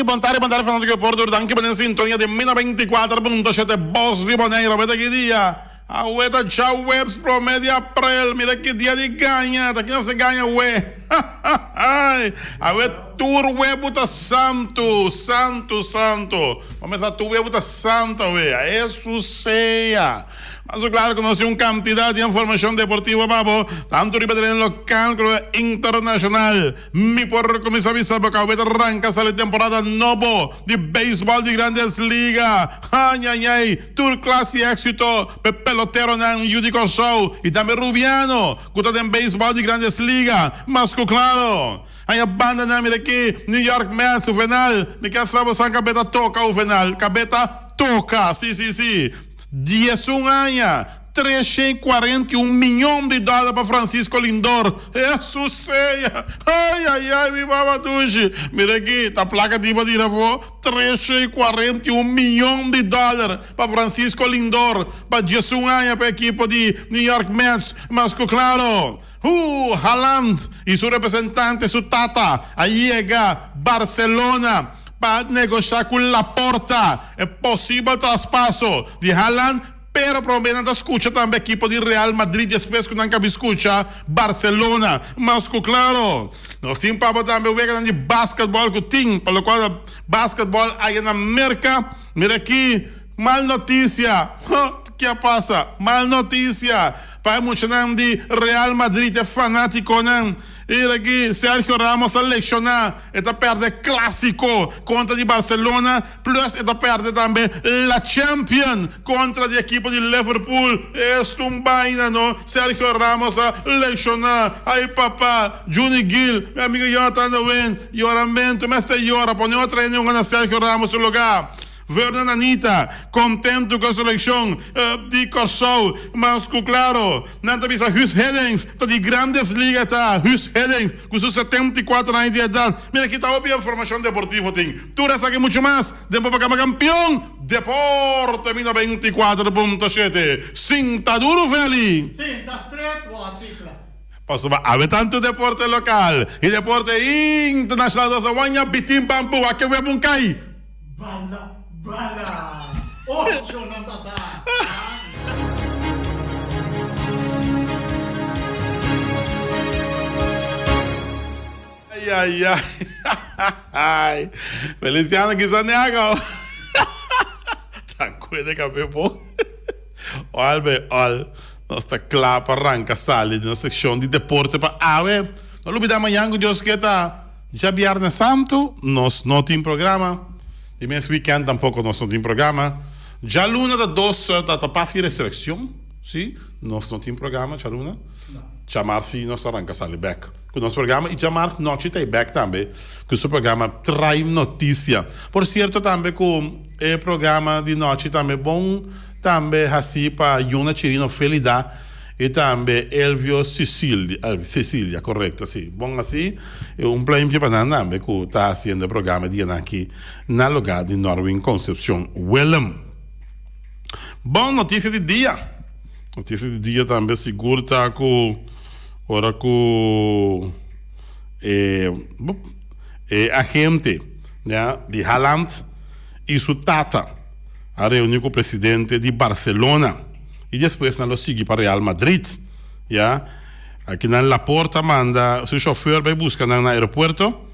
Bon tardi, bon tardi fanátiko di Porto. Danki pa den sintonia di Mina 24.7 Bos di Boneiro. Weta ki dia? Awe ta djaweps promé di aprel. Mira ki dia di gaña. Ta kina se gaña awe? Awe tur webu ta santu, santu, santu. Bo mester sa tur webu ta santu awe. Hesus sea! Mas claro cu nos tin un cantidad di informacion deportivo pa bo, tanto riba tereno local como internacional. Mi por cuminsa bisa bo cu awe ta ranca sali temporada nobo di beisbol di Grandes Liga. Añañay, tur clas di exito p'e peloteronan yu di Corsou y tambe Rubiano cu ta den beisbol di Grandes Liga. Mas cu claro, haña bandanan mira aki, New York Mets, Juvenal, mi kier sa bo san cabeta toca Juvenal, cabeta toca, si si si. 11 aña, 341 miyon di dòler pa Francisco Lindor. Hesus sea! Ay ay ay mi mama dushi! Mira aki, ta plaka tin pa tira afó, 341 miyon di dòler pa Francisco Lindor pa 11 aña pa ekipo di New York Mets. Mas ku klaro, hu, Haaland i su representante, su tata, a yega Barcelona. pa negoshá ku Laporta e posibel traspaso di Haaland, pero promé nan ta skucha tambe ekipo di Real Madrid despues ku nan kabi skucha Barcelona. Mas ku klaro, nos tin pabo tambe weganan di basketbòl ku tin pa lokual basketbòl aya na Merka. Mira aki, mal notisia, huh, ke a pasa? Mal notisia pa e muchanan di Real Madrid, e fanátikonan. I aki Sergio Ramos a lekshoná, e ta pèrdè Klásiko kontra di Barcelona, plus e ta pèrdè tambe La Champion kontra di ekipo di Liverpool. Esto un baina no, Sergio Ramos a lekshoná. Ay papa, Juni Gil, mi amigo Jonathan de Wen, yoramentu mester yora, pone otro hende hunga na Sergio Ramos su lugá. Vernon Anita, kontentu ku e selekshon di Kòrsou, mas ku klaro nan ta bisa Guus Hiddink ta di Grandes Liga ta Guus Hiddink ku su 74 aña di edat. Mira ki ta hopi informashon deportivo tin. Tur esaki muchu mas den bo programa Kampion Deporte mi 94.7. Sinta duru Feli! Sinta stret wak dikla. Pasobra awe tantu deporte lokal i deporte internashonal nos a waña bitin bambu a ke webun kai. Bala bala ocho nan ta ta. Ay ay ay Feliciano kisa niago ta cuede cabe bo Ol be ol nos ta cla pa ranca sali di nos seccion di deporte pa awe no lubida mañan cu Dios ke ta Djabièrnè Santu nos no tin programa, di mes wikènt tampoko nos no tin programa. Djaluna ta dos ta ta Pasku di Resurekshon, si, nos no tin programa djaluna. Djamars si nos ta ranka sali bèk ku nos programa i djamars nochi ta e bèk tambe ku su programa Trae Notisia. Por sierto tambe ku e programa di nochi tambe bon tambe hasi pa Yona Chirino Felida. I tambe Elvio Cecilia, Cecilia, korekto, si. Bon asi, un pluimpje pa nan tambe ku ta hasiendo e programa e dianan aki na lugá di Norwin Concepcion Willem. Bon notisia di dia. Notisia di dia tambe sigur ta ku ora ku e e agente ya di Haaland i su tata a reuni ku presidente di Barcelona. I despues nan lo sigui pa Real Madrid. Ya. Aki nan Laporta manda su chauffeur bai busca nan na aeropuerto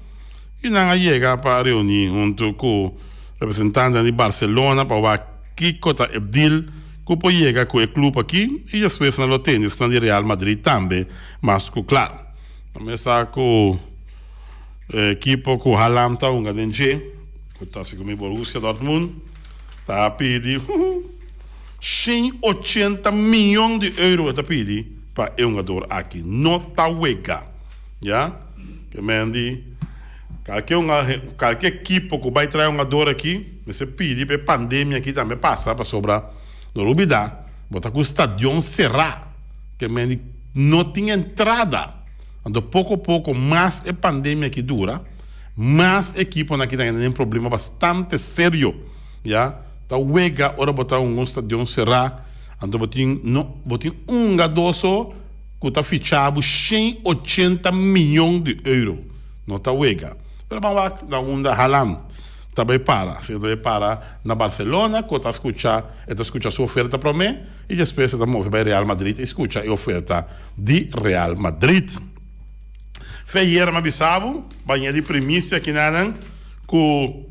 i nan a yega pa reuni hunto cu representantenan di Barcelona pa wak kico ta e deal cu por yega cu e club aki i despues nan lo tende esnan di Real Madrid tambe mas cu claro. Nan mester sa cu e ekipo cu Haaland ta hunga den dje cu ta segun mi Borussia Dortmund ta pidi. 180 miyon di euro e ta pidi pa e hungador aki. No ta wega. Ya. Ke men di kalke hunga kalke ekipo ku bai trae hungador aki mester pidi pa e pandemia aki tambe pasa pasobra no lubida bo ta ku stadion sera. Ke men di no tin entrada. Anto poko poko mas e pandemia aki dura mas ekiponan aki ta keda den problema bastante serio. Ya. Ta wega ora bo ta un un stadion será, anto bo tin no bo tin un hungadó so ku ta ficha bo 180 miyon di euro. No ta wega. Pero ban wak na unda Haaland. ta bai para. Si e ta bai para na Barcelona ku ta skucha e ta skucha su oferta promé i despues e ta move bai Real Madrid i skucha e oferta di Real Madrid. Fe ayer mi a bisa bo, baña di primisia kinanan, ku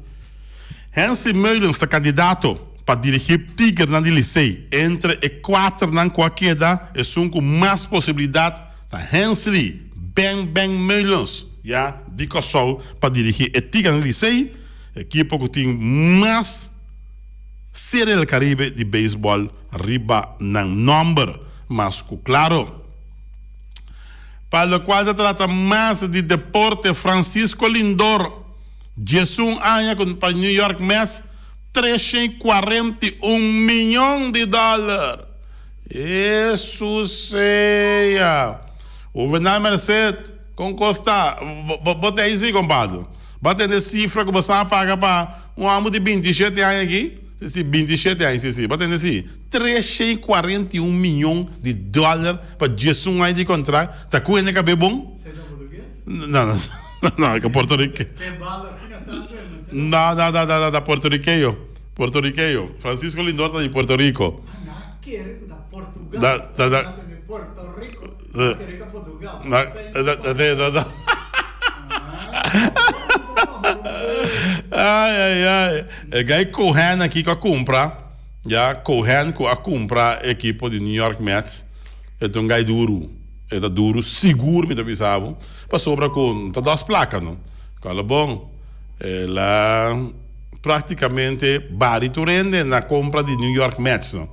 Hensley Meulens ta kandidato pa dirigí Tigernan di Licey. Entre e kuaternan ku a keda, esun ku mas posibilidat ta Hensley Ben Ben Meulens, ya di Kòrsou, pa dirigí e Tigernan di Licey, ekipo ku tin mas Serie del Caribe di beisbòl riba nan nòmber, mas ku klaro. Pa lokual ta trata mas di deporte, Francisco Lindor, 11 aña ku pa New York Mets, 341 miyon di dòler. Hesus sea! Juvenal Merced, kon kos ta? Bo ta ei si, kompadre? Bo a tende sifra ku bo sa paga pa un hòmber di 27 aña aki? Si, si, 27 aña, si, si. Bo a tende si? 341 miyon di dòler pa 11 aña di kontrakt. Ta ku hende kab'é bon? No, no, no, e ka puertorike. No, no, no, no, ta puertorikeño. Puertorikeño. Francisco Lindor ta di Puerto Rico. Da, da, da. Da, da, da. Ai, ai, ai. E guy Cohen aki ku a kumpra, ya, Cohen ku a kumpra ekipo di New York Mets, e ta un guy duru. E ta duru sigur mi ta bisa bo, pasobra ku no ta dos plaka no. Kòrda bon, el a praktikamente bari tur hende na kompra di New York Mets no.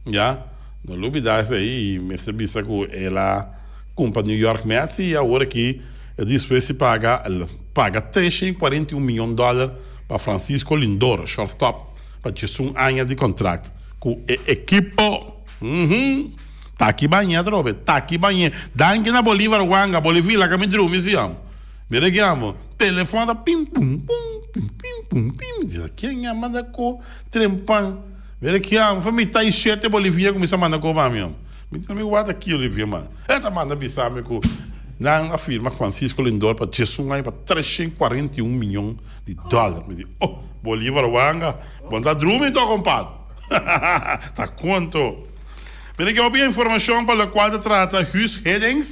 Ya, no lubida esei i mester bisa ku el a kumpra New York Mets i awor aki e dispues di paga, el a paga 341 miyon dòler pa Francisco Lindor, shortstop, pa 11 aña di kontrakt ku e ekipo. Uhum. Taki bañ'é atrobe, taki bañ'é. Danki na Bolívar Wanga, Bolivia laga mi drumi si amo. Mira ki amo, telefon ta pim pum pum, pim pim pum pim. Mi di, ken a manda ko trempan? Mira ki amo, fa mitá i shete Bolivia kuminsá manda ko pa mi amo. Mi di, mi wak aki Olivia man. E ta manda bisa mi ku nan a firma Francisco Lindor pa 11 aña pa 341 miyon di dòler. Mi di, oh, Bolívar Wanga, bo no ta drumi to kompadre. Ta konto. Mira ki hopi informashon pa lokual ta trata Guus Hiddink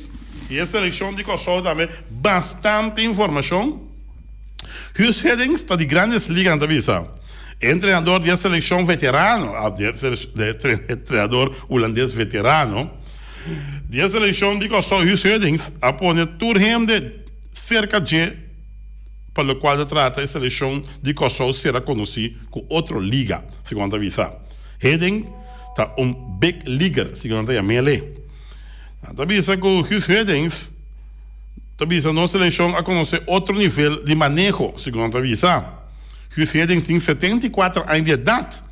i e selekshon di Kòrsou tambe bastante informashon. Guus Hiddink ta di Grandes Liga nan ta bisa. E entrenador di e selekshon veterano, di e entrenador hulandes veterano di e selekshon di Kòrsou Guus Hiddink a pone tur hende serka dje pa lokual ta trata e selekshon di Kòrsou sera konosí ku otro liga, segun nan ta bisa. Hiddink ta un big leaguer, segun nan ta yam'el. Nan ta bisa ku Guus Hiddink ta bisa nos selekshon a konosé otro nivel di maneho, segun nan ta bisa. Guus Hiddink tin 74 aña di edat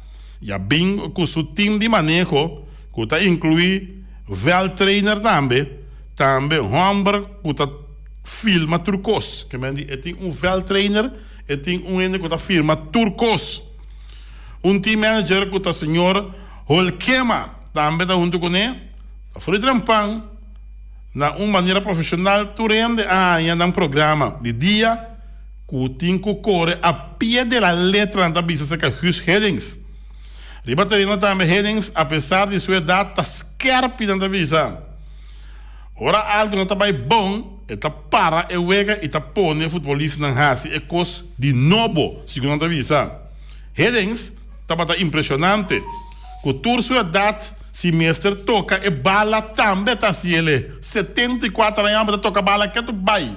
i a bin ku su tim di maneho ku ta inkluí vèldtrainer tambe, tambe hòmber ku ta filma tur kos. Ke men di e tin un vèldtrainer, e tin un hende ku ta firma tur kos. Un team manager ku ta señor Holkema tambe ta huntu kuné. Ta furi trempan na un manera profeshonal tur hende a haña nan programa di dia ku tin ku kore a pie de la letra nan ta bisa serka Guus Hiddink. Riba tereno tambe Hiddink apesar di su edat ta skerpi nan ta bisa. Ora algu no ta bai bon e ta para e wega i ta pone futbolistanan hasi e kos di nobo, segun nan ta bisa. Hiddink tabata impresionante. Ku tur su edat, si mester toka e bala tambe ta hasiel. 74 aña ta toka bala ketu bai.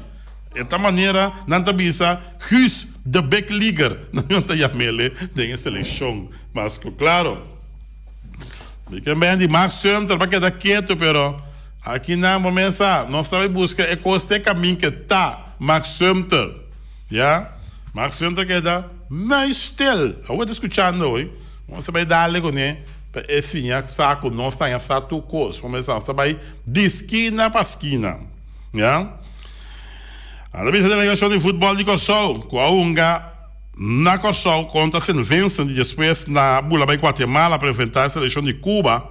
E ta manera nan ta bisa Guus de big leaguer, nan ta yam'el den e selekshon. Mas ku klaro. Mi ke ben di Mark Sumter pa keda ketu pero aki nan bo mes sa nos ta bai buska e kos te kamin ke ta Mark Sumter. Ya, Mark Sumter keda muisstil. Awor ta skuchando hoy. Nos ta bai dale kuné pa e siña sa ku nos ta haña sa tur kos. Bo mes sa nos ta bai di skina pa skina. Ya. Nan ta bisa delegashon di futbòl di Kòrsou ku a hunga na Kòrsou kontra Sint Vincent i despues na bula bai Guatemala pa enfrentá e selekshon di Cuba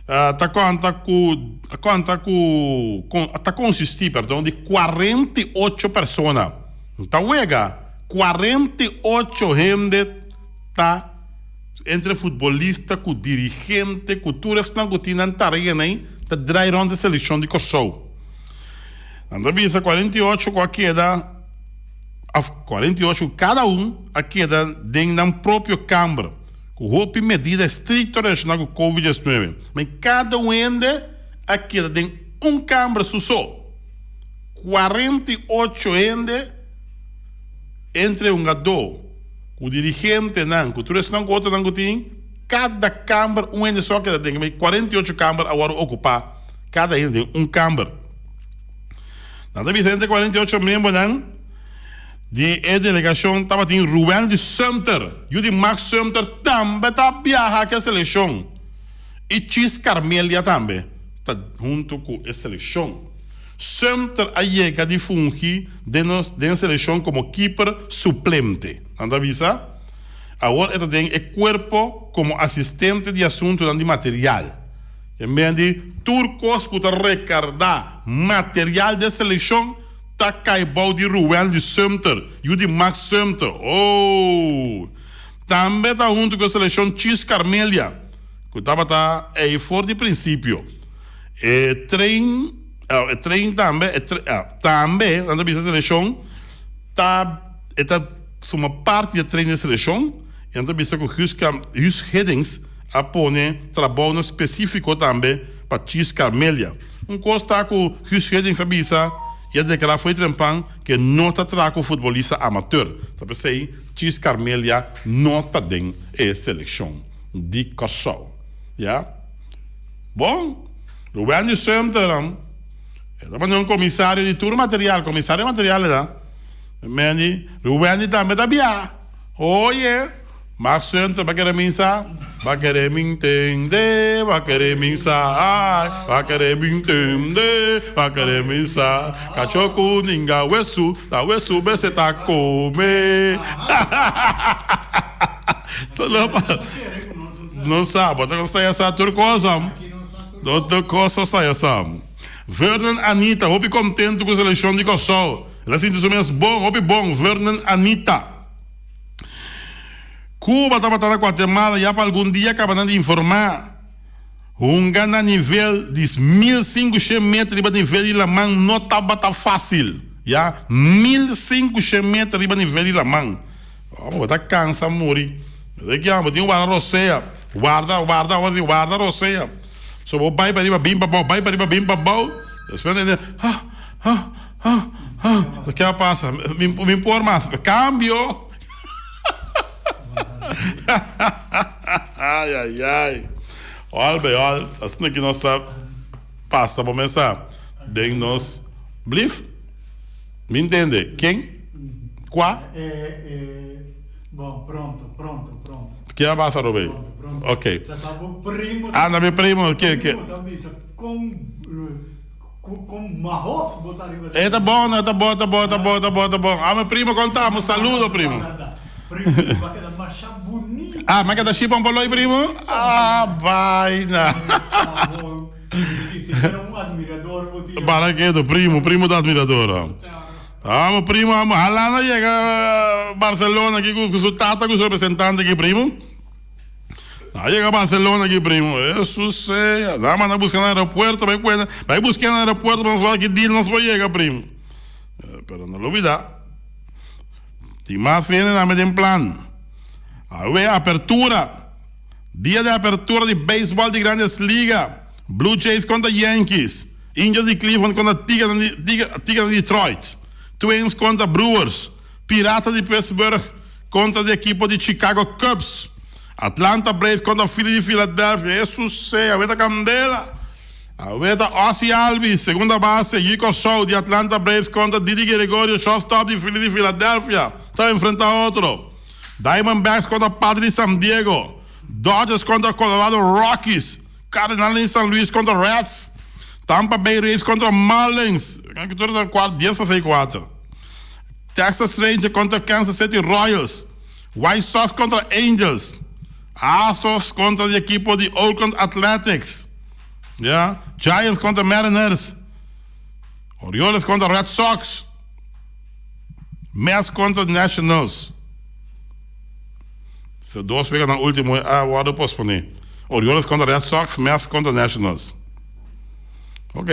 ta konta ku a konta ku ta konsistí perdon di 48 persona. Ta wega. 48 hende ta entre futbolista ku dirigente ku tur esnan ku tin nan tarea nan ta drai rònt e selekshon di Kòrsou. Nan ta bisa 48 ku a keda òf 48 ku kada un a keda den nan propio kamber ku hopi medida estrikto relashoná ku Covid 19. Men kada un hende a keda den un kamber su so. 48 hende entre hungadó ku dirigentenan ku tur esnan ku otronan ku tin, kada kamber un hende so a keda den. 48 kamber a wòrdu okupá, kada hende den un kamber. Nan ta bisa entre 48 miembronan di e delegashon tabatin Ruwendy Sumter, yu di Max Sumter tambe ta biaha ku e selekshon i Chis Carmelia tambe ta huntu ku e selekshon. Sumter a yega di fungi den nos den selekshon komo kiper suplente. Nan ta bisa, Awor e ta den e kuerpo komo asistente di asuntunan di material. En bes di tur kos ku ta rekardá material den selekshon ta kai bou di Ruwendy Sumter, yu di Max Sumter. Oh! Tambe ta huntu ku e selekshon Chis Carmelia, ku tabata ei for di prinsipio. E trein, e trein tambe, e tre, tambe, nan ta bisa selekshon ta, e ta forma parti di e trein di selekshon i nan ta bisa ku Guus Kam, Guus Hiddink a pone trabounan spesífiko tambe pa Chis Carmelia. Un kos ta ku Guus Hiddink a bisa i a deklará fo'i trempan ku e no ta traha ku futbolista amateur. Ta p'esei Chis Carmelia no ta den e selekshon di Kòrsou. Ya. Bon, Ruben Sumter e tabata un komisario di tur material, komisario di material e ta. Mandy, Rubendy tambe ta bia. Oye, Mark Sumter ba kere min sa, ba kere min tende, ba kere min sa, ai, ba kere min tende, ba kere min sa, kacho ku ninga wesu, ta wesu bese ta kome. No sa, bo ta saya sa tur cosa. Tur cosa saya sa. Vernon Anita, hopi contento cu seleccion di Kòrsou. El a sinti su mes bon, hopi bon, Vernon Anita. Cuba tabata na Guatemala ya pa algun dia caba nan di informa. Hunga na nivel di 1500 meter riba nivel di laman no tabata facil. Ya, 1500 meter riba nivel di laman. Amo bo ta cansa muri. Mester ki amo tin warda rosea. Warda, warda, amo tin warda rosea. So bo bai pariba bin pabou, bai pariba bin pabou. Despues nan ha, ha, ha, ha. Ke a pasa? Mi, mi por mas. Cambio. Ay, ay, ay. Ol bij ol. Asina ki nos ta pasa bo mesa den nos blief. Mi ntende. Ken? Kua? E, e, bon, pronto, pronto, pronto. Ke a pasa, Robey? Pronto, pronto. Ok. Ta ta bo primo. Ah, na mi primo. Ke, ke? Primo ta bisa kon, kon, kon mahos bo ta riba. E ta bon, e ta bon, ta bon, ta bon, ta bon, ta bon. Ah, mi primo, kon ta? Un saludo, primo. Primo, bo a keda masha bunito. Ah, mi a keda shipa un poloy, primo? Ah, baina. Ta bon. Para keto, primo, primo ta admirador. Amo primo, amo. Haaland a yega Barcelona aki cu su tata cu su representante aki, primo. A yega Barcelona aki, primo. Hesus sea. Nan a manda busca na aeropuerto, bay cuenta, bay busca na aeropuerto pa nos wak ki dia nos por yega, primo. Pero no lubida. Tin mas hende tambe den plan. Awe apertura. Dia di apertura di beisbòl di Grandes Liga, Blue Jays kontra Yankees, Indios di Cleveland kontra Tigrenan di Detroit, Twins kontra Brewers, Piratas di Pittsburgh kontra di ekipo di Chicago Cubs, Atlanta Braves kontra Phillies di Philadelphia. Hesus sea, awe ta kandela! Awe ta Ozzie Albies, segunda base, Yi Kòrsou di Atlanta Braves kontra Didi Gregorio, shortstop di Phillies di Philadelphia, ta enfrentá otro. Diamondbacks kontra Padres di San Diego, Dodgers kontra Colorado Rockies, Cardinals di San Luis kontra Reds, Tampa Bay Rays kontra Marlins, tur ta kuart dies pa sei kuater, Texas Rangers kontra Kansas City Royals, White Sox kontra Angels, Astros kontra di ekipo di Oakland Athletics, ya, Giants kontra Mariners, Orioles kontra Red Sox. Mets kontra Nationals. Se dos weganan último a wòrdu posponé. Orioles kontra Red Sox, Mets kontra Nationals. Ok.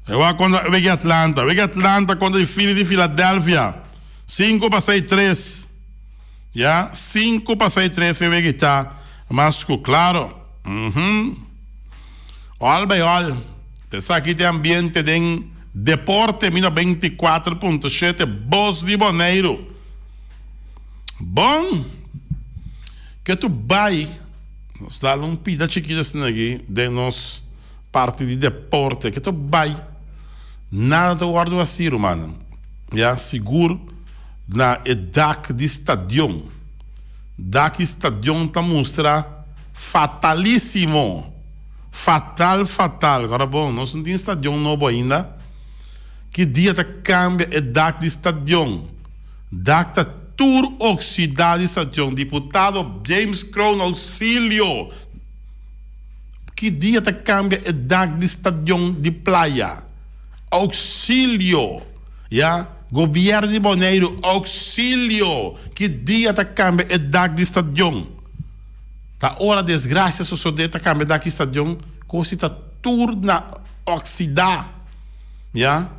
E wak kontra wega Atlanta. Wega Atlanta kontra di Phillies di Philadelphia. Sinku pa sei tres. Ya, 5 pa 6 3 e wega ta mas ku klaro. All by all. Esaki ta e ambiente den deporte mi 94.7 Bos di Boneiru. Bon, ke tu bai, nos dal un pida chikito asina aki den nos parti di deporte. Ke tu bai, nada ta wòrdu hasi rumannan. Ya, sigur na e dak di stadion. Dak di stadion ta mustra fatalisimo. Fatal fatal. Ora bon, nos no tin stadion nobo ainda. Ki dia ta cambia e dak di stadion? Dak ta tur oxida di stadion. Diputado James Kroon auxilio! Ki dia ta cambia e dak di stadion di Playa? Auxilio! Ya, gobierno di Boneiru, auxilio! Ki dia ta cambia e dak di stadion? Ta ora desgracia sosode ta cambia dak di stadion, cosi ta tur na oxida. Ya.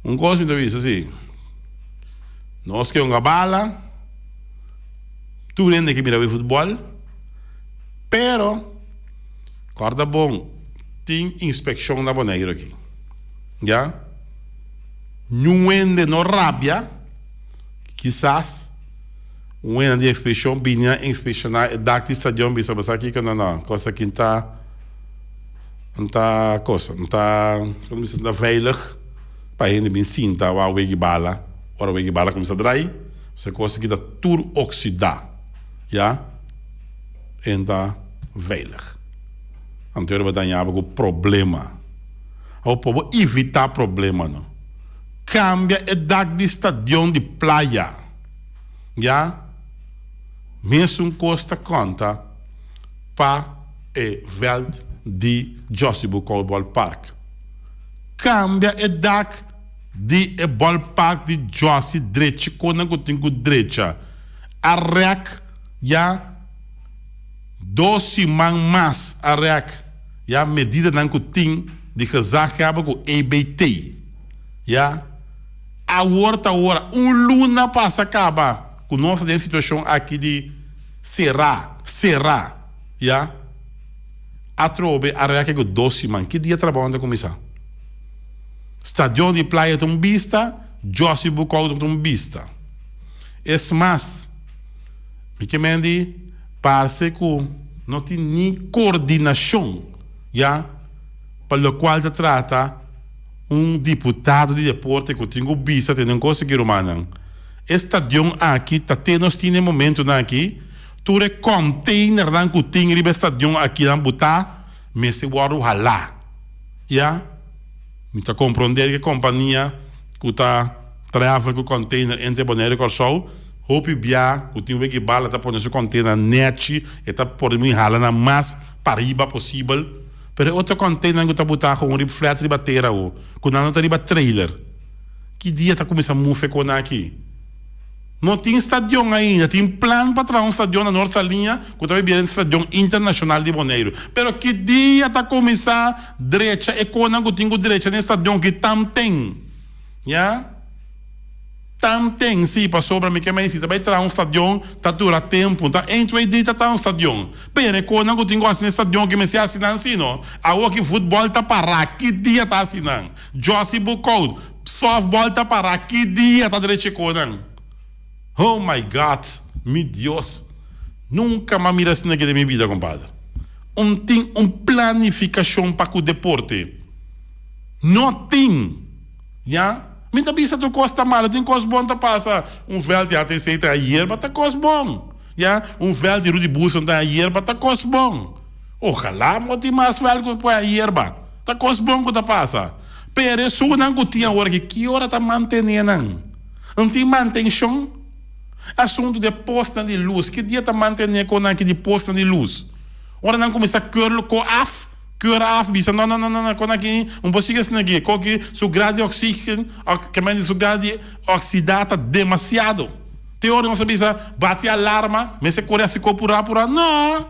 Un cos mi ta bisa si, nos ke hunga bala, tur hende ke mira bay futbol, pero corda bon, tin inspeccion na Boneiru aki. Ya. Niun hende no rabia, kisas. Un hende di inspeccion bini a inspecciona e dak di stadion bisa bo sa kico no no cosa aki nta nta cosa nta como bisa nta veilig pa hende bin sinta wou wegi bala ora wegi bala cuminsa drai so e cosa aki ta tur oxida ya e nta veilig anto bo ta haña bo cu problema awor por bo evita problema no cambia e dak di stadion di playa. Ya mesun kos ta konta pa e vèlt di Jossy Boekhoudt Ballpark. Kambia e dak di e ballpark di Jossy drecha konan ku tin ku drecha. A rèk ya dos siman mas a rèk ya medidanan ku tin di gezaghebber ku EBT. Ya. Awor ta ora, un luna pasa kaba ku nos ta den situashon aki di será, será, ya. Atrobe a rèke ku dos siman. Ki dia trabou nan ta kuminsá? Stadion di Playa ta un bista, Jossy Boekhouder ta un bista. Es mas, mi ke men di parse ku no tin ni kordinashon, ya, pa lokual ta trata. Un diputado di deporte ku tin ku bisa tene un kos aki rumannan. E stadion aki ta te nos tin e momentunan aki, tur e kònteinernan ku tin riba e stadion aki nan butá mester wòrdu halá. Ya, mi ta komprondé ku e kompania ku ta travel ku kònteiner entre Bonaire i Kòrsou hopi bia ku tin weki bala ta pone su kònteiner nèchi e ta por hala nan mas pariba posibel. Pero e otro container cu ta buta gewoon riba flat riba tera awo, cu nan no ta riba trailer. Ki dia ta cuminsa move con aki? No tin stadion ainda, tin plan pa traha un stadion na Noord Saliña cu ta bira stadion internacional di Boneiru. Pero ki dia ta cuminsa drecha e conan cu tin cu drecha den stadion ki tamten? Ya. Tanten si, pasobra mi ke mei si ta bai traha un stadion ta dura tempu, ta een twee drie ta traha un stadion. Pero e konan ku tin ku hasi na e stadion ke mester hasi nan si no. Awor ki futbòl ta pará, ki dia ta hasi nan? Jossy Boekhout, Sòftbòl ta pará, ki dia ta drecha e konan? Oh my God, mi Dios, nunka m'a mira asina ke den mi bida kompadre. Un tin un planifikashon pa ku deporte. No tin. Ya, mi ta bisa tur kos ta malo, tin kos bon ta pasa. Un vèlt di ATC ta yerba ta kos bon. Ya, un vèlt di Rudy Buson ta yerba ta kos bon. Ojalá bo tin mas vèlt ku por yerba. Ta kos bon ku ta pasa. Pero esunnan ku tin awor aki, ki ora ta mantené nan? No tin mantenshon? Asuntu di e postnan di lus, ki dia ta mantené konan aki di postnan di lus? Ora nan kuminsá curl ko af? Keur af bisa no no no no kon aki un por sigui asina aki koki su grado di oxigen ke men di su grado di oxida ta demasiado te ora nos a bisa bati alarma mester kore hasi ko pura pura no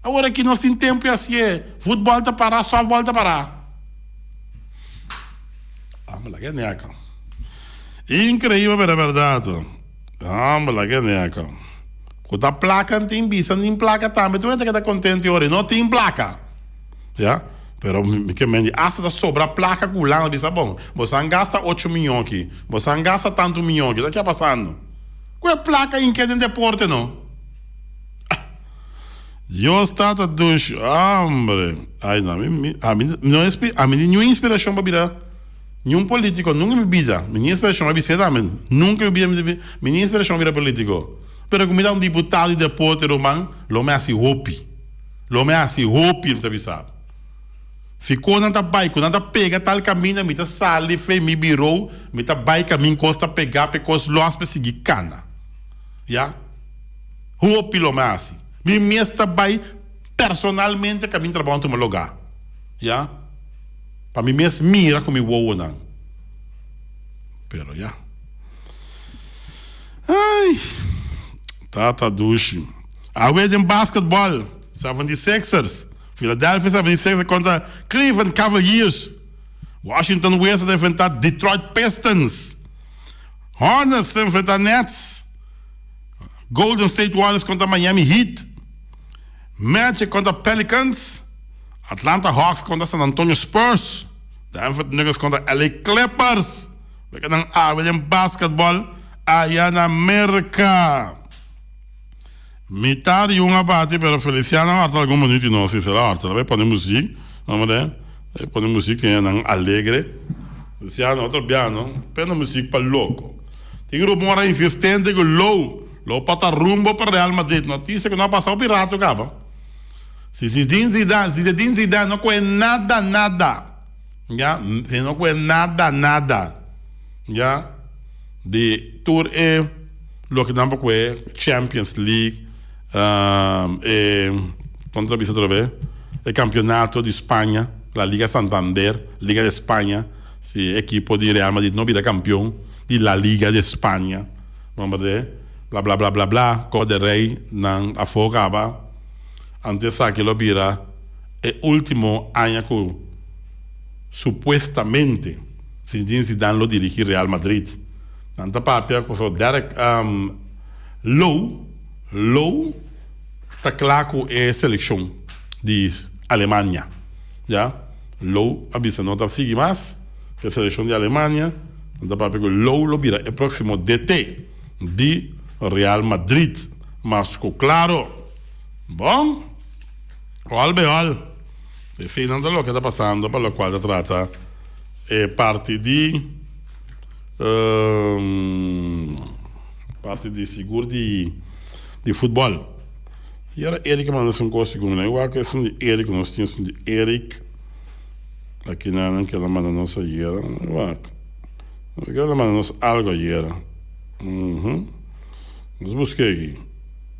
awor aki nos tin tempo di hasié futbol ta para softball ta para homber laga e neka increíble pero berdad homber laga e neka. Ku ta plaka tin bisa nin plaka tambe tur hende ta keda kontento ora no tin plaka ya pero mi ke men di asta ta sobra plaka ku Hulanda bisa bon boso a gasta ocho miyon aki boso a gasta tantu miyon aki ta ke a pasando ku e plaka inke den deporte no ah Dios tata dushi hombre ay no ami ami no ami niun inspirashon pa bira. Niun politico nunca mi bida mi ni inspiracion a bis'e tambe nunca mi bida mi ni inspiracion a bira politico pero cu mi ta un diputado di deporte ruman lo mi haci hopi lo mi haci hopi mi ta bisa bo si con nan ta bay cu nan ta pega tal caminda mi ta sali fe mi bureau mi ta bay camin cos ta pega pe cos los pe sigui cana ya hopi lo mi haci mi mes ta bay personalmente camin trabao tuma loga ya. Pa mi mes mira ku mi wowonan. Pero ya. Ai. Tata dushi. Awe den basketball, 76ers, Philadelphia 76ers kontra Cleveland Cavaliers. Washington Wizards ta enfrenta Detroit Pistons. Hornets ta enfrenta Nets. Golden State Warriors kontra Miami Heat. Magic kontra Pelicans. Atlanta Hawks kontra San Antonio Spurs, Denver Nuggets kontra LA Clippers. Weganan awe den basketball aya na Merka. Mitar di un a bati pero Feliciano a horta algun minuut di nos si el a horta. Bai pone muziek, vamos ver. Bai pone muziek en nan alegre. Feliciano otro biano, pena muziek pa loco. Tin rumor a insistente cu Low lo pata rumbo pa Real Madrid. Noticia cu no a pasa hopi rato caba. Si Zinedine Zidane, Zinedine Zidane no koe nada nada, ya, si no koe nada nada, ya, di tur e loke nan por koe, Champions League, e, kon ta bisa otra bes, e campeonato di Spaña, la Liga Santander, Liga de España, si e ekipo di Real Madrid no bira campeon di la Liga de España, bo berde, bla bla bla bla bla, Copa del Rey nan afo caba. Anto esaki lo bira e ultimo aña cu supuestamente Zinedine Zidane lo dirigi Real Madrid. Nan ta papia cu pasobra Derek Low Low ta cla cu e seleccion di Alemania. Ya, Low a bisa no ta sigui mas cu e seleccion di Alemania. Nan ta papia cu Low lo bira e proximo DT di Real Madrid. Mas cu claro. Bon, ol be ol. Eseinan ta loke ta pasando pa lokual ta trata e parti di parti di sigur di di futbòl. I ora Eric a manda esun kos sigur mi no igual ku esun di Eric ku nos tin esun di Eric aki nan ke el a manda nos ayera. Wak, el a manda nos algu ayera. Nos busk'é aki.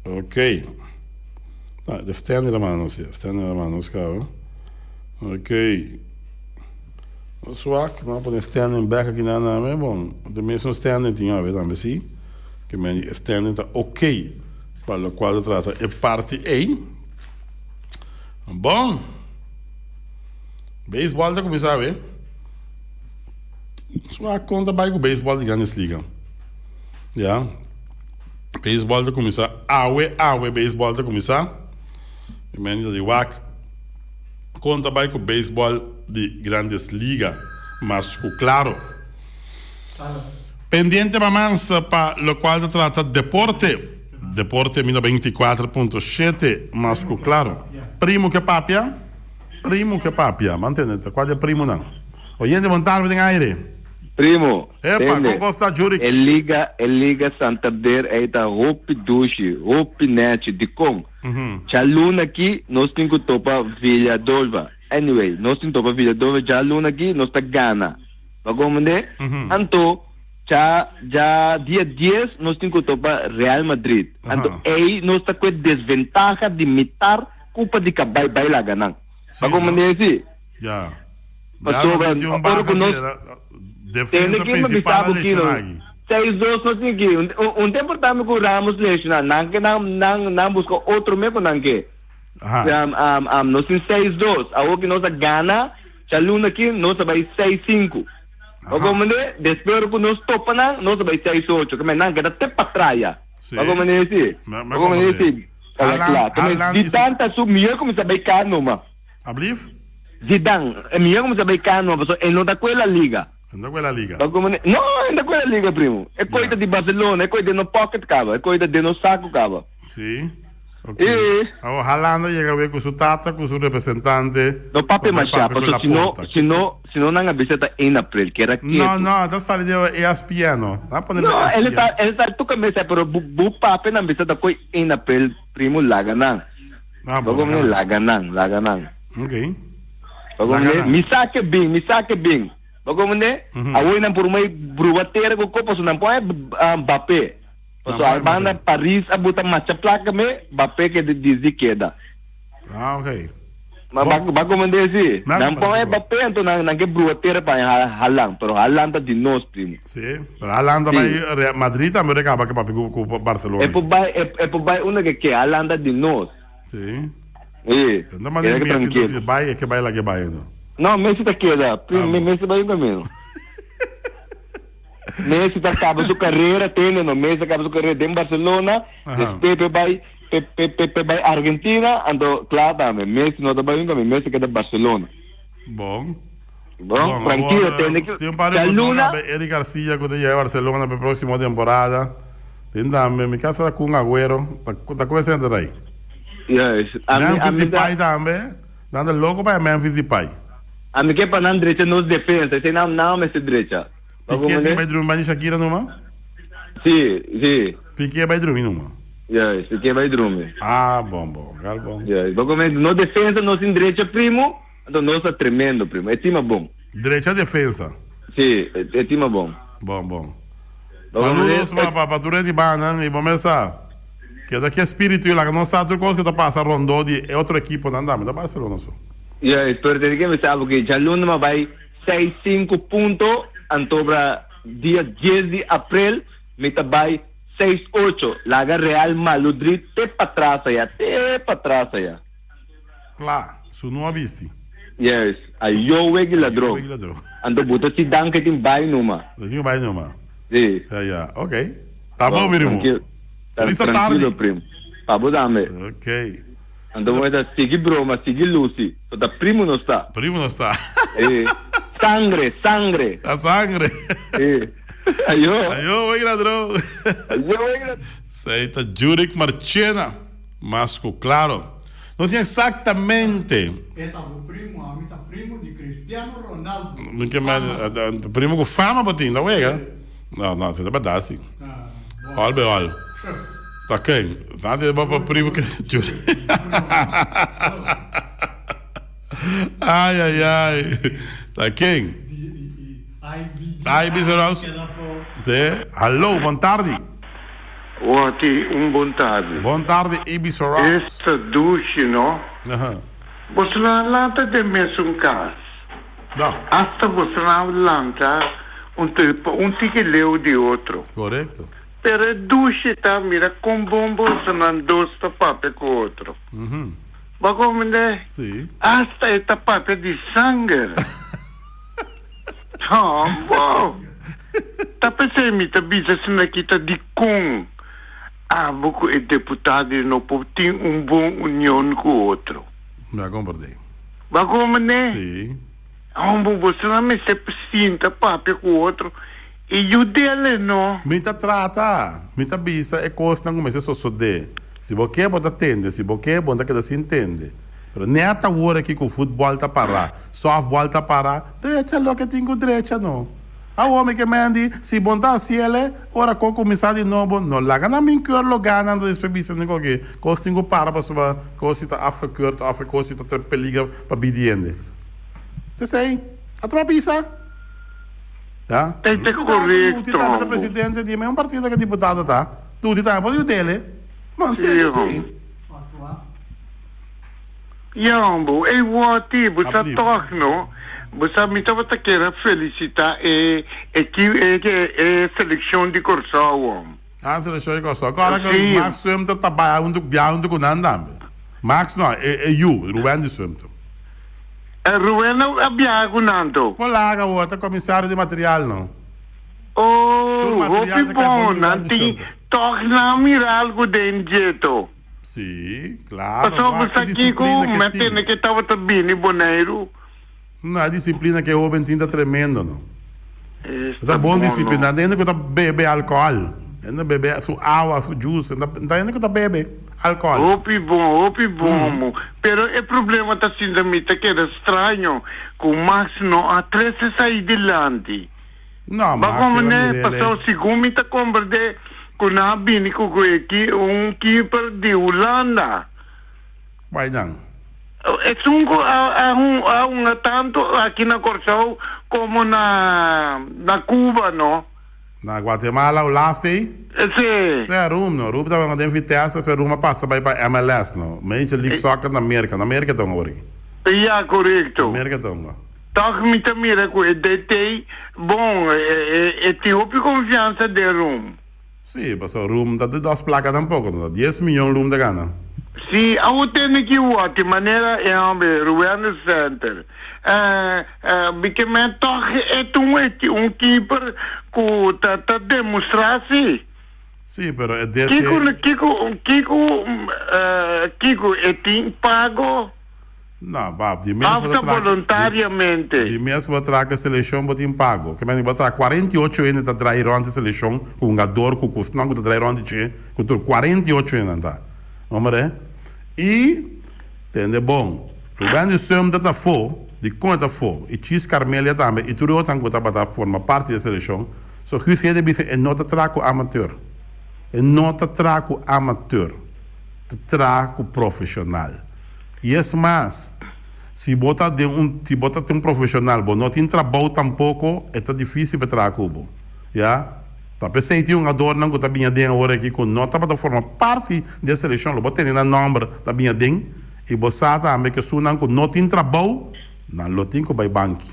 Ok. Ah, de Stanley la manda nos, Stanley la manda nos caba. Ok. Nos wak, nos pone Stanley back aki na name. Bon, de mesmo Stanley tin awe tambe si. Ke men Stanley ta ok pa locual ta trata e parti ei. Bon. Baseball ta cuminsa awe. Nos wak con ta bay cu baseball di Grandes Liga. Ya. Beisbòl ta kuminsá awe awe beisbòl ta kuminsá. Mi mende ta di wak kon ta bai ku beisbòl di Grandes Liga mas ku klaro. Pendiente pa mas pa lokual ta trata deporte. Deporte mi 94.7 mas ku klaro. Primo ke papia? Primo ke papia? Mantende ta kua di e primonan? Oyente bon tarde den aire. Primo, Epa, tende, kon kos ta Jurik? e liga, e liga Santander ei ta hopi dushi, hopi nechi. Dikon? Djaluna aki nos tin ku topa Villadolva. Anyway, nos tin topa Villadolva djaluna aki, nos ta gana. Bo a komprendé? Anto, dja, dja dia dies nos tin ku topa Real Madrid. Anto ei nos ta ku e desventaha di mitar kupa di kabai bai laga nan. Pa comprende si? Ya. Pasobra ora ku nos Defensa tende ki mi principal bisa a bo kino lesioná aki. 6-2 nos tin ki un tempo tambe ku Ramos lesioná nan ke nan nan nan buska otro me ku nan ke. Aha. Um, um, um, nos tin 6-2 awor ki nos a gana djaluna aki nos a bai 6-5. Aha. Pa comprende? Despues ora ku nos topa nan nos a bai 6-8 ke men nan keda te patras ya. Sí. Pa comprende si? Me, me Pa comprende comprende. si? Kala Haaland, kla. Ke men Haaland is Zidane ta su mihó kuminsá bai kano ma. Ablief? Zidane, e mihó kuminsá bai kano pasobra e no ta kue La Liga. E no ta kue La Liga. Pa comprende? No, e no ta kue La Liga, primo. E koi ta Ya. di Barcelona, e koi den no pocket kaba, e koi ta den no saku kaba. Sí. Ok. E. Awor Haaland a yega awe ku su tata, ku su representante, No pa papia bai mashá, papia ku pasobra si no, Laporta. si no, si no nan a bisa ta 1 april, kera No, ketu. no, ta sali di ESPN, no. Nan a pone No, riba el ta, ESPN. el ta tuka mesa, pero bu, bu papia nan bisa ta koi 1 april, primo, laga nan. Ah, Bo bon, come laga nan. laga nan, laga nan. Ok. Bo Laga come nan. mi sa ke bin, mi sa ke bin. Bo come awor nan por mai bruba tera ku kopa so nan por Mbappé. Nan Paso por ai banda Mbappé. Paris a buta macha plaka me, Mbappé ke di keda. Ah, ok. Ma Bon. ba ba come si. Nan Nan por comprende. Mbappé anto nan nan ke bruba tera pa Haaland, pero Haaland ta di nos primo. Sí, pero Haaland ta Sí. bai Real Madrid tambe ora kaba ke papia ku ku Barcelona. E por bai e e por bai unda ke ke, Haaland ta di nos. Sí. Sí, No manera keda Messi tranquilo. ta si bai e ke bai la ke bai no. No, Messi ta keda. Ah, bon. Messi bai un camino. Messi ta caba su carrera, tende no, Messi ta caba su carrera den Barcelona, Aha. despues pe bai pe pe pe pe bai Argentina, anto kla tambe, Messi no ta bai un camino, Messi keda Barcelona. Bon. Bon, Bon, tranquilo, awor, tende ki tin un par di djaluna. botón Eric Garcia ku ta yega Barcelona pa e próksimo temporada. Tin tambe, mi kasa ta Kun Agüero, ta ta ku esei ta ei. Yes, ami Memphis ami ta Depay tambe, nan ta loko pa e Memphis Depay. Ami ke pa nan drecha nos defensa, esei nan nan mester drecha. Bo Piqué tin komprende? bai drumi banda di Shakira numa? Si, si. Piqué bai drumi numa? Yes, Piqué bai drumi. Ah, bon, bon, gal bon. Yes, bo komprende? Nos defensa nos tin drecha primo, anto nos ta tremendo primo. E team a bon. Drecha defensa. Si, e team a bon. Bon, bon. Bo komprende? Saludos pa pa tur e di bannan y bo mes sa keda ki espiritu y laga nos sa tur cos cu ta pasa rondó di e otro equiponan tambe, no Barcelona so. Yes, pero tene ke bisa bo ke djaluna ma bai seis sinku punto antobra dia dies di aprel mi ta bai seis ocho laga Real Maludrid te patras aya te patras aya. Kla, su no a bisti. Yes, ayo wegi Ayo ladron. wegi ladron. Anto bo ta si dan ke tin bai numa. Ke tin bai numa. Si. Ya, ya, ok. Ta bon, mi rimu. Trankil. Feliz tardi. Trankilo, prim. Pa bo tambe. Ok. Anto bo ta sigui broma, sigui luci. So ta primo nos ta. Primo nos ta. Eh. Sangre, sangre. La sangre. Eh. Ayo. Ayo, wegi ladron. Ayo, wegi ladron. Esei ta Jurick Marchena. Mas ku klaro. No tin eksaktamente. E ta bo primo, ami ta primo di Cristiano Ronaldo. Mi ke men, primo ku fama bo tin, ta wega? No, no, esei ta bèrdat si. Hòl be hòl. Ta ken? Santi bo primo ke Jurick. Ai, ai, ai. Ta ken? Ai, Sorous. Te, hallo, bon tardi. Wati un bon tardi. Bon tardi Ibi Sorous. Esta dushi no. Boso no a lanta den mesun kas. No. Asta boso no a lanta un un tiki leu di otro. Korekto. Pero e dushi ta mira kon bon bosonan dos ta papia ku otro. Bo a komprende? Sí. Asta e ta papia di sanger. Bo ta p'esei mi ta bisa asina ki ta dikon abo ku e deputado no por tin un bon union ku otro. Mi a komprendé. Bo a komprendé? Sí. Hombo, boso nan mester sinta papia ku otro i yud'el no. Mi ta trata, mi ta bisa e kosnan ku mester sosodé. Si bo ke, bo ta tende, si bo ke, bo no ta keda sin tende. Pero net awor aki ku futbòl ta pará, sòftbòl ta pará, drecha loke tin ku drecha no. Awor mi ke mendi, si bo no ta hasiel, ora ku kuminsá di nobo, no laga nan bin keur lugá nan ta despues bisa nan koke kos tin ku para pasobra kos si ta afgekeurd òf e kos si ta ter peliger pa bidi hende. T'esei, a tuma bisa. Ya. Ta Cuidado ku korekto, Luti tambe ta hombo. presidente di e mesun partido ku e diputado ta. Luti tambe por yud'el. Man, serio Sí, si. hombo. Ja hombo, ey Watty, bo sa toch no, bo sa mi tabata kier a felicita e e e seleccion di Corsou hom. Ah, seleccion di Corsou. Kora ku Max Sumter ta bai huntu bia huntu ku nan tambe. Max no, e e yu, Ruben di Sumter. Ruben a biaha ku nan to? Por laga bo, e ta comisario di material no. Oh, hopi bon, nan tin toch nan a mira algu den dje to. Sí, claro. Pasobra bo sa kiko mi a tende ke tabata bini Boneiru. No, e disiplina ke e hoben tin ta tremendo, no. E ta bon disiplina. Ta hende ku ta bebe alkohòl. Hende bebe su awa, su juice. Ta hende ku ta bebe alkohòl. Hopi bon, hopi bon, mo. Pero e problema ta sinta mi ta keda straño ku Max no a trese esei dilanti. No, Ba Max como era ne, mirele. paso segun mi ta comprende cu nan a bini cu cu e ki un keeper di Hulanda. Bai nan. Esun cu a a hun a hunga tanto aki na Corsou como na na Cuba no. Na Guatemala o laatste ei? Si. Sea Room no. Room tabata den Vitesse pero Room a pasa bai pa MLS no. Major League Soccer na Merca. Na Merca ta hunga por aki. Ya, corecto. Na Merca ta hunga. Tòg mi ta mira ku e DT bon, e tin hopi konfiansa den Room. Sí, pasobra Room ta di dos plaka tampoko, no ta dies miyon Room ta gana. Sí, awor tene ki wòrdi manera e hòmber Ruwender Center. Bike men tòg e ta un un keeper ku ta ta demostrá sí. Sí, pero e DT. Kiko kiko kiko kiko e tin pago? No, bab, di mes bo Of ta ta traha voluntariamente? Di mes bo ta traha ku e selekshon bo tin pago. Ke mester bo ta traha 48 hende ta drai rònt e selekshon ku hungador ku kusnan ku ta drai rònt di dje ku tur 48 hende nan ta. Hombre, i tende bon, Ruben di Sumter ta afó, dikon e ta afó? I Chis Carmelia tambe i tur e otronan ku tabata forma parti di e selekshon. So Guus Hede bisa e no ta traha ku amateur. E no ta traha ku amateur. Ta traha ku profeshonal. I es mas, si bo ta den un, si bo ta un profesional, bo no tin trabou tampoco, e ta dificil pa traha cu bo. Ya. Ta p'esey tin hungadornan cu ta biña den awor aki cu no tabata forma parti di e seleccion, lo bo tene nan nomber ta biña den, i bo sa tambe cu esunnan cu no tin trabou, nan lo tin cu bay banki.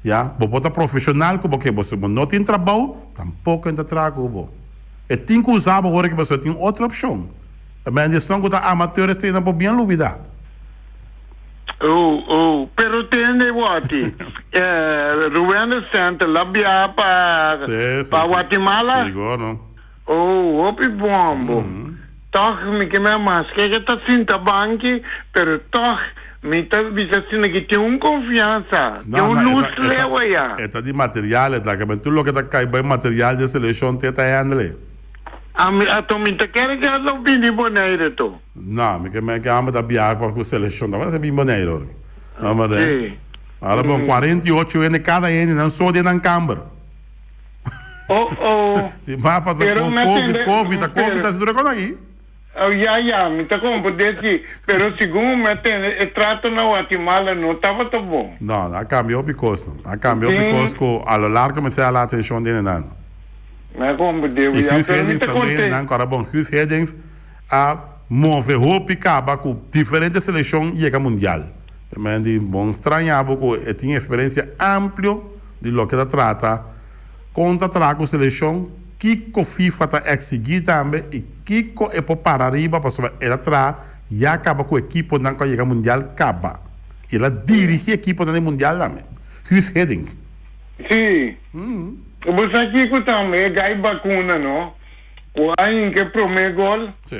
Ya. Bo por ta profesional cu bo ke, bo si bo no tin trabou, tampoco e ta traha cu bo. E tin cu usa bo awor aki pasobra tin otro opcion. Men di esnan ku ta amateur esei nan por bien lubidá. Oh, oh, pero tende wati, Ruwender Center la bia pa Sí, sí, pa sí. Guatemala? Sigur, no? Oh, hopi bon bo. Tòg mi ke me maske ke ta sinta banki, pero tòg mi ta bisa asina ki tin un konfiansa, tin No, un no, e lus ta, e ta, leu aya. e ta di material e ta, ke men tur loke ta kai bai material di e selekshon te ta handle. Ami ato mi ta kere ke lo bini Bonaire to. No, mi ke men ke amba ta biaha pa ku selekshon ta wak bin Bonaire ora. No mare. Si. Ora bon 48 hende kada hende nan so den nan kamber. Oh oh. Ti mapa ta Pero ku mi a covid tende covid ta covid pero ta situra kon aki. Oh ya ya mi ta komprende si pero segun mi a tende e trato na Guatemala no tabata bon. No, a kambia hopi kos. A kambia hopi Tin kos ku a lo largo mi sea la atenshon den nan. Mi a komprende I ya Guus pero mi Hiddink ta tambe konte. nan kòrda bon Guus Hiddink a move hopi kaba ku diferente selekshon yega mundial. Men di bon straña bo ku e tin eksperensia amplio di loke ta trata kon ta traha ku selekshon, kiko FIFA ta eksigí tambe i kiko e por para riba pasobra el a traha ya kaba ku ekiponan ku a yega mundial kaba. I el a dirigí ekiponan den mundial tambe. Guus Hiddink. Sí. Bo sa kiko tambe e gai bakuna no? Ku a hinka e prome gol, Sí.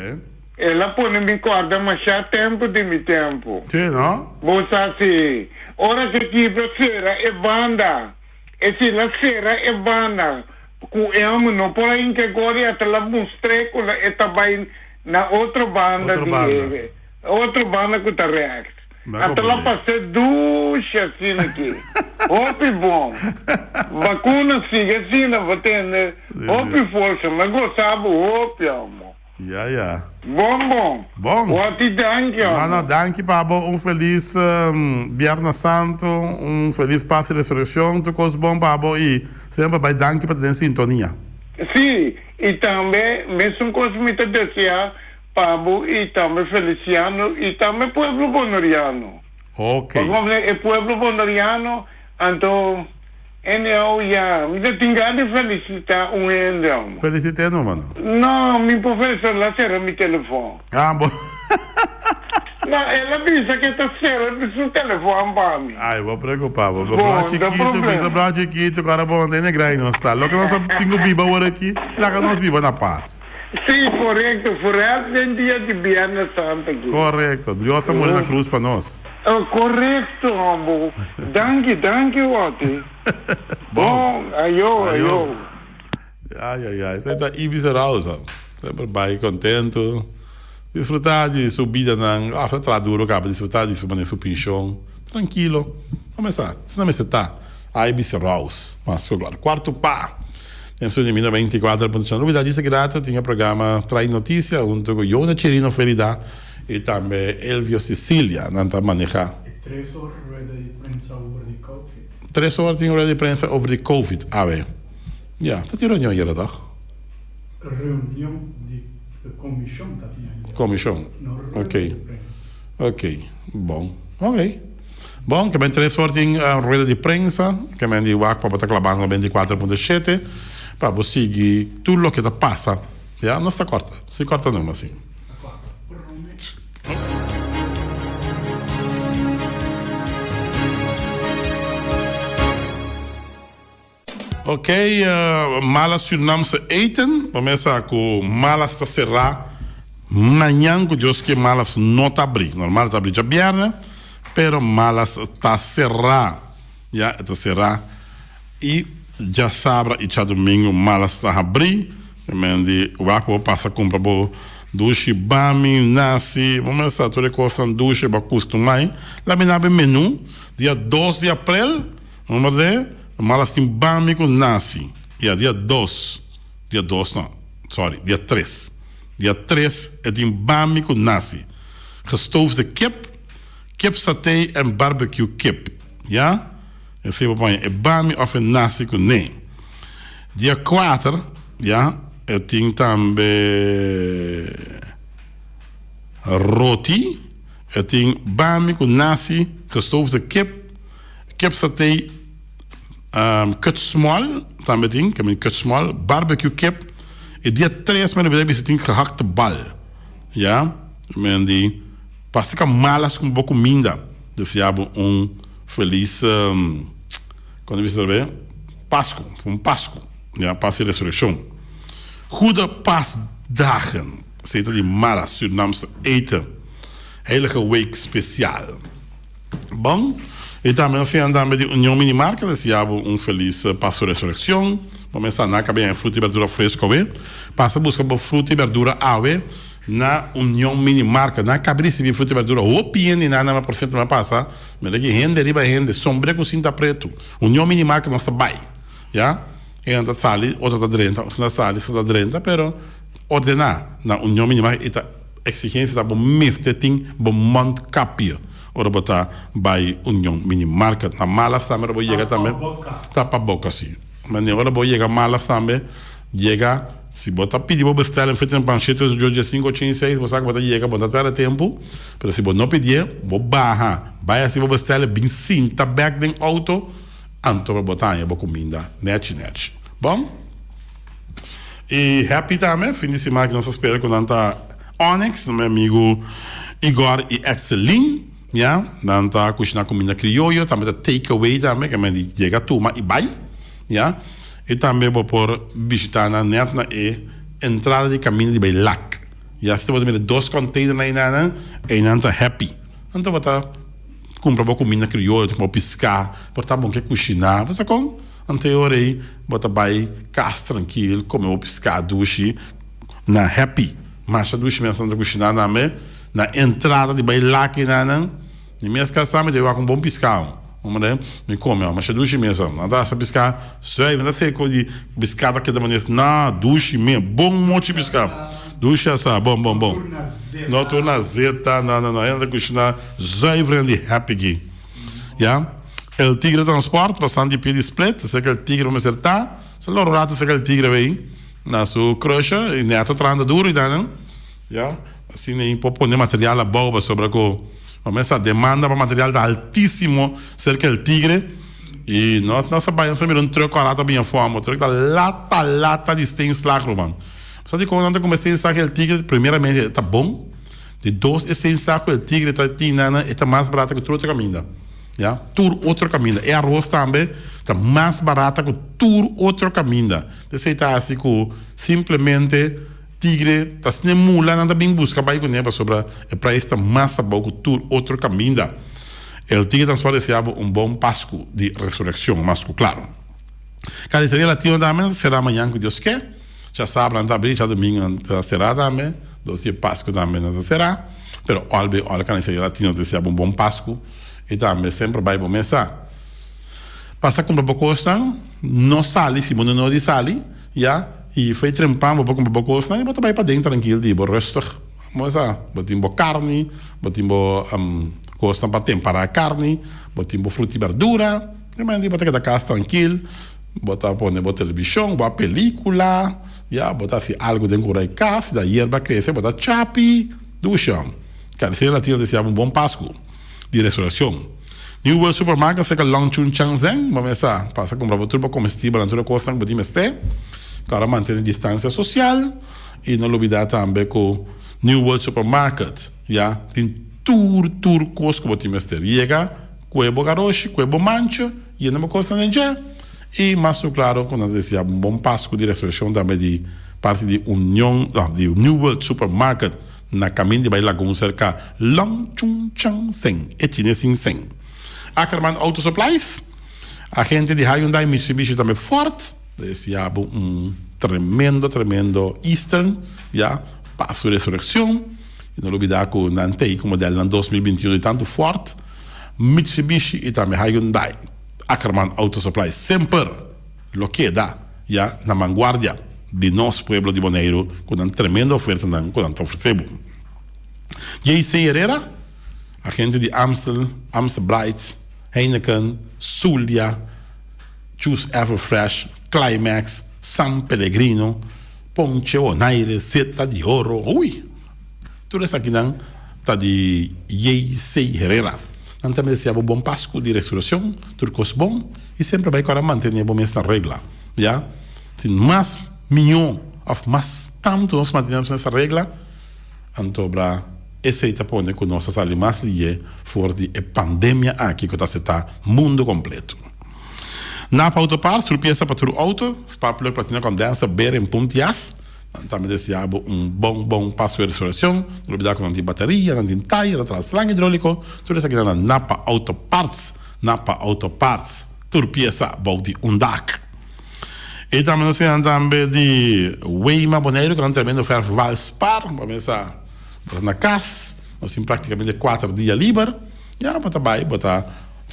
el a pone mi kòrda mashá tempu di mi tempu. Sí, no? Bo sa si, ora ku e kipra sera e banda, e si el a sera e banda ku e hòmber no por a hinka e gol i ata el a mustr'é ku e ta bai na otro banda Otro di banda. e otro banda ku ta rèks. Me Ata la comprendí. pasé dushi asina aki. Hopi bon. Bakuna sigui asina bo tende. Sí, Hopi sí. forsa. Me gosa bo hopi amo. Ya, ya. Bon bon. Bon. Hopi danki No, no, amo. danki pa bo. Un felis Biernes Santo, un felis Pas y Resurreccion. Tur cos bon pa bo y semper bay danki pa ta den sintonia. Sí, y tambe mesun cos mi ta desea. Pa bo y tambe Feliciano y tambe pueblo Boneriano. Ok. Pa como e pueblo Boneriano anto anyhow ya mi ta tin gana di felicita un hende amo. Felicite no mano. No mi por felicita la cera mi telefon. Ah bo. No el a bisa ke ta cera su telefon pa mi. Ay bo preocupa bo. Bo Bra no chikito bisa problema. bra chikito cu ora bo no tene grai nos ta. Loke nos a tin cu biba awor aki laga nos biba na paz. Sí, korekto, vooral den dia di Biernes Santo aki. Korekto, Dios a muri na krus pa nos. Oh, korekto, hombo. Danki, danki, Otty. Bon. Bon, ayo, Ayo. ayo. Ai, ai, ai, esei ta Ibis Arauza. Semper bai contento, disfruta di su bidanan, af a traha duro caba, disfruta di su manera su pension, trankilo. Comenzá, asina mester ta. Ibis Rouse, mas ku klaro. Kuartu pa. Den su di 1924 Lubida djis grato tin e programa Trae Noticia hunto ku Yona Chirino Ferida i tambe Elvio Cecilia nan ta maneha. E tres or rueda di prensa over di covid. Tres or tin rueda di prensa over di covid awe. Ya, ta tin reunion ayera toch? Reunion di komishon ta tin ayera. Komishon, No rueda ok. di prensa. Ok, bon, ok. Bon, ke men tres or tin rueda di prensa, ke men di wak pa bo ta klabando 24.7 pa bo sigui tur loke ta pasa. Ya, nos ta korta, si korta numa si. Ok, mala Surinaamse eten, bo mesa ku malas ta será mañan ku Dios ke malas no ta abrí. Normal ta abrí djabièrnè, pero malas ta será. Ya, e ta será. I djasabra i djadumingu malas ta habrí. Men di wak bo pasa kumpra bo dushi bami, nasi, bo mesa tur e kosnan dushi bo a kustumai. Labi nabi menú dia dos di aprel. Nomber de malas tin bami ku nasi. Ya dia dos, dia dos no, sorry, dia tres. Dia tres e tin bami ku nasi. Gestoofde kip, kip saté en barbecue kip. Ya, esei bo paña e bami of e nasi ku ne. Dia kuater, ya, e tin tambe roti, e tin bami ku nasi, gestoofde kip. Kip satay cut small tambe tin, ke men cut small, barbecue kip. E dia tres men a bisa tin gehakte bal, ya. Men di pasa ka malas ku bo kuminda. Desea bo un felis, kon ta bisa otra be? Pasku, un pasku, ya, pas di resurekshon. Goede pasdagen, esei ta di malas, Surinaamse eten. Heilige week spesial. Bon, i tambe nos siña tambe di Union Minimarket deseá bo un felis Pasku Resureccion. Bo mester sa na kabia e fruta i berdura fresco awe. Pasa buska bo fruta i berdura awe na Union Minimarket. Nan a kabi risibi fruta i berdura hopi hende i nan nan por siento nan pasa mira ki hende riba hende sombre ku sinta pretu. Union Minimarket nos ta bai ya. E nan ta sali otro ta drenta, otro ta sali otro ta drenta pero ordena na Union Minimarket i ta. Exigencia ta bo mester tin bo mondkapje ora bo ta bay Union Mini Market. Na Malas tambe ora bo yega tambe tapa boca si. Mane ora bo yega Malas tambe yega si bo ta pidi bo bestelling fecha na pan shete ocho dje sinku ocho seis bo sa ku bo ta yega bo no ta perde tempu pero si bo no pidie bo baha bay hasi bo bestelling bin sinta bek den auto anto bo ta haña bo kuminda nechi nechi. Bon. I happy tambe, fin di siman aki nos ta spera ku nan ta Onyx, mi amigu Igor i Etselin, ya, nan ta kushiná kuminda krioyo, tambe ta take away tambe, ke men di yega tuma i bai, ya. I tambe bo por bishitá nan nèt na e entrada di kaminda di bai Lac, ya. Si bo ta mira dos container na einan, einan ta happy. Nan tabata kumpra bo kuminda krioyo, ta kumpra bo piská, por ta bon ke kushiná, bo sa kon? Anto e ora ei bo ta bai kas trankil, kome bo piská dushi na Happy. Masha dushi mes nan ta kushiná tambe. Na entrada di bai laki nan, mi mes kasá mi ta wak un bon piská. Hombre, mi kome masha dushi mes. Nan ta hasa piská zuiver, nan ta seko di piská ta keda manes na dushi mes. Bon mochi piská. Dushi asá, bon bon bon. No tur na zeta, no no no. Nan ta kushiná zuiver di Happy aki. Ya. El Tigre Transport pasan di pie di Split, esei ku El Tigre bo mester ta. Sa loro rato esei ku El Tigre bay na su crusher y Neto trahando duro y danan. Ya. Asina ei por pone material abou pasobra ku bo mester sa demanda pa material ta altisimo serka El Tigre i nos nos a bai nos a mira un truck ora ta bini afó amo truck ta lata lata di steenslag ruman. Sa dikon nan ta kumpra steenslag El Tigre primeramente e ta bon di dos e steenslag ku El Tigre ta tin nan e ta mas barata ku tur otro kaminda ya tur otro kaminda e aros tambe ta mas barata ku tur otro kaminda esei ta hasi ku simplemente Tigre ta sne mula nan ta bin buska bai kuné pasobra e prijs ta mas abou ku tur otro kaminda. El Tigre tan solo desea bo un bon Pasku di Resurekshon mas ku klaro. Carniceria Latino tambe nan ta será mañan ku Dios ke. Djasabra nan ta abrí, djadumingu nan ta será tambe, dos dia Pasku tambe nan ta será. Pero ol be ol Carniceria Latino ta desea bo un bon Pasku i tambe semper bai bo mesa. Pasa kumpra bo kosnan, no sali si bo no no di sali. Ya, y fey trempan bo por cumpra bo cosnan y bo ta bay paden trankil di bo rustig. Bo sa, bo tin bo carni, bo tin bo cosnan pa tempara carni, bo tin bo fruta y berdura, y mandi bo ta keda cas trankil, bo ta pone bo television, bo a pelicula, ya, bo ta haci algo den cura e cas, si ta yerba crece bo ta chapi, dushi. Carniceria Latino ta deseabo un bon Pascu di Resurreccion. New World Supermarket serka Long Chun Chang Zeng, bo mester pasa kumpra bo tur bo komestibelnan, tur e kosnan ku bo tin mester. Kòrda mantene distansia sosial i no lubidá tambe ku New World Supermarket ya tin tur tur kos ku bo tin mester. Yega kue bo garoshi, kue bo mancha, yena bo kosnan den dje i mas ku klaro ku nan ta deseá bo un bon Pasku di Resurekshon tambe di parti di Union, no, di New World Supermarket. Na kamin di bai Lagun serka Long Chun Chang Seng, e chines sin seng. Ackerman Auto Supplies, agente di Hyundai, Mitsubishi tambe Ford, ta deseá bo un tremendo tremendo Eastern, ya, Pasku di Resureccion. I no lubidá ku nan t'ei ku modelnan 2021 di tantu Ford, Mitsubishi i tambe Hyundai. Ackerman Auto Supplies semper lo keda ya na vanguardia di nos pueblo di Boneiru ku nan tremendo ofertanan ku nan ta ofresé bo. JC Herrera, agente di Amstel, Amstel Bright, Heineken, Zulia, Juice Everfresh, Climax, San Pellegrino, Ponche Bonaire, Zeta di Oro, ui! Tur esakinan ta di JC Herrera. Nan ta merecea bo bon Pascu di Resurreccion, tur cos bon y semper bay cora mantene bo mes na regla. Ya, si mas miyo of mas tanto nos mantene nos na regla, anto bra esey ta pone cu nos ta sali mas liye for di e pandemia aki cu ta afecta mundo completo. Napa Auto Parts, tur pieza pa tur auto, spark plug, platina condenser, bearing, punt jas. Nan tambe desea bo un bon bon paso di restauracion. No olbida cu nan tin bateria, nan tin taya, nan traha slang hidrolico. Tur esaki nan na Napa Auto Parts. Napa Auto Parts, tur pieza bou di un dak. E tambe nos tin tambe di Weima Boneiru cu nan tremendo verf Valspar. Bo mester bo ta na cas. Nos tin practicamente cuater dia liber. Ya bo ta bay bo ta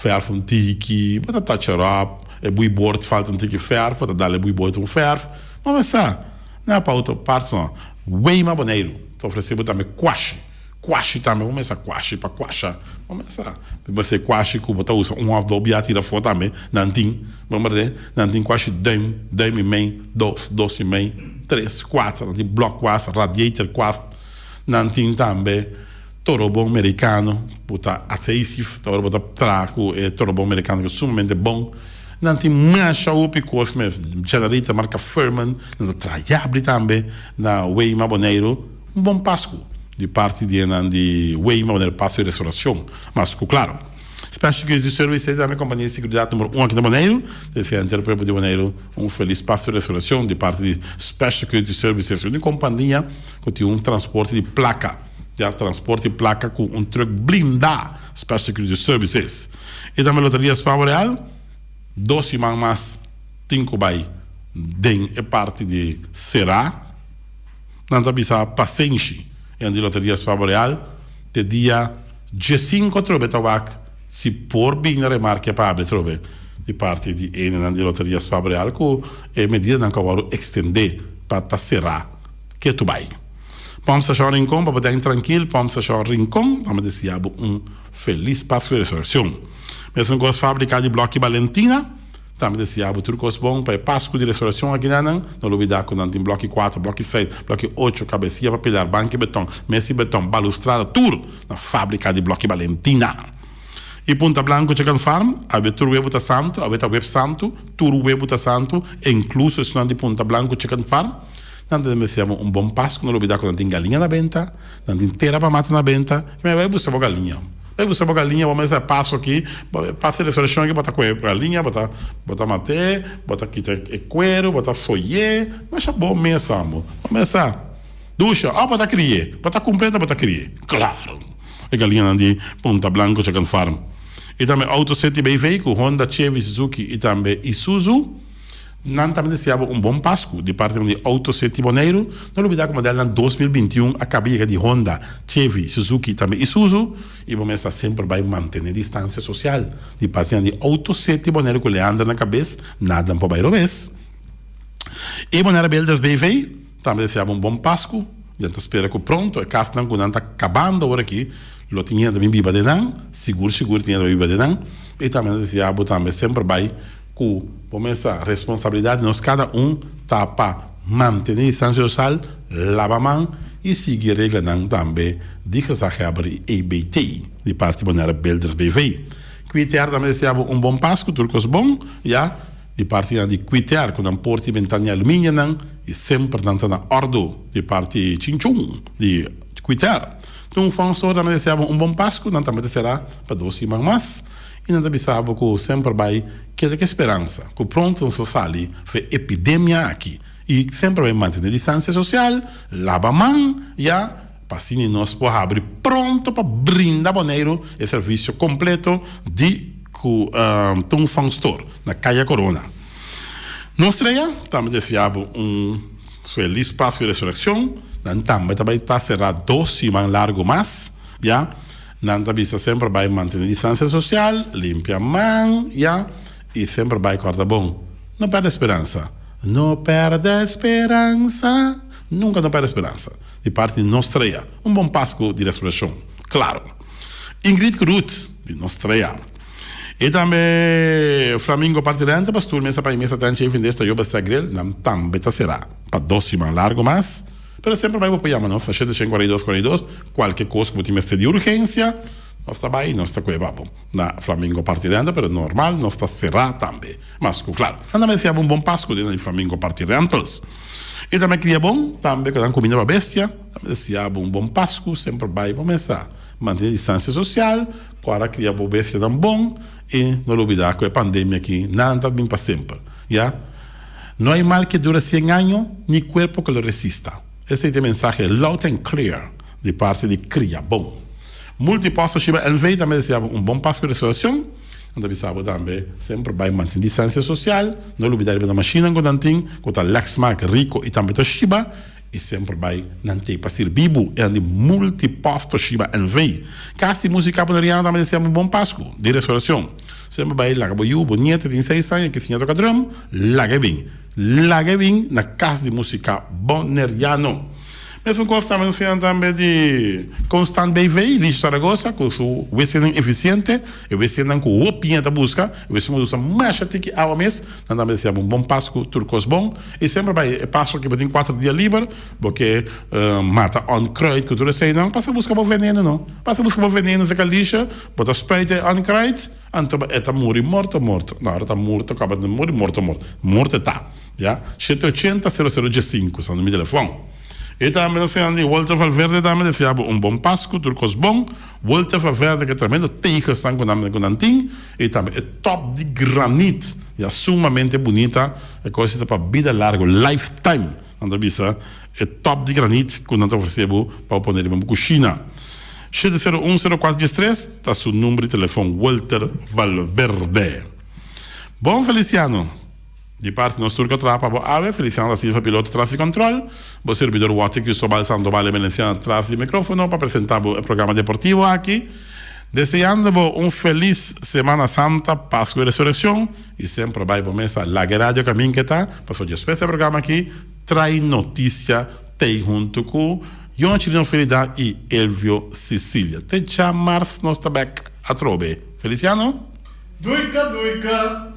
verf un tiki, bo ta touch it up. E boeiboord falta un tiki verf, bo ta dal e boeiboord un verf. Bo mester sa, Napa Auto Parts no. Weima Boneiru ta ofresé bo tambe kwashi. Kwashi tambe, bo mester sa kwashi pa kwasha. Bo mester sa. Bo mester kwashi ku bo ta usa un òf dos bia tira afó tambe. Nan tin, bo mester, nan tin kwashi duim, duim i mei, dos, dos i mei, tres, kuater. Nan tin blòk kwas, radiator kwas. Nan tin tambe torobon merikano ku ta adhesive, ta ora bo ta traha ku e torobon merikano ku ta sumamente bon. Nan tin masha hopi kos mes, generator marka Firman, nan ta traha yabri tambe na Weima Boneiru. Un bon Pasku di parti di enan di Weima Boneiru Pasku di Restauracion, mas ku klaro. Special Security Services tambe kompania di seguridat numero un aki na Boneiru, ta desea henter pueblo di Boneiru un felis Pasku di Restauracion di parti di Special Security Services, un kompania ku tin un transporte di plaka, ya transporte di plaka ku un truk blindá, Special Security Services. I tambe Loteria Spavo Real, dos siman mas tin ku bai den e parti di será. Nan ta bisa pasenshi en di Loteria Spavo Real te dia diesinco atrobe ta wak si por bin na remarke pa abri atrobe di parti di enenan di Loteria Spavo Real ku e medidanan ku a wòrdu ekstendé pa ta será ketu bai. Pòmp Stashon Rincon pa bo den trankil Pòmp Stashon Rincon ta deseá bo un Felis Pasku di Resurekshon. Mesun kos Fábrika di Blòki Balentina Tambe deseá bo tur kos bon pa e Pasku di Restoracion akinanan. No lubidá ku nan tin blòki kuater, blòki seis, blòki ocho, kabesia pa pilar, banki beton, mesa di beton, balustrada, tur na Fábrika di Blòki Balentina. I Punta Blanco Chicken Farm, awe tur webu ta santu, awe ta web santu, tur webu ta santu, inkluso esnan di Punta Blanco Chicken Farm. Nan ta deseá bo un bon Pasku. No lubidá ku nan tin galiña na benta, nan tin tera pa mata na benta. Bai bai buska bo galiña. Bai buska bo galiña, bo mester paso aki, paso di resurreccion aki, bo ta coge galiña, bo ta bo ta mat'é, bo ta kita e cuero, bo ta foy'é, masha bo mesa bo, bo mesa dusha, of bo ta cri'é, bo ta cumpr'é ta bo ta cri'é, claro, e galiñanan di Punta Blanco Chicken Farm. Y tambe Auto City BV cu Honda, Chevy, Suzuki y tambe Isuzu. Nan tambe deseá bo un bon Pasku di parti di Auto City Boneiru. No lubidá ku modelnan 2021 a kaba yega di Honda, Chevy, Suzuki i tambe Isuzu i bo mester semper bai mantené distansia sosial. Di parti di Auto City Boneiru ku Leander na kabes, nada no por bai robes. I Bonaire Builders BV tambe deseá bo un bon Pasku. Nan ta spera ku pronto e kasnan ku nan ta kabando awor aki lo tin hende ta bin biba den nan, sigur sigur tin hende ta bin biba den nan. I tambe nan ta deseá bo tambe semper bai Ku bo mesa responsabilidat di nos kada un ta pa mantene distansia sosial, laba man i sigui reglanan tambe di Gezaghebber i EBT di parti Bonaire Builders BV. Quitear tambe desea bo un bon Pasku, tur kos bon, ya, di partinan di Quitear ku nan porta i bentana di aluminianan i semper nan ta na òrdu di parti Chinchun di Quitear. Tun Fonsor tambe desea bo un bon Pasku, nan tambe ta sera pa dos siman mas. I nan ta bisa bo ku semper bai keda ku e speransa ku pronto nos lo sali for e epidemia aki. I semper bai mantene distansia sosial, laba man, ya, pa asina nos por habri pronto pa brinda Boneiru e servisio kompleto di ku Tung Fang Store na Kaya Korona. Nos trea tambe deseá bo un felis Pasku di Resurekshon. Nan tambe ta bai ta será dos siman largu mas, ya. Nan ta bisa semper bai mantene distancia social, limpia man, ya, y semper bai corda bon. No perde speransa. No perde speransa. Nunca no perde speransa. Di parti di nos trea. Un bon Pascu di Resurreccion. Claro. Ingrid Groot, di nos trea. Y tambe Flamingo Party Renta, pastoor mesa pa y mesa tanchi y fin de esta yoba sta grill, nan tambe ta cera pa dos siman largo mas. Pero semper bai bo por yama nos na shete shen kuarenta i dos kuarenta i dos, kualke kos ku bo tin mester di urgensia, nos ta bai i nos ta kueba bo na Flamingo Party Rental, pero normal nos ta será tambe. Mas ku klaro, nan ta mester yaba un bon Pasku den di Flamingo Party Rentals. I tambe kria bon, tambe ku nan kuminda pa bestia, ta mester yaba un bon Pasku, semper bai bo mesa mantené distansia sosial, ku ora kria bo bestianan bon i no lubidá ku e pandemia aki nan ta bin pa semper, ya. No hay mal que dure cien año, ni cuerpo que lo resista. Esei ta e mensahe loud and clear di parti di Cria Bon. Multiposto Shiba NV tambe desea bo un bon Pascu di Resurreccion. Nan ta bisa bo tambe semper bai mantene distancia social, no lubida riba nan mashinnan cu nan tin, cu ta Lexmark, Ricoh y tambe Toshiba, y semper bai nan tey pa sirbi bo. E nan di Multiposto Shiba NV. Cas di Musica Boneriano tambe desea bo un bon Pascu di Resurreccion. Semper bai laga bo yu, bo nieto tin seis aña ke siña toka drum, laga e bin. Laga e bin na Kas di Musika Boneriano. Mesun kos tambe nos siña tambe di Constant BV, Licio Zaragoza, ku su wcnan efisiente, e wcnan ku hopi hende ta buska, e wc ku ta usa masha tiki awa mes, nan tambe ta siña bo un bon Pasku, tur kos bon. I semper bai e Pasku aki bo tin kuater dia liber, bo ke mata onkruid ku tur eseinan, pasa buska bo veneno no. Pasa buska bo veneno seka Licio. Bo ta spuit e onkruid, anto e ta muri morto morto. No, ora ta murto kaba di muri morto morto. Morto e ta, ya. Shete ochenta sero sero diesinku, sa numero di telefon. E tambe nos siña di Walter Valverde tambe deseá bo un bon Pasku, tur kos bon. Walter Valverde ke tremendo tegelsnan ku nan ku nan tin i tambe e top di granit, ya, sumamente bunita. E kos ta pa bida largo, lifetime, nan ta bisa. E top di granit ku nan ta ofresé bo pa bo pone riba bo kushina. Shete sero un sero kuater diestres ta su number di telefon Walter Valverde. Bon Feliciano! Di parti nos tur ku a traha pa bo awe, Feliciano da Silva piloto tras di kòntròl, bo sirbidor Watty Cristobal Sandoval e Valenciano tras di mikrófono pa presentá bo e programa deportivo aki. Deseando bo un felis Semana Santa, Pasku i Resurekshon i semper bai bo mesa laga e radio kamin ke ta, pasobra despues di e programa aki, Trai Noticia t'ei huntu ku Yon Chirino Ferida i Elvio Cecilia. Te djamars nos ta bek atrobe. Feliciano? Duika duika!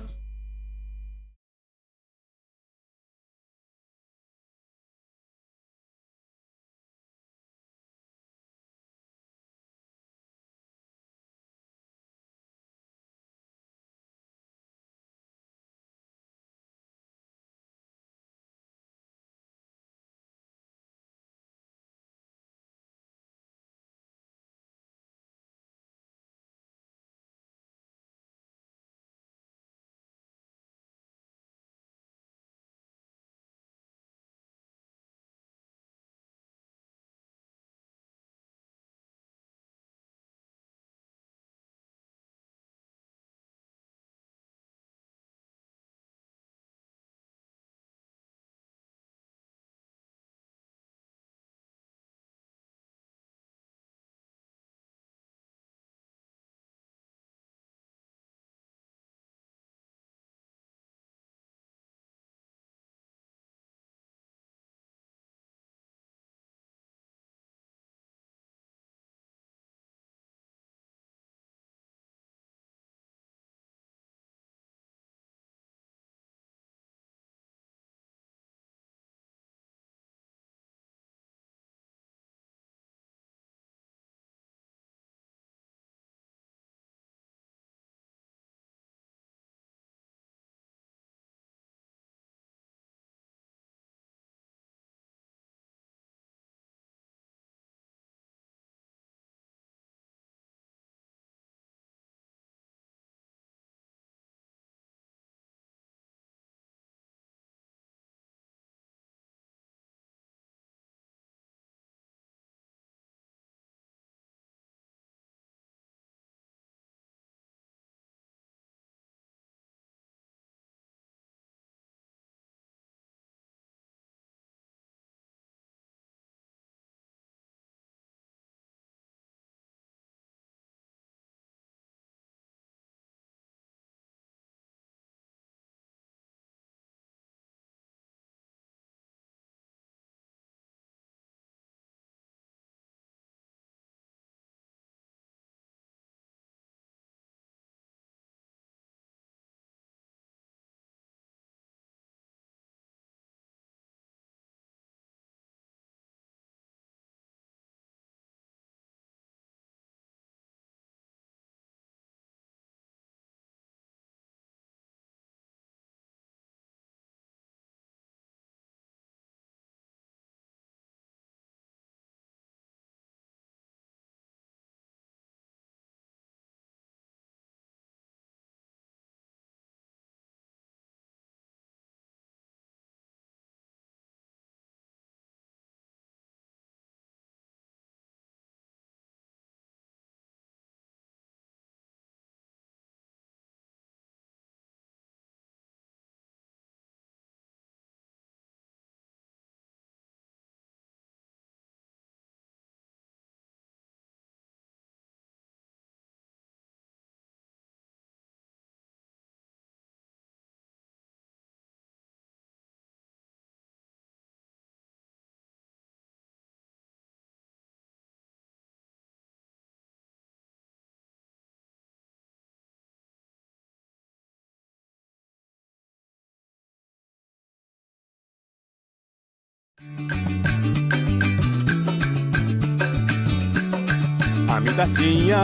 Ami ta siña,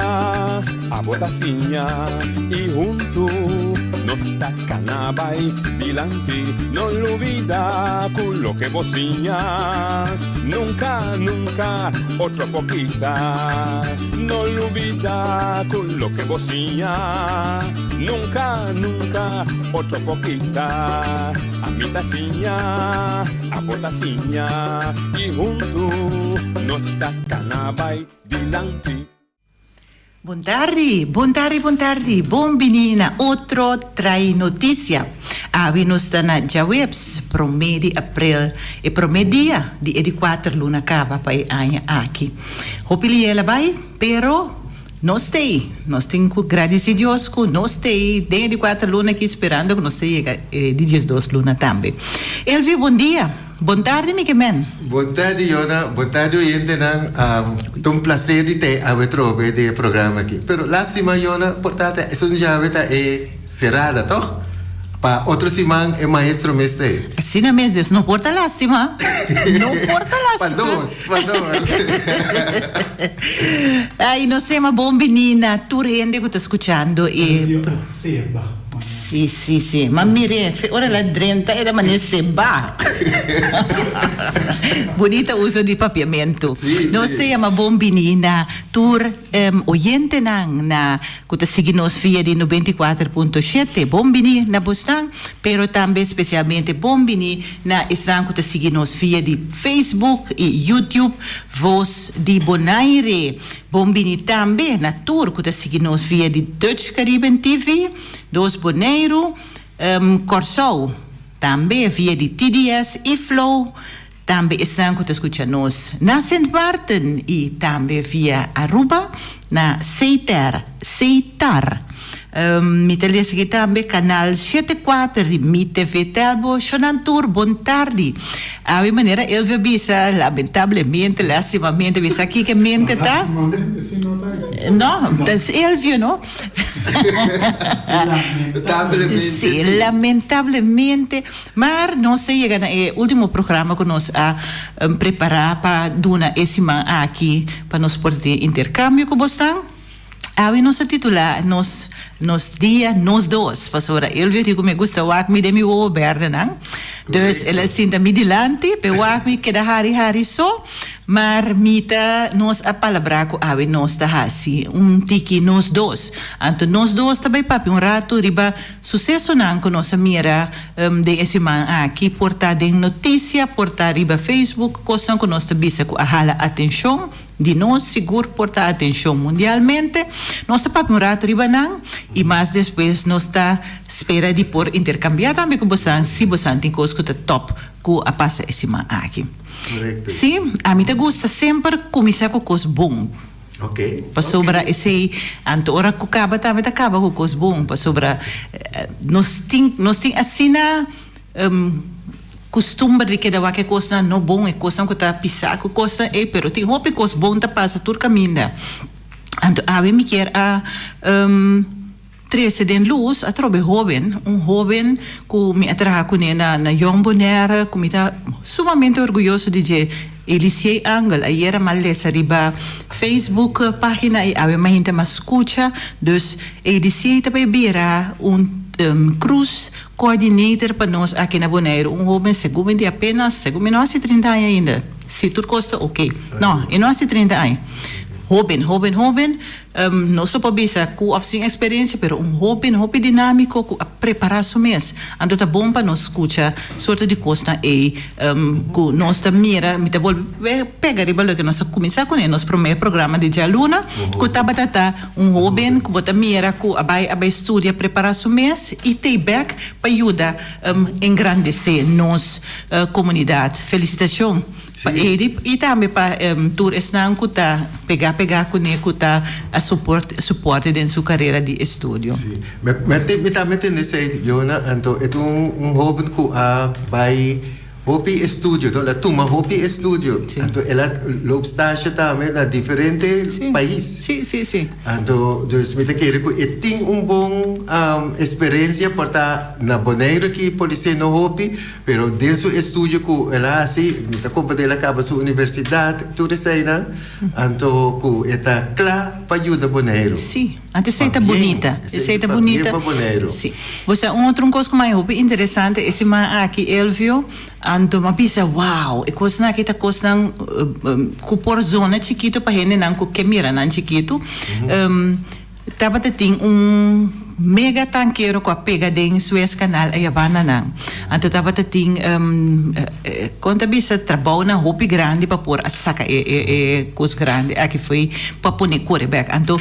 abo ta siña y hunto nos ta cana bay dilanti. No lubida cu loke bo siña nunca, nunca otro por kita. No lubida cu loke bo siña nunca, nunca otro por kita. Ami ta siña, abo ta siña y hunto nos ta cana bay dilanti. Bon tardi, bon tardi, bon tardi, bon bini na otro Trae Noticia. Awe nos ta na djaweps, prome di april, e prome dia di e di kuater luna kaba pa e aña aki. Hopi liel a bai, pero nos t'ei. Nos tin ku gradisi Dios ku nos t'ei den e di kuater luna aki sperando ku nos ta yega e di diesdos luna tambe. Elvio, bon dia. Bon tardi mi ke men. Bon tardi Yona, bon tardi oyentenan. Ta un placer di ta awe trobe den e programa aki. Pero lastima Yona, por ta ta esun djawe ta e cerada toch? Pa otro siman e maestro mes ta e. Asina mes dus no por ta lastima. No por ta Pa lastima. nos, pa nos. Ay nos sema bon bini na tur hende ku ta skuchando e. Seba. Si, si, si. Ma mir'é, fe ora el a drenta e ta manera seba. Bunita uso di papiamentu. Si, Nos si. ta yama bon bini na tur oyentenan na ku ta sigui nos via di 94.7. Bon bini na bosnan, pero tambe spesialmente bon bini na esnan ku ta sigui nos via di Facebook i YouTube Voz di Bonaire. Bon bini tambe na tur ku ta sigui nos via di Dutch Caribbean TV, Dos Boneiru, Kòrsou, tambe via di TDS i Flow, tambe esnan ku ta skucha nos na Sint Maarten i tambe via Aruba na Seiter, Seitar. Mi ta lesa aki tambe kanal 74 di Mi TV Telbo. Shonan tur bon tardi. Awe manera Elvio a bisa, lamentablemente, lastimamente, mi sa kiko e mente ta. Lastimamente si no ta existi. No, ta Elvio no. Lamentablemente Si, si. lamentablemente. Maar nos a yega na e ultimo programa ku nos a prepara pa duna e siman aki pa nos por tin interkambio ku bosnan. Awe nos a titulá nos nos dia Nos Dos, pasobra Elvio di ku mi gusta wak mi den mi wowo bèrdenan. Dus el a sinta mi dilanti p'e wak mi keda hari hari so, maar mi ta nos a palabrá ku awe nos ta hasi un tiki nos dos. Anto nos dos ta bai papia un ratu riba susesonan ku nos a mira den e siman aki, por ta den notisia, por ta riba Facebook, kosnan ku nos ta bisa ku a hala atenshon. Di nos sigur por ta atencion mundialmente. Nos ta papia un rato riba nan y mas despues nos ta spera di por intercambia tambe cu bosan si bosan tin cos cu ta top cu a pasa e siman aki. Correcto. Si, ami ta gusta semper cuminsa cu cos bon. Ok. Pasobra esey anto ora cu caba tambe ta caba cu cos bon pasobra nos tin nos tin asina. Kustumber di keda wak e kosnan no bon, e kosnan ku ta pisá ku kosnan ei, pero tin hopi kos bon ta pasa tur kaminda. Anto awe mi kier a trese den lus atrobe hóben, un hóben ku mi a traha kuné na na Jong Bonaire, ku mi ta sumamente orguyoso di dje, Elisiey Angel. Ayer a mal lesa riba Facebook página i awe mainta mas skucha, dus Elisiey ta bai bira un krus Coordinator pa nos aki na Boneiru, un hoben segun mi di apenas, segun mi no hasi 30 aña ainda, si tur cos ta ok. No, e no hasi 30 aña. Hoben, hoben, hoben, nos no por bisa cu of sin experiencia, pero un hoben hopi dinamico cu a prepara su mes. Anto ta bon pa nos scucha soorte di cosnan ey cu nos ta mira, mi ta bolbe pega riba loke nos a cuminsa cune, nos prome programa di djaluna, cu tabata ta un hoben cu bo ta mira cu a bay a bay studia, prepara su mes, I tei bek pa yuda engrandesé nos komunidat. Felisitashon pa Edip i tambe pa tur esnan ku ta pegá pegá kuné ku ta a suporte den su karera di estudio. Sí. Mi tambe tende esei, Yona. Anto e ta un hoben ku a bai. Hopi estudio, el a tuma hopi estudio. Anto el a loop stage tambe na diferente pais. Sí, sí, sí. Anto, dus mi ta kere ku e tin un bon eksperensia por ta na Boneiru aki polisé no hopi, pero den su estudio ku el a hasi, mi ta komprendé el a kaba su universidat, tur eseinan, anto ku e ta kla pa yuda Boneiru. Sí. Anto esei ta bunita. Esei ta bunita. Sí. Bo sa un otro un kos ku mai hopi interesante e siman aki Elvio, anto m'a bisa wow, e kosnan aki ta kosnan ku por zona chikitu pa hendenan ku ke mira nan chikitu. Tabata tin un mega tankero ku a pega den Suez Canal a yabá na nan. Anto tabata tin kon ta bisa trabounan hopi grandi pa por a saka e e kos grandi aki fo'i pa pone kore bek. Anto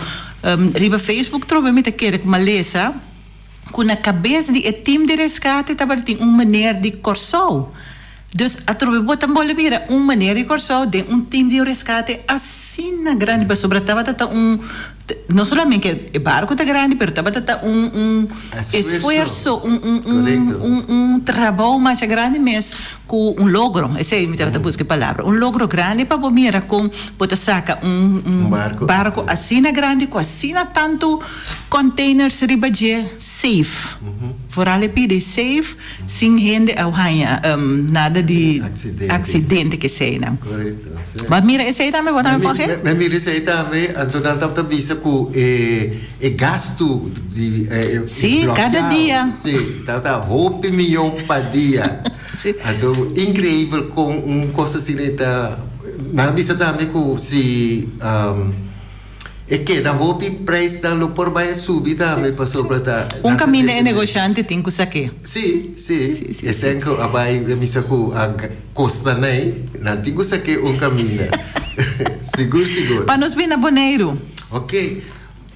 riba Facebook trobe mi ta kere ku malesa ku na kabes di e tim di reskate tabata tin un meneer di Kòrsou. Dus atrobe bo ta bolbe bira un meneer di Kòrsou den un tim di reskate asina grandi pasobra tabata ta un no solamente e barco ta grandi pero tabata ta un un esfuerso un un un un un trabou masha grandi mes ku un logro esei mi tabata buska e palabra un logro grandi pa bo mira kon bo ta saka un un barco asina grandi ku asina tantu containers riba dje safe vooral e pidi safe sin hende a haña nada di accidente ke eseinan. Bo a mira esei tambe bo tambe Jorge? Mi a mira esei tambe anto nan tabata bisa ku e gastu di Sí, kada dia. Sí, tabata hopi miyon pa dia. Anto increibel kon un kos asina ta nan a bisa tambe ku si E keda hopi prijsnan lo por bai a subi tambe pasobra ta. Un caminda e negoshante tin cu sak'é. Sí, sí. Esei cu a bai remisa cu a costa ney, nan tin cu sak'é un caminda. Sigur, sigur. Pa nos bin na Boneiru. Ok.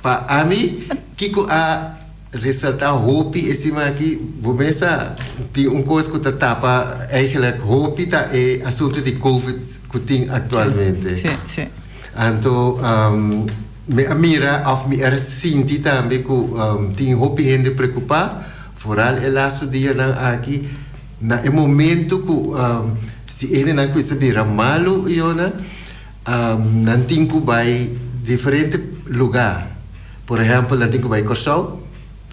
Pa ami, kico a resalta hopi e siman aki, bo mes sa tin un cos cu ta tapa eigenlijk hopi ta e asunto di covid cu tin actualmente. Sí, sí. Anto mi a mira of mi a sinti tambe cu tin hopi hende preocupa, vooral e laatste dianan aki, na e momento cu si hendenan cuminsa bira malo, Yona, nan tin cu bay diferente lugar. Por ehempel, nan tin cu bay Corsou,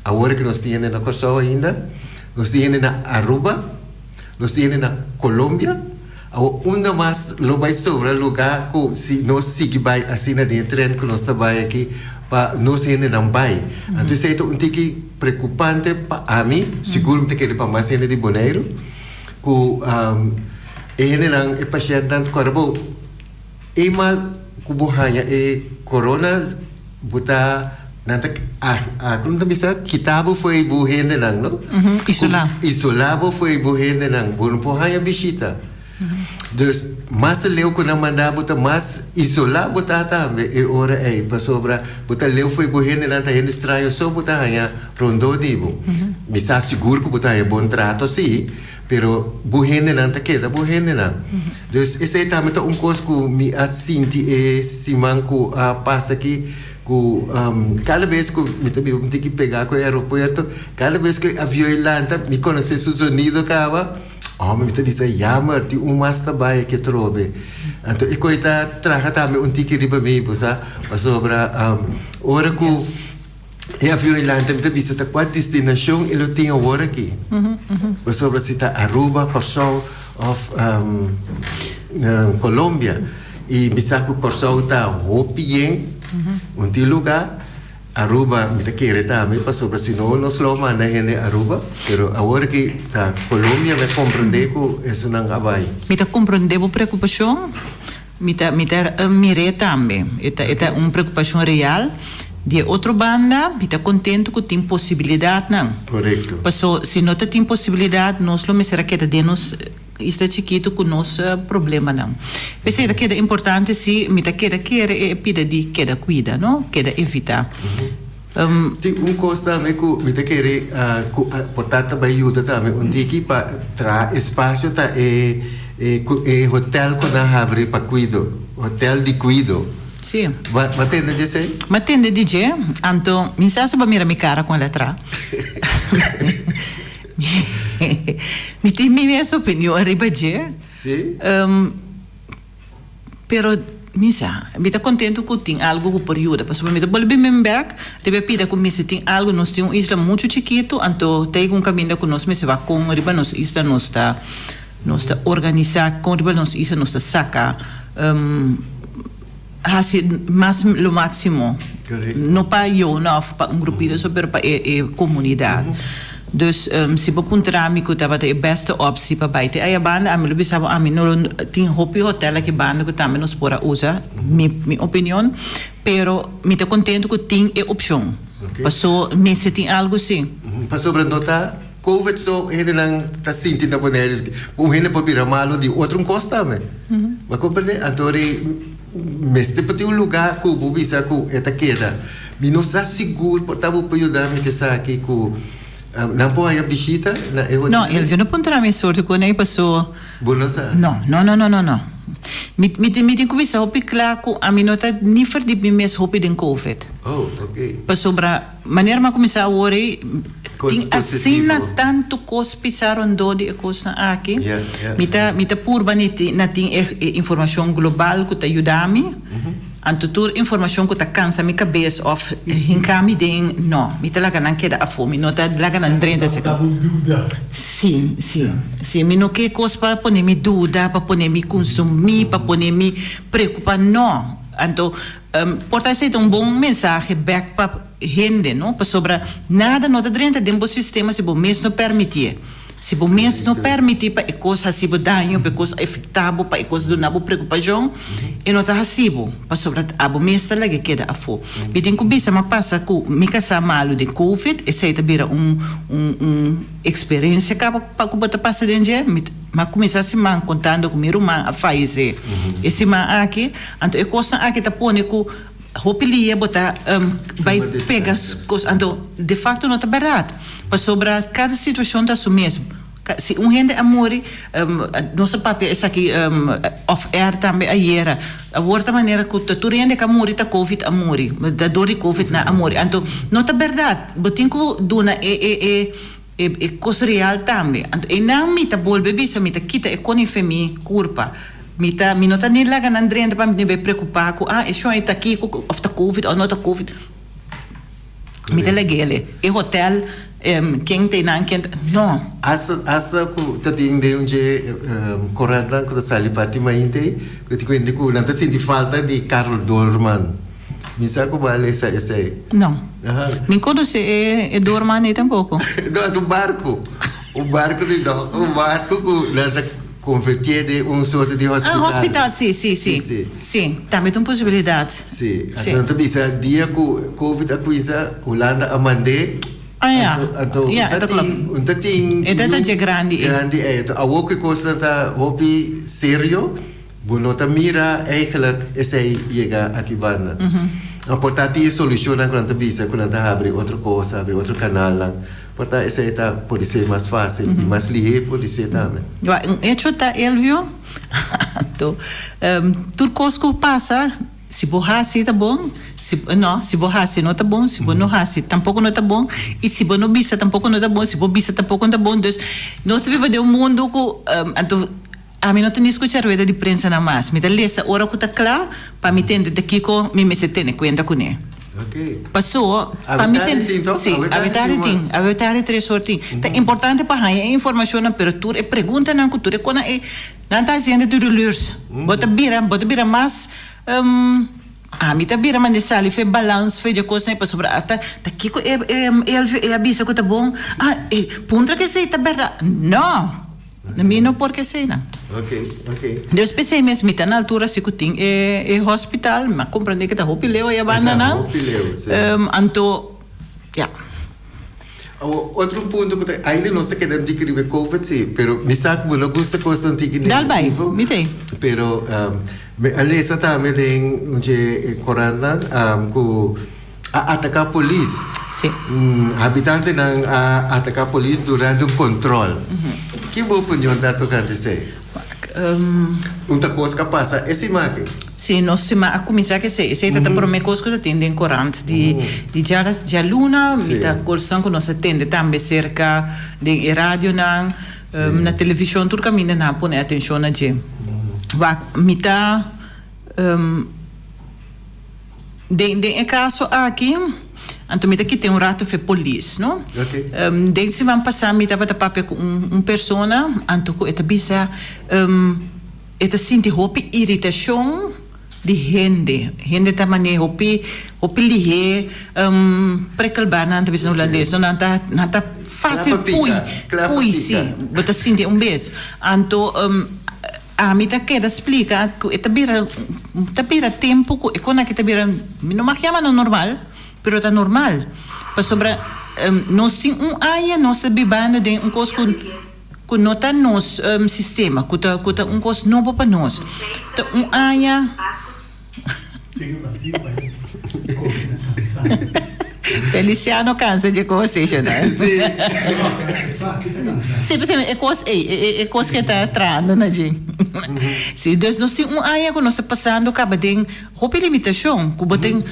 awor cu nos tin hende na Corsou ainda, nos tin hende na Aruba, nos tin hende na Colombia. Awor unda mas lo bai sobra luga ku si nos sigui bai asina den e tren ku nos ta bai aki pa nos hendenan bai. Anto esei ta un tiki preokupante pa ami, sigur mi ta kere pa mas hende di Boneiru, ku e hendenan, e pashèntnan ku ora bo eenmaal ku bo haña e korona bo ta nan ta komo ta bisa kita bo for e bo hendenan no Isolá. Isolá bo for e bo hendenan bo no por haña bishita dus mas leu ku nan manda bo ta mas isolá bo ta tambe e ora ei pasobra bo ta leu for e bo hendenan ta hende straño so bo ta haña rondó di bo mi sa sigur ku bo ta haña bon trato si pero bo hendenan ta keda bo hendenan dus esei tambe ta un kos ku mi a sinti e siman ku a pasa aki Ku kada bes ku mi ta biba mi tin ki pega ku e aeropuerto, kada bes ku e avion e lanta mi konosé su zonido kaba, homber mi ta bisa jammer tin un mas ta bai aki atrobe. Anto e koi ta traha tambe un tiki riba mi bo sa, pasobra ora ku e avion e lanta mi ta bisa ta kua destinashon e lo tin awor aki, pasobra si ta Aruba, Kòrsou òf Colombia. I mi sa ku Kòrsou ta hopi yen, un tin lugá. Aruba mi ta kere tambe pasobra si no nos lo manda hende Aruba, pero awor ki ta Colombia mi a komprendé ku esunnan a bai. Mi ta komprendé bo preokupashon, mi ta mi ta mir'é tambe. E ta e ta un preokupashon real. Di e otro banda mi ta kontentu ku tin posibilidatnan. Korekto. Paso si no ta tin posibilidat nos lo mester a keda den nos. Isla chikitu ku nos problemanan. P'esei ta keda importante si mi ta keda kere e pida di keda kuida, no? Keda evitá. Tin un kos tambe ku mi ta kere ku por ta ta bai yuda tambe un tiki pa traha espasio ta e e hotel ku nan habri pa kuido, hotel di kuido. Si. Bo a tende dje esei? Mi a tende di dje, anto mi sa si bo a mira mi kara kon el a traha. Mi tin mi mes opinion riba dje. Sí. Pero mi sa, mi ta contento cu tin algo cu por yuda, pasobra mi ta bolbe men bek riba e pida cu mester tin algo, nos tin un isla mucho chikito, anto ta un caminda cu nos mester wak con riba nos isla nos ta nos ta organisa, con riba nos isla nos ta saca haci mas lo maximo, no pa Jona of pa un grupito so, pero pa e e comunidad. Dus si bo puntra mi cu tabata e beste optie pa bay te aya banda, ami lo bisa bo ami no lo tin hopi hotel aki banda cu tambe nos por a usa, mi mi opinion, pero mi ta contento cu tin e opcion, paso mester tin algo si. Pasobra no ta Covid so hendenan ta sinti na Boneiru, un hende por bira malo di otro un cos tambe, bo a comprende? Anto ri mester por tin un lugar cu bo bisa cu e ta keda. Mi no sa sigur por ta bo por yuda mi esaki cu nan por haya bishita na e hotel. No, Elvio no puntra mi sorto cu nei paso. Bo no sa? No, no, no, no, no, no. Mi mi mi tin cu bisa hopi cla cu ami no ta ni verdiep mi mes hopi den covid. Oh, ok. Pasobra manera mi a cuminsa awor ei tin asina tanto cos pisa rondó di e cosnan aki. Mi ta mi ta purba na tin e informacion global cu ta yuda mi. Anto tur informacion cu ta cansa mi cabes of hinca mi den, no, mi ta laga nan keda afo, mi no ta laga nan drenta Bo ta bo duda. Si, si, si, mi no ke cos pa pone mi duda, pa pone mi consumi, pa pone mi preocupa, no. Anto, por ta esey ta un bon mensahe bek pa hende, no, pasobra nada no ta drenta den bo sistema si bo mes no permiti'e. Si bo mes no permití pa e kos hasi bo daño, pa e kos afektá bo, pa e kos duna bo preokupashon, e no ta hasi bo, pasobra abo mes ta laga e keda afó. Mi tin ku bisa mi a pasa ku mi kasá malu den covid, esei ta bira un un un eksperensia kaba pa ku bo ta pasa den dje. Mi a kuminsá siman kontando ku mi ruman a fayesé e siman aki, anto e kosnan aki ta pone ku Hopi lia bo ta bai pega kos anto de facto no ta berdad pasobra cada situacion ta su mes si un hende a muri nos a papia esaki off air tambe ayera awor ta manera cu ta tur hende cu a muri ta covid a muri ta door di covid nan a muri anto no ta berdad bo tin cu duna e e e kos real tambe. Anto einan mi ta bolbe bisa mi ta kita e koni fe mi kurpa. Mi ta mi no ta ni laga nan drenta pa mi tin bay preocupa ku ah e shon ei ta kiko of ta covid of no ta covid. Mi ta lag'ele. E hotel ken ta einan ken ta no. Asta asta ku ta tin den un dje korantnan ku ta sali parti mainte ku ta tin kuenta ku nan ta sinti falta di Carlo Doorman. Mi sa ku bo a lesa esei. No. Mi konosé e e doorman ei tampoko. No, ta un barku. Un barku di dòk, un barku ku nan ta konvertié den un sorto di hospital. Ah, hospital, si, si, si. Si, si. Si, tambe ta un posibilidat. Si. Anto nan ta bisa dia ku covid a kuminsá, Hulanda a mand'é. Ah, ya. Anto, anto Ya, un ta ta klòp. tin, un ta tin E ta ta dje grandi ei. Grandi ei. Anto awor ku e kosnan ta hopi serio. Bo no ta mira eigenlijk esei yega aki banda. A por ta tin e solucionnan cu nan ta bisa cu nan ta habri otro cos, habri otro canalnan. Por ta esei ta podi ser mas facil y mas lihe podi ser tambe. Wa, un hecho ta Elvio, anto tur cos cu pasa, si bo haci ta bon, si no, si bo haci no ta bon, si bo no haci tampoco no ta bon, y si bo no bisa tampoco no ta bon, si bo bisa tampoco no ta bon. Dus nos ta biba den un mundo cu anto Ami no ta ni skucha rueda di prensanan mas. Mi ta lesa ora ku ta kla pa mi tende ta kiko mi mester tene kuenta kuné. Pasó pa mi tende. Sí, awe tardi tin. Awe tardi tres or tin. Ta importante pa haña e informashonnan pero tur e preguntanan ku tur e konan ei nan ta hasiendo turulurs. Bo ta bira bo ta bira mas ami ta bira mane sali fe balans fe dje kosnan ei pasobra ata ta kiko e Elvio ei a bisa ku ta bon. Ah e puntra ku esei ta bèrdat. No! Mi no por keseinan. Dus p'esei mes mi ta na altura si ku tin e e hospital, mi a komprendé ku ta hopi leu aya bandanan. Anto, ya. Awor, otro punto ku ta, ainda nos ta keda diki riba e covid si, pero mi sa ku bo no gusta kosnan tiki Dal bai, negativo. mi t'ei. Pero mi a lesa tambe den un dje korantnan ku a ataká polis. Sí. Habitantenan a ataká polis durante un control. Ki bo opinion ta tocante esei? Wak, Un ta cos cu a pasa e siman aki. Si, nos siman a kuminsá ku esei. Esei ta ta promé kos ku ta tin den korant di di djaluna. Mi ta kosnan ku nos a tende tambe serka den e radionan, na televishon, tur kaminda nan a pone atenshon na dje. Wak, mi ta den den e kaso aki, anto mi ta kit'é un rato fe polis, no? Den siman pasá mi tabata papia ku un un persona, anto ku e ta bisa. E ta sinti hopi iritashon di hende. Hende ta manera hopi hopi lihé prikkelbaar nan ta bisa na hulandes no. Nan ta nan ta fásil pui pui si bo ta sinti un bes. Anto ami ta keda splika ku e ta bira ta bira tempu ku e kon aki ta bira mi no mag yama no normal pero ta normal pasobra nos tin un aña nos ta bibando den un kos ku. Ku no ta nos sistema, ku ta ku ta un kos nobo pa nos. Ta un aña. Feliciano kansa dje kos ei, shona. Sí, pasobra e kos ei, e kos ke ta trahando na dje. Sí, dus nos tin un aña ku nos ta pasando kaba den hopi limitashon, ku bo tin.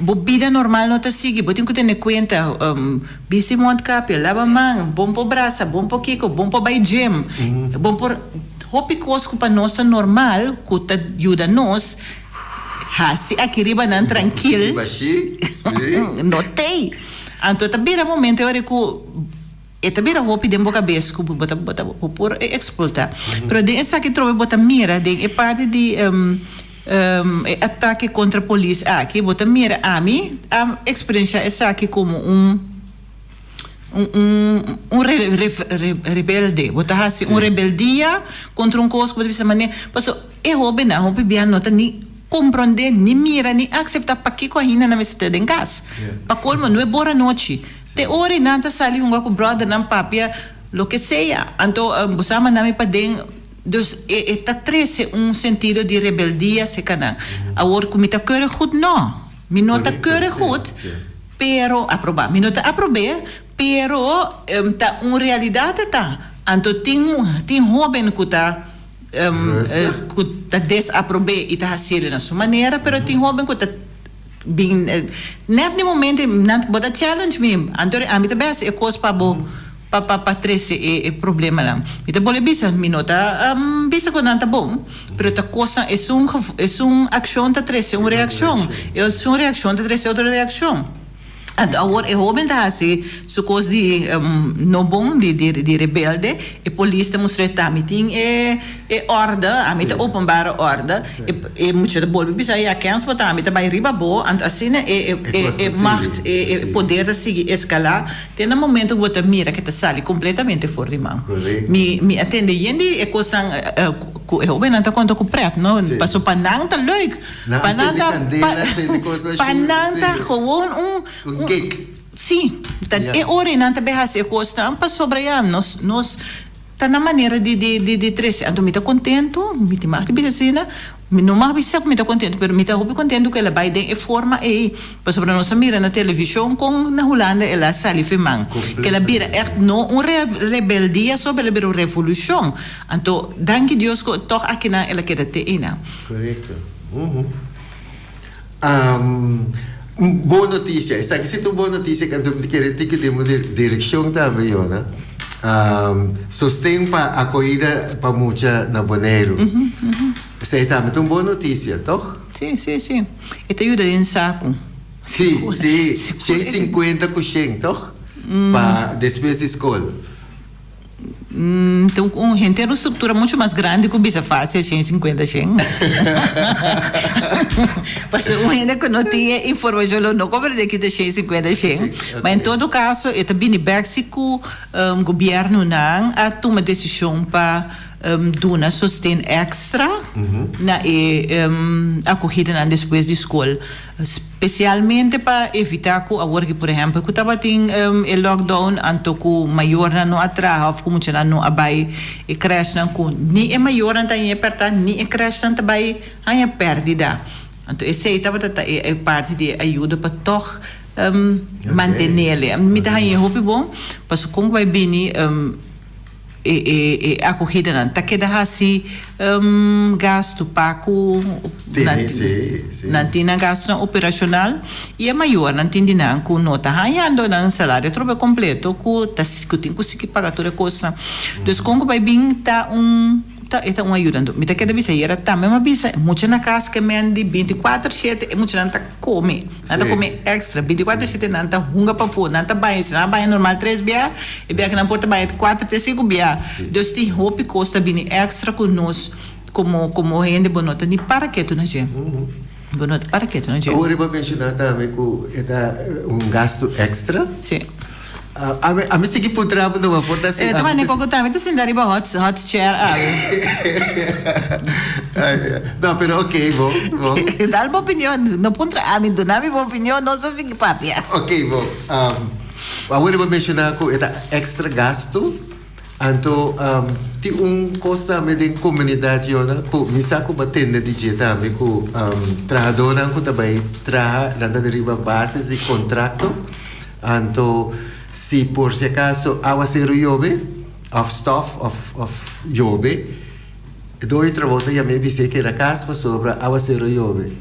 Bo bida normal no ta sigui, bo tin ku tene kuenta, bisti mondkapje, laba man, bon por brasa, bon por kiko, bon por bai gym, bon por hopi kos ku pa nos ta normal ku ta yuda nos hasi aki riba nan trankil no tei. Anto ta bira momento e ora ku e ta bira hopi den bo kabes ku bo ta bo ta bo por eksplotá. Pero den esaki trobe bo ta mira den e parti di E atake kontra polis aki, bo ta mira ami a eksperenshá esaki komo un un un rebelde. Bo ta hasi un rebeldia kontra un kos ku bo ta bisa manera, pasobra e hóbennan hopi bia no ta ni komprondé, ni mira, ni akseptá pakiko ainda nan mester ta den kas. Pa kolmo no e bor anochi. Te ora ei nan ta sali hunga ku bròdernan papia loke sea. Anto bo sa manda mi paden. Dus e ta trece un sentido di rebeldia cerca nan. Awor cu mi ta keurig goed? No. Mi no ta keurig goed, pero, aproba, mi no ta aprob'é, pero ta un realidad e ta. Anto tin tin hoben cu ta cu ta desaprob'é y ta haciel na su manera, pero tin hoben cu ta bin net na e momento nan bo ta challenge mi, anto ami ta bes e cos pa bo. Pa pa pa trece e e problemanan. Mi ta bolbe bisa, mi no ta bisa cu nan ta bon, pero ta cosnan esun esun accion ta trece un reaccion, esun reaccion ta trece otro reaccion. Anto awor e hoben ta haci su cos di no bon, di di di rebelde, e polis ta mustra ta mi tin e e orde, ami ta openbare orde, e e mucha ta bolbe bisa ya kens bo ta, ami ta bay riba bo, anto asina e e e macht e e poder ta sigui escala. Te na momento ku bo ta mira ke ta sali kompletamente for di man. Mi mi a tende yen di e kosnan ku e hobennan ta konta ku pret, no? Paso pa nan ta leuk. Pa nan ta pa nan ta gewoon un Un kick. Si. Ta e ora ei nan ta bay hasi e kosnan pasobra ya nos nos Ta na manera di di di di trese. Anto mi ta contento, mi tin mag di bisa asina, mi no mag bisa cu mi ta contento, pero mi ta hopi contento cu el a bay den e forma ey, pasobra nos a mira na television con na Hulanda el a sali firman, cu el a bira echt no un rebeldia so, pero el a bira un revolucion. Anto, danki Dios cu toch akinan el a keda te eynan. Correcto. Un bon noticia. Esaki si ta un bon noticia cu anto mi ta kere tiki den bo direccion tambe, Yona. Sosten pa acohida pa mucha na Boneiru. Esei tambe ta un bon noticia, toch? Si, si, si. E ta yuda den sacu. Si, si. Shen cincuenta cu shen, toch? Pa despues di scol. Ta un henter un struktura mucho mas grandi ku bisa fásil shen sinkuenta shen. Pasobra un hende ku no tin e informashon lo no komprendé ki ta shen sinkuenta shen. Ma en todo kaso e ta bini bèk si ku gobièrnunan a tuma desishon pa duna sosten èkstra na e akohidanan despues di skol. Spesialmente pa evitá ku awor ki por ehèmpel ku tabatin e lockdown anto ku mayornan no a traha òf ku muchanan no a bai e krèshnan ku ni e mayornan ta haña e pèrtá ni e krèshnan ta bai haña pèrdida. Anto esei tabata ta e parti di e ayuda pa tòg mantenele. Mi ta haña e hopi bon pasobra kon ku bai bini. E e e akohidanan ta keda hasi gastu pa ku nan nan tin nan gastunan operashonal i e mayornan tin di nan ku no ta hañando nan salario atrobe kompleto ku ta ku tin ku sigui paga tur e kosnan. Dus kon ku bai bin ta un ta e ta un ayuda. Anto mi ta keda bisa ayera tambe mi a bisa e mucha na kas ke men di binti kuater shete e muchanan ta kome. Nan ta kome extra. Binti kuater shete nan ta hunga pafó. Nan ta baña. Si nan a baña normal tres bia, e bia ku nan por ta baña kuater te sinku bia. Dus tin hopi kos ta bini extra ku nos komo komo hende bo no ta ni para ketu na dje. Bo no ta para ketu na dje. Awor riba menshoná tambe ku e ta un gastu extra. Si. Ami ami sigui puntra bo numa por ta si. E ta manda koko tambe ta sinta riba hot hot chair awe. No pero ok bo bo. Dal bo opinion no puntra ami duna mi bo opinion nos ta sigui papia. Ok bo awor bo menshoná ku e ta extra gastu anto tin un kos tambe den komunidat yona ku mi sa ku bo a tende di dje tambe ku trahadónan ku ta bai traha nan ta riba basis di kontrakto. Anto si por si acaso awaceru yobe of stof of of yobe, e doño trabou ta yam'é bis'é keda cas pasobra awaceru yobe.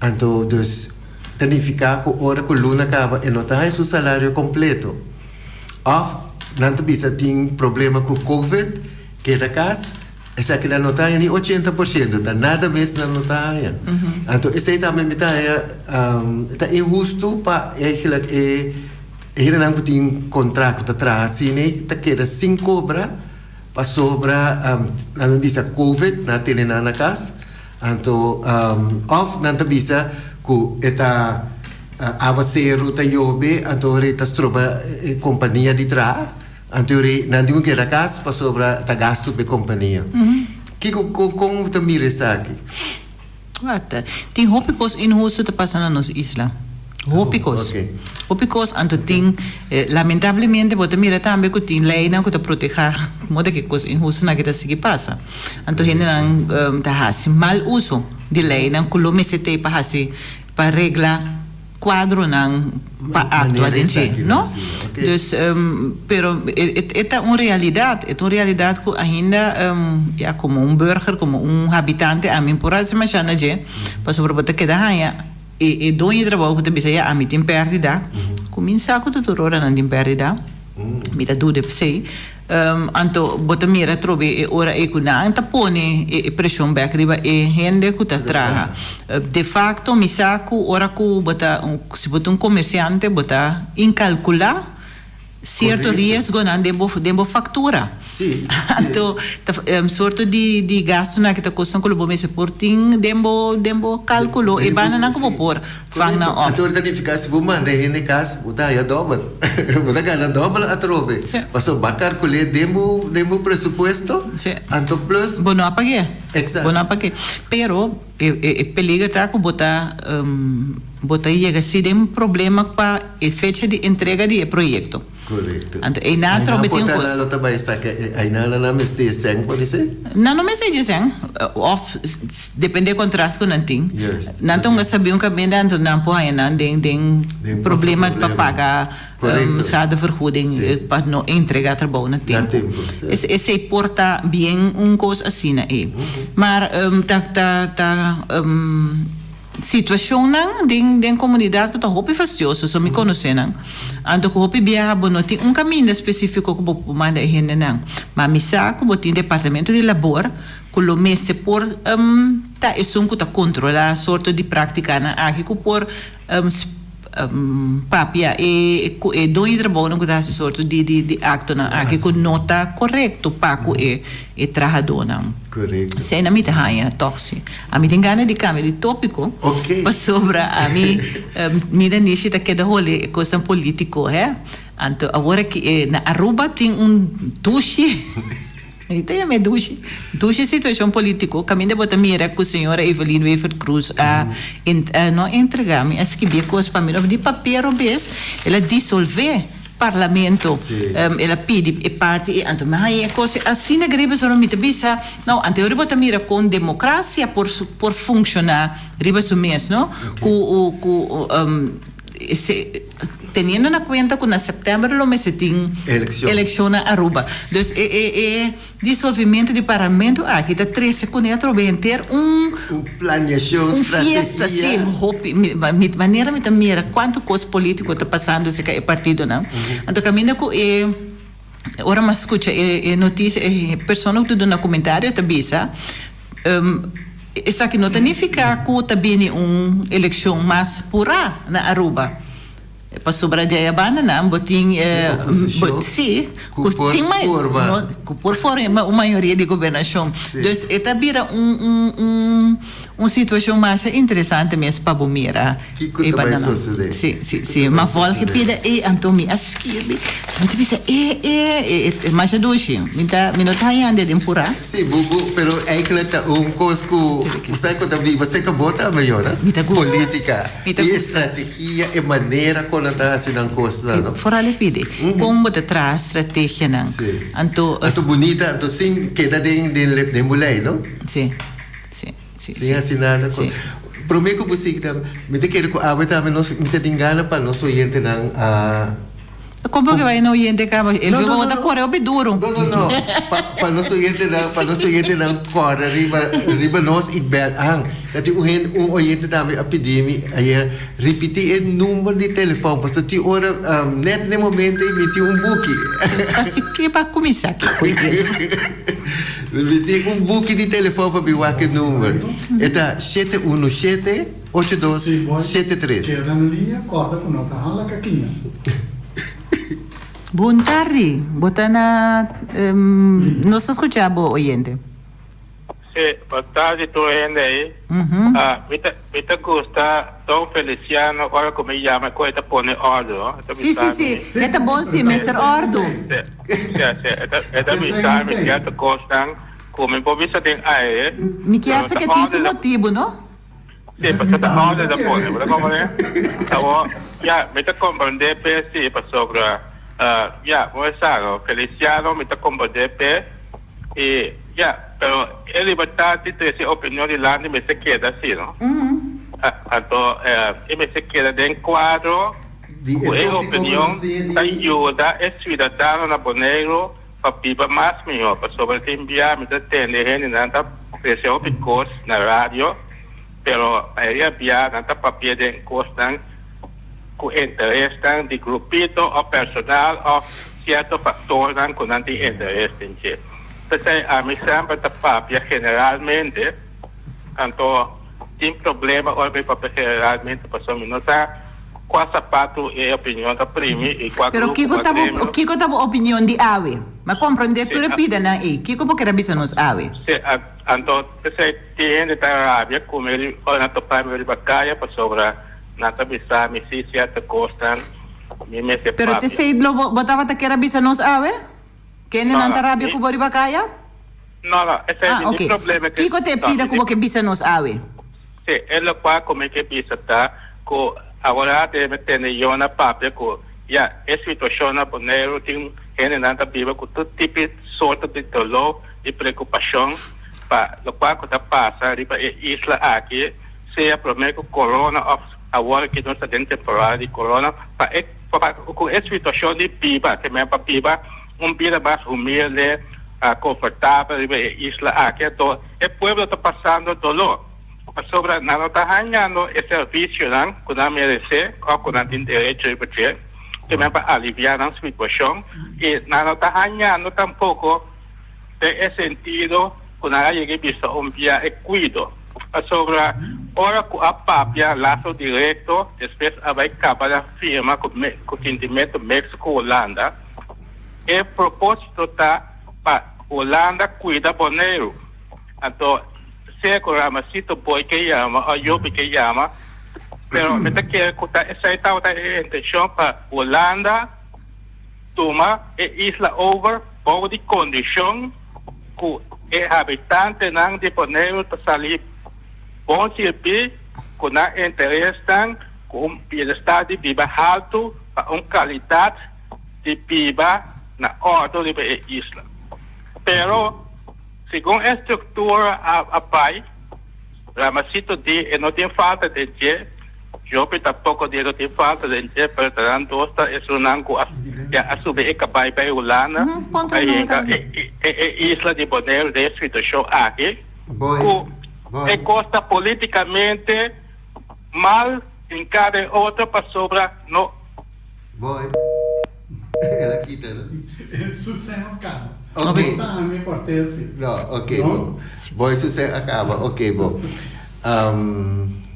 Anto dus ta nifica cu ora cu luna caba e no ta haña su salario completo. Of nan ta bisa tin problema cu covid, keda cas. Esaki nan no ta haña ni 80%, ta nada mes nan no ta haña. Anto esei tambe mi ta haña ta inhustu pa eigenlijk e hendenan ku tin kontrakt ku ta traha asina ta keda sin kobra pasobra nan a bisa covid nan a tene nan na kas anto òf nan ta bisa ku e ta awaseru ta yobe anto ora e ta stroba e kompania di traha. Anto rei, nan tin ku keda kas pasobra ta gastu p'e kompania. Kiko, kon, kon bo ta mira esaki? Wata, tin hopi kos inhustu ta pasa na nos isla. Hopi kos. Hopi kos, anto tin, lamentablemente bo ta mira tambe ku tin leinan ku ta protehá moda ku e kos inhustunan aki ta sigui pasa. Anto hendenan ta hasi mal uso di leinan ku lo mester t'ei pa hasi, pa regla. Cuadronan pa actua den dje, no? Dus, pero e ta un realidad, e ta un realidad cu ainda, ya, como un burger, como un habitante, ami por haci masha na dje, pasobra bo ta keda haña e doño di trabou cu ta bisa, ya, ami tin perdida, cuminsa cu ta tur ora nan tin perdida, mi ta duda p'esey. Anto bo ta mira atrobe e ora ei ku nan ta pone e preshon bèk riba e hende ku ta traha. De fakto mi sa ku ora ku bo ta si bo ta un komersiante bo ta inkalkulá sierto riesgonan den bo den bo faktura. Anto ta sorto di di gastunan aki ta kosnan ku lo bo mester por tin den bo den bo kalkulo e bandanan ku bo por Vang nan op. Anto ta nifiká si bo manda e hende kas, bo ta haña dòbel. Bo ta gana dòbel atrobe. Sí. Pasobra bo a kalkul'é den bo den bo presupuesto. Sí. Anto plus. Bo no a pag'é. Eksakto. Bo no a pag'é. Pero e e peliger ta ku bo ta bo ta yega si den problema pa e fecha di entrega di e proyekto. Korekto. Anto einan atrobe tin un kos. Einan por ta nan lo ta bai saka e einan nan a mester e sèn por esei? Nan no mester dje sèn. Òf depende e kontrakt ku nan tin. Juist. Nan ta hunga sabi un kaminda anto nan por haña nan den den problema pa paga schadevergoeding pa no entrega trabou na tempu. Na tempu, si. Esei por ta bien un kos asina ei. Maar ta ta ta. Situacionnan den den comunidad cu ta hopi fastioso, so mi conoce nan. Anto cu hopi biaha bo no tin un caminda specifico cu bo por manda e hendenan. Ma mi sa cu bo tin departamento di labor cu lo mester por ta esun cu ta controla sorto di practicanan aki cu por Papia e ku e doño di trabounan ku ta hasi sorto di di di aktonan aki ku no ta korekto pa ku e e trahadónan. Korekto. Esei mi ta haña tòg si. Ami tin gana di kambia di tópiko. Oké. Pasobra ami mi ta nishi ta keda holi e kosnan polítiko hè. Anto awor aki e na Aruba tin un dushi. Mi ta yama e dushi. Dushi situacion politico caminda bo ta mira cu señora Evelyn Wever Croes a no a entrega, mi a skibi e cos pa mi no di papia robes, el a disolve parlamento, el a pidi e parti e anto mi a haña e cos asina grave pasobra mi ta bisa no anterior bo ta mira con democracia por por funciona riba su mes no cu cu. teniendo na cuenta cu na september lo mester tin eleccion na Aruba. Dus e e e disolvimento di parlamento aki ta trece cune atrobe henter un Un planeacion, un fiesta, strategia. si, hopi, mi mi manera mi ta mira cuanto cos politico ta pasando cerca e partidonan. Anto caminda cu e Ora mi a scucha e noticia e persona cu ta duna comentario ta bisa, esaki no ta nifica cu ta bini un eleccion mas pura na Aruba, pasobra di aya banda nan bo tin, si, cu por forma, cu por forma un mayoria di gobernacion. Dus e ta bira un Un situacion masha interesante mes pa bo mira. Kico ta bay sucede? Si, si, si. Ma volge pida ey, anto mi a skirbi. Mi ta bisa, e, e, e masha dushi. Mi ta, mi no ta hañando den pura. Si, bo, bo, pero eigenlijk ta un cos cu, bo sa cu ta biba cerca bo tambe, Yona. Mi ta gusta. Politica. Mi ta I gusta. strategia, e manera con nan ta haci nan cosnan, no? Vooral e pidi, con bo ta traha strategianan. Si. Anto. Anto bunita, anto sin keda den, den, den bo ley, no? Si. Sí, sí, Sin hasi nada ku. Sí. Promé ku bo sigui tambe, mi ta kere ku awe tambe nos, mi ta tin gana pa nos oyentenan a. Komo ke bai no oyente kaba? El No, no, bo no, ta no. kore hopi duro. No, no, no. Pa, pa nos oyentenan, pa nos oyentenan kòrda riba, riba nos i bèl. An, ta tin un hende, un oyente tambe a pidi mi ayer, ripití e number di telefòn, pasobra tin ora, nèt n'e momento ei mi tin un buki. Kasi ke pa kuminsá ke ku el? Mi tin un buki di telefon pa mi wak e number. E ta shete unu shete, ocho dos, shete tres. Keda na liña, kòrda ku no ta hala kakiña. Bon tardi, bo ta na nos ta skucha bo oyente. Sí, bon tardi tur hende ahí. Mi ta mi ta gusta Don Feliciano ora ku mi yama ku e ta pone òrdu, no? E ta Sí, bisa sí, mi. sí. E ta bon sí, Mister Òrdu. Sí, sí, sí. E ta e ta bisa mi sierto kosnan ku mi por bisa den aire, Mi kier pero sa ta ke tin su òrdu ta motibu, no? Sí, pasobra ta òrdu ta pone, bo ta komprendé? Awor, ya, mi ta komprendé p'e sí, pasobra, ya, bo sa, no? Feliciano mi ta komprendé p'e. I ya, pero e libertad di trece opinion dilanti mester keda asi, no? Anto e mester keda den cuadro cu e opinion ta yuda e ciudadano na Boneiru pa biba mas miho, pasobra tin bia mi ta tende hendenan ta trece hopi cos na radio, pero mayoria bia nan ta papia den cosnan ku interesnan di grupito òf personal òf sierto faktornan ku nan tin interes den dje. P'esei ami semper ta papia generalmente, anto tin problema ora mi papia generalmente pasobra mi no sa kua sapatu e opinion ta primi i kua Pero grupo, kiko kua ta bo gremio. kiko ta bo opinion di awe? Mi a komprondé tur e pidanan ei. Kiko bo ker a bisa nos awe? Sí, anto p'esei tin hende ta rabia ku mi ora nan topa mi riba kaya pasobra Nan ta bisa mi si cierto cosnan mi mester Pero papia. te lo bo bo tabata kier a bisa nos awe? Kende No, nan ta no, rabia mi ku bo riba kaya? No, no, esei Ah, mi oke. problema ke Kiko ta e no, pida mi ku bo ke bisa nos awe? Si, e lokual ku mi ke bisa ta ku awor debe tene Yona papia ku ya e situashon na Boneiru tin hendenan ta biba ku tur tipi sorto di doló i preokupashon pa lokual ku ta pasa riba e isla aki. Sea promé ku corona òf awor ki nos ta den temporada di corona, pa e pa ku e situashon di biba, te men pa biba un bida mas humilde, konfortabel riba e isla aki. Anto e pueblo ta pasando doló pasobra nan no ta hañando e servisionan ku nan meresé òf ku nan tin derecho riba dje, te men pa aliviá nan situashon i nan no ta hañando tampoko den e sentido ku nan a yega i bisa un bia e kuido, pasobra ora ku a papia laso direkto despues a bai kaba na firma ku ku sintimentu Mexico Hulanda, e proposito ta pa Hulanda kuida Boneiru. Anto sea ku Ramasito Boy ke yama o Joby ke yama, pero mi ta kere ku ta esei tabata e intenshon pa Hulanda tuma e isla over bou di kondishon ku e habitantenan di Boneiru ta sali bon sirbí ku nan interesnan ku un bienestar di biba haltu pa un kalidat di biba na òrdu riba e isla. Pero, segun e struktura a bai, Ramasito di e no tin falta den dje. Jopi tampoko Diego tin falta den dje pero ta nan dos ta esunnan ku a ya a subi e kabai bai Hulanda ku a yega e e isla di Boneiru den e situashon aki ku e kos ta politikamente mal hinká den otro pasobra no Boy. El a kita, no? Su sen a kaba. Ok. No ta ami kort'é si. No, ok bo. Boy su sen a kaba, ok bo.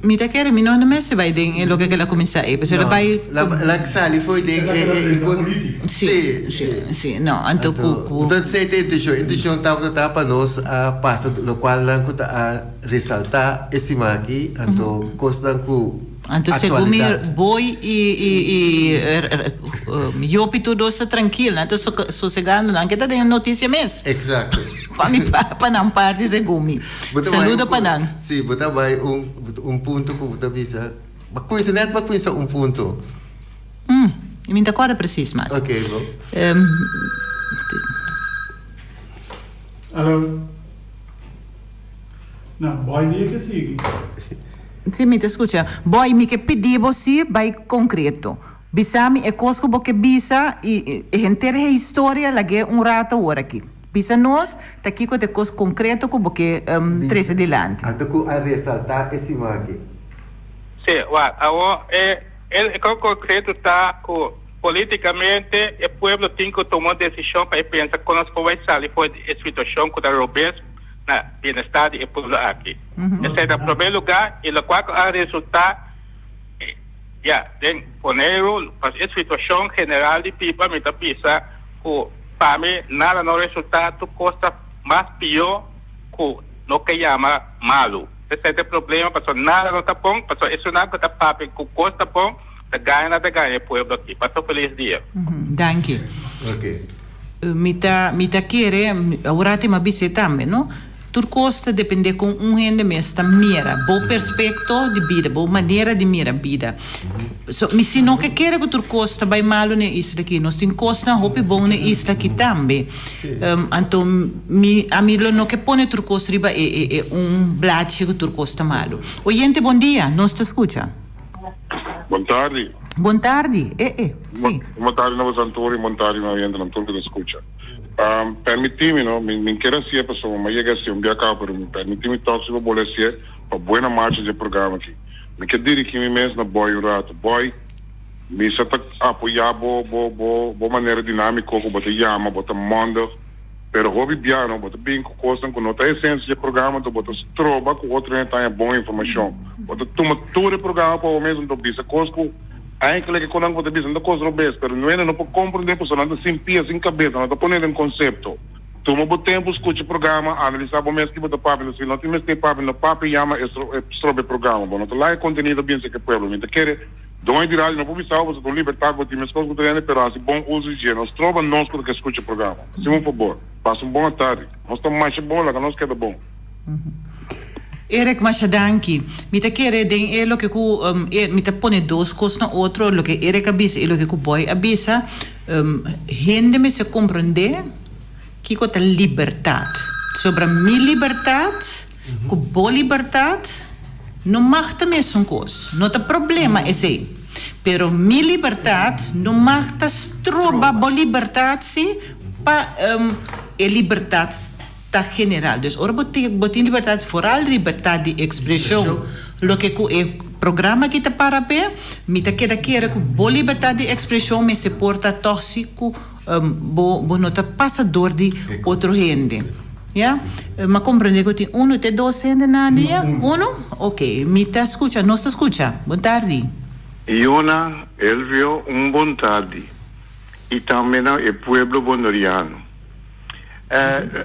Mi ta kere mi no mester bai den e loke kila kuminsá ei, pasobra el a bai. No, el a sali fo'i den e e politika. Si, si, si, no, anto ku ku. Entonces esei ta e intenshon. E intenshon tabata ta pa nos a pasa lokualnan ku ta a resaltá e siman aki, anto kosnan ku. Anto segun mi Boy y Jopi tur dos ta trankil, nan ta sosegando, nan ke ta den noticia mes. Exacto. Pa mi pa nan parti segun mi. Saludo pa nan. Si, bo ta bai un un punto ku bo ta bisa, bo a kuminsa net bo a kuminsa un punto. Mi no ta korda precies mas. Ok, bo. Alo. Na, Boy di e ke sigui. Si, mi ta skucha. Boy, mi ke pidi bo si bai konkreto. Bisa mi e kos ku bo ke bisa i e henter e historia lag'é un rato awor aki. Bisa nos ta kiko ta e kos konkreto ku bo ke trese dilanti. Anto ku a resaltá e siman aki. Si, wak, awor e e kos konkreto ta ku politikamente e pueblo tin ku tuma un desishon pa e pensa kon nos por bai sali for di e situashon ku ta robes. na bienestar di e pueblo aki. Esei ta promé lugá i lokual ku a resultá ya den Boneiru pas e situashon general di biba mi ta bisa ku pa mi nada no resultá tur kos ta mas pió ku no ke yama malu. Esei ta e problema pasobra nada no ta bon pasobra esunnan ku ta papia ku kos ta bon ta gaña nan ta gaña e pueblo aki. Pasa un felis dia. Danki. Mi ta mi ta kere, awor a bis'é tambe, no? Tur kos ta dependé kon un hende mes ta mira, bo perspekto di bida, bo manera di mira bida. So, mi si no ke kere ku tur kos ta bai malu na e isla aki. Nos tin kosnan hopi bon na e isla aki tambe. Anto mi ami lo no ke pone tur kos riba e e e un blachi ku tur kos ta malu. Oyente, bon dia, nos ta skucha. Bon tardi. Bon tardi, e e, si. Bon tardi na boso tur y bon tardi na oyentenan tur cu ta scucha. Permiti mi no, mi mi kier hacié pasobra mi a yega hacié un bia caba pero mi permiti mi tok si pa bole hacié pa buena marcha dje programa aki. Mi kier dirigi mi mes na Boy un rato. Boy, mi sa ta apoya bo bo bo bo manera dinamico cu bo ta yama, bo ta mondig, pero hopi bia no, bo ta bin cu cosnan cu no ta esencia dje programa anto bo ta stroba cu otro hende ta haña bon informacion. Bo ta tuma tur e programa pa bo mes anto bisa cos cu eigenlijk e conan cu bo ta bisa no ta cos robes, pero nuende no por comprende pasobra nan ta sin pia sin cabeza, nan ta pone den concepto. Tuma bo tempo scucha e programa, analisa bo mes ki bo ta papia, si no tin mester papia no papia yama e stroba e programa, bo no ta laga e contenido binse cu e pueblo. Mi ta kere doño di radio no por bisa bo, pasobra ta un libertad bo tin mescos cu tur hende, pero haci bon uso di dje, no stroba nos cu ta ke scucha e programa. Haci un fabor. Pasa un bon atardi. Nos ta masha bon, laga nos keda bon. Eric, masha danki. Mi ta kere den e loke ku mi ta pone dos kos na otro, loke Eric a bisa i loke ku Boy a bisa. Hende mester komprondé kiko ta libertat. Sobra mi libertat ku bo libertat no mag ta mesun kos. No ta problema esei. Pero mi libertat no mag ta stroba bo libertat si pa e libertat ta general. Dus ora bo tin bo tin libertad, foral libertad di expresion, loke cu e programa aki ta para p'e, mi ta keda kere cu bo libertad di expresion mester por ta tog si cu bo bo no ta pasa door di otro hende. Ya? M'a comprende cu tin uno te dos hende na dia? Uno? Ok. Mi ta scucha, nos ta scucha. Bon tardi. Yona, Elvio, un bon tardi y tambe na e pueblo boneriano.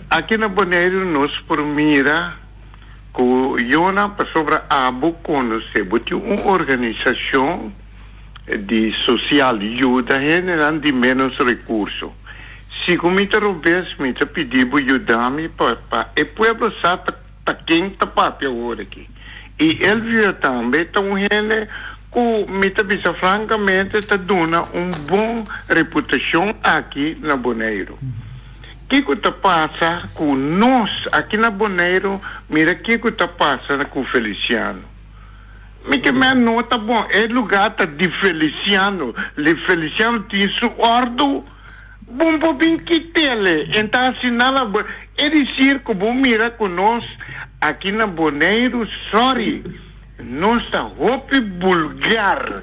Aki na Boneiru nos por mira ku Yona pasobra abo konosé bo tin un organisashon di sosial yuda hendenan di ménos rekurso. Si ku mi ta robes mi ta pidi bo yuda mi pa pa e pueblo sa ta ta ken ta papia awor aki. I Elvio tambe ta un hende ku mi ta bisa frankamente ta duna un bon reputashon aki na Boneiru. Kiko ta pasa ku nos aki na Boneiru? Mira kiko ta pasa ku Feliciano. Mi ke men no ta bon. E lugá ta di Feliciano. Li Feliciano tin su òrdu. Bon por bin kit'ele. En ta hasi nada bo. E disir ku bo mira ku nos aki na Boneiru, sorry, nos ta hopi bulgar.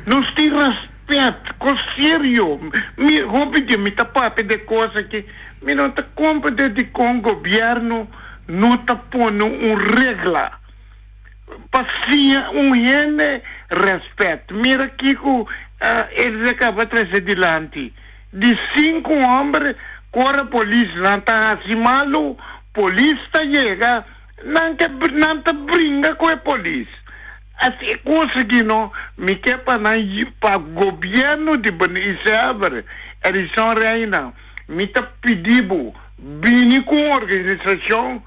Nos tin respet, kos serio. Mi hopi di mi ta papia di e kos aki, mi no ta komprende dikon gobièrnu no ta pone un regla. Pa siña un hende rèspèt. Mira kiko Elisa kaba trese dilanti. Di sinku hòmber ku ora polisnan ta hasi malu, polis ta yega, nan ke nan ta bringa ku e polis. Asi e kos aki no, mi ke pa nan pa gobièrnu di Isèber, Edison Reina, mi ta pidi bo bini ku un organisashon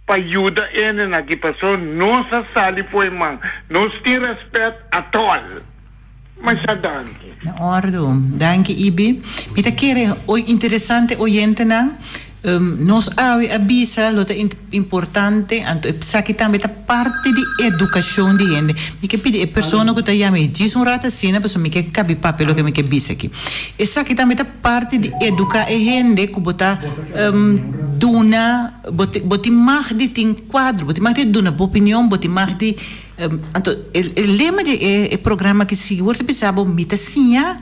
Pa yuda hende na ki paso nos a sali fo'i man. Nos tin respet atol. Masha danki. Na ordu. Danki Ibi. Mi ta kere oy interesante oyentenan. Nos awe a bisa lo ta importante anto esaki tambe ta parti di edukashon di hende. Mi ke pidi e persona ku ta yama e djis un rato asina pasobra mi ke kabi papia loke mi ke bisa aki. Esaki tambe ta parti di eduká e hende ku bo ta duna. Bo tin, bo tin mag di tin kuadro, bo tin mag di duna bo opinion, bo tin mag di, anto e e lema di e e programa aki sigur ta bisa bo mi ta siña,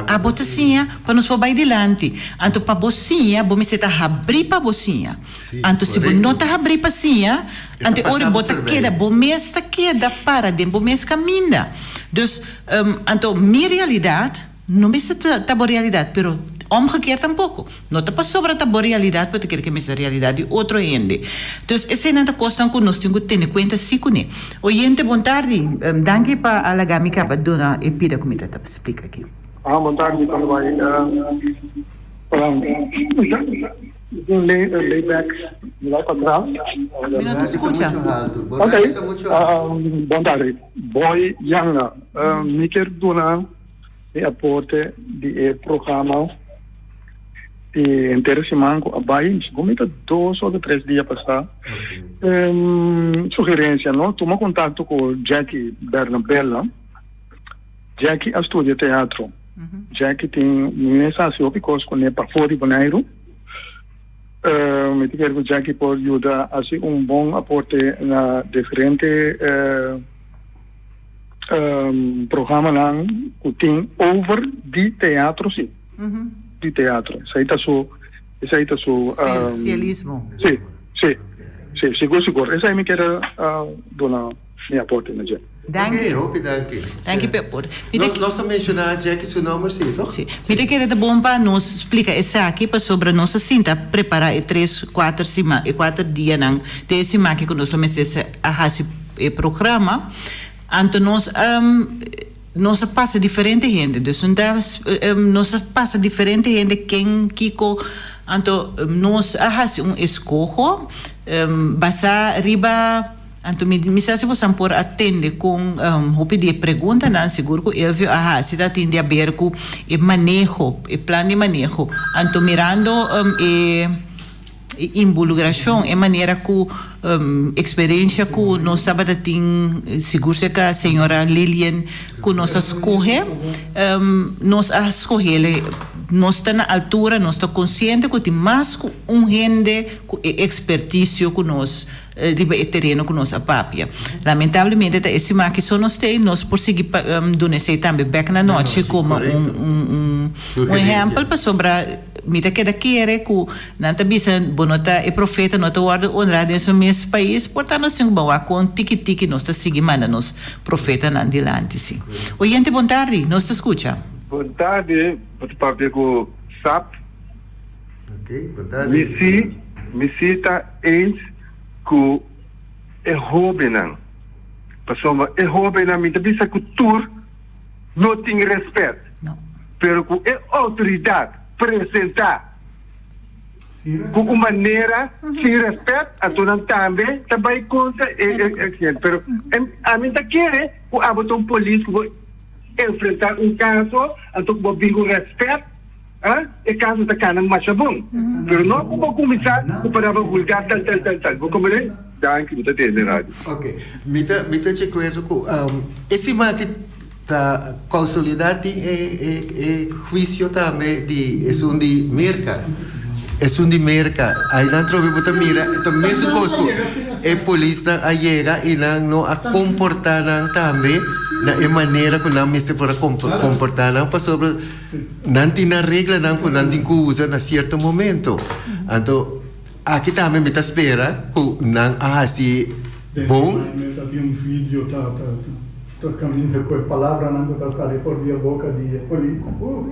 abo ta siña pa nos por bai dilanti. Anto pa bo siña bo mester ta habrí pa bo siña. Anto si bo no ta habrí pa siña, anto e ora bo ta keda, bo mes ta keda para den bo mes kaminda. Dus, anto mi realidat. No mester ta bo realidad, pero omgekeerd tampoco. No ta pasobra ta bo realidad pero ta kere ke mester ta realidad di otro hende. Dus eseinan ta cosnan cu nos tin cu tene cuenta si cune. Oyente bon tardi, danki pa a laga mi caba duna e pida cu mi ta ta splica aki. Ah, bon tardi, con ta bai? Mi tin un lay back, mi bai patras. Mi no ta scucha. Ok, bon tardi. Boy Yanga, mi kier duna. Mi aporte di e programa di henter siman ku a bai, segun mi ta dos òf tres dia pasá. Sugerensia no, tuma kontakto ku Jacky Bernabela. Jacky a studia teatro. Jacky tin mi mes a hasi hopi kos kuné pafó di Boneiru. Mi ta kere ku Jacky por yuda hasi un bon aporte na diferente. Programanan ku tin over di teatro si. Di teatro. Esei ta su esei ta su Spesialismo. Si, si. Si, sigur sigur. Esei mi kier a duna mi aporte na dje. Danki. Oké, hopi danki. Danki p'e aporte. Mi ta. Nos a menshoná Jackie su nòmber si, toch? Si. Mi ta kere ta bon pa nos splika esaki pasobra nos a sinta prepará e tres, kuater sima, e kuater dianan den e siman aki ku nos lo mester a hasi e programa, anto nos a nos a pasa diferente hende, dus un ta nos a pasa diferente hende ken kiko, anto nos a hasi un eskoho basá riba, anto mi mi sa si bosan por a tende kon hopi di e preguntanan sigur ku Elvio a hasi ta tin di aber ku e maneho, e plan di maneho, anto mirando e. E inbolugrashon, e manera ku eksperensia ku nos tabata tin, sigur serka señora Lilian ku nos a skohe, nos a skohele. Nos ta na altura, nos ta konsiente ku tin mas ku un hende ku e ekspertisio ku nos riba e tereno ku nos a papia. Lamentablemente ta e siman aki so nos t'ei, nos por sigui duna esei tambe bèk na nochi komo un ehèmpel pasobra Mi ta keda kere ku nan ta bisa bo no ta e profeta no ta wòrdu onrá den su mes pais, por ta nos tin ku ban wak kon tiki tiki nos ta sigui manda nos profetanan dilanti si. Oyente bon tardi, nos ta skucha. Bon tardi, bo ta papia ku Sap. Ok, bon tardi. Mi si, mi si ta eens ku e hóbennan, pasobra e hóbennan mi ta bisa ku tur. no tin respet, pero cu e autoridad presenta cu un manera sin respet, anto nan tambe ta bay contra e accidente. Pero ami ta kere cu abo ta un polis cu bo enfrenta un caso, anto cu bo bin cu respet, e caso ta cana masha bon. Pero no cu bo cuminsa cu palabra vulgar tal, tal, tal, tal. Bo comprende? Danki, mi ta tende radio. Ok, mi ta mi ta di acuerdo cu e siman aki ta causalidad tin e e e huicio tambe di esun di Merca, esun di Merca aynan trobe bo ta mira ta mesun cos cu e polisnan a yega y nan no a comporta nan tambe na e manera cu nan mester por a comporta nan pasobra nan tin nan reglanan cu nan tin cu usa na cierto momento anto Aki tambe mi ta spera cu nan a haci Den bon. siman mi ta tin un video ta ta ta caminda cu e palabranan cu ta sali for di e boca di e polis. Uh.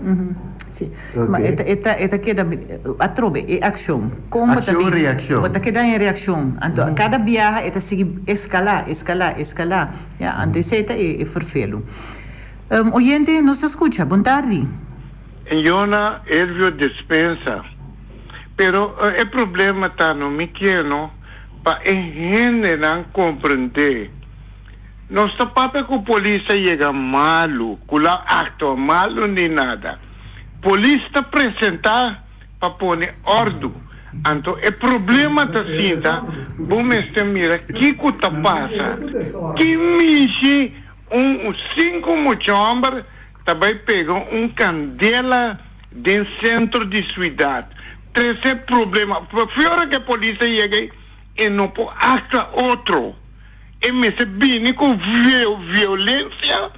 Si. Ma Ok. e ta e ta e ta keda atrobe e accion. Con bo ta Accion, bin reaccion. bo ta keda en reaccion. Anto cada biaha e ta sigui escala, escala, escala. Ya, anto esey ta e e vervelu. Oyente, nos ta scucha. Bon tardi. Yona Elvio Despensa, Pero e problema ta no mi kier no pa e hendenan comprende. Nos ta papia cu polis a yega malu, cu la actua malu ni nada. Polis ta presenta pa pone ordu. Anto e problema ta sinta bo mester mira kico ta pasa. Ki mishi un cinco mucha homber ta bai pega un candela den centro di ciudad trece problema fiora cu e polis a yega ey e no por actua otro e mester bini cu violencia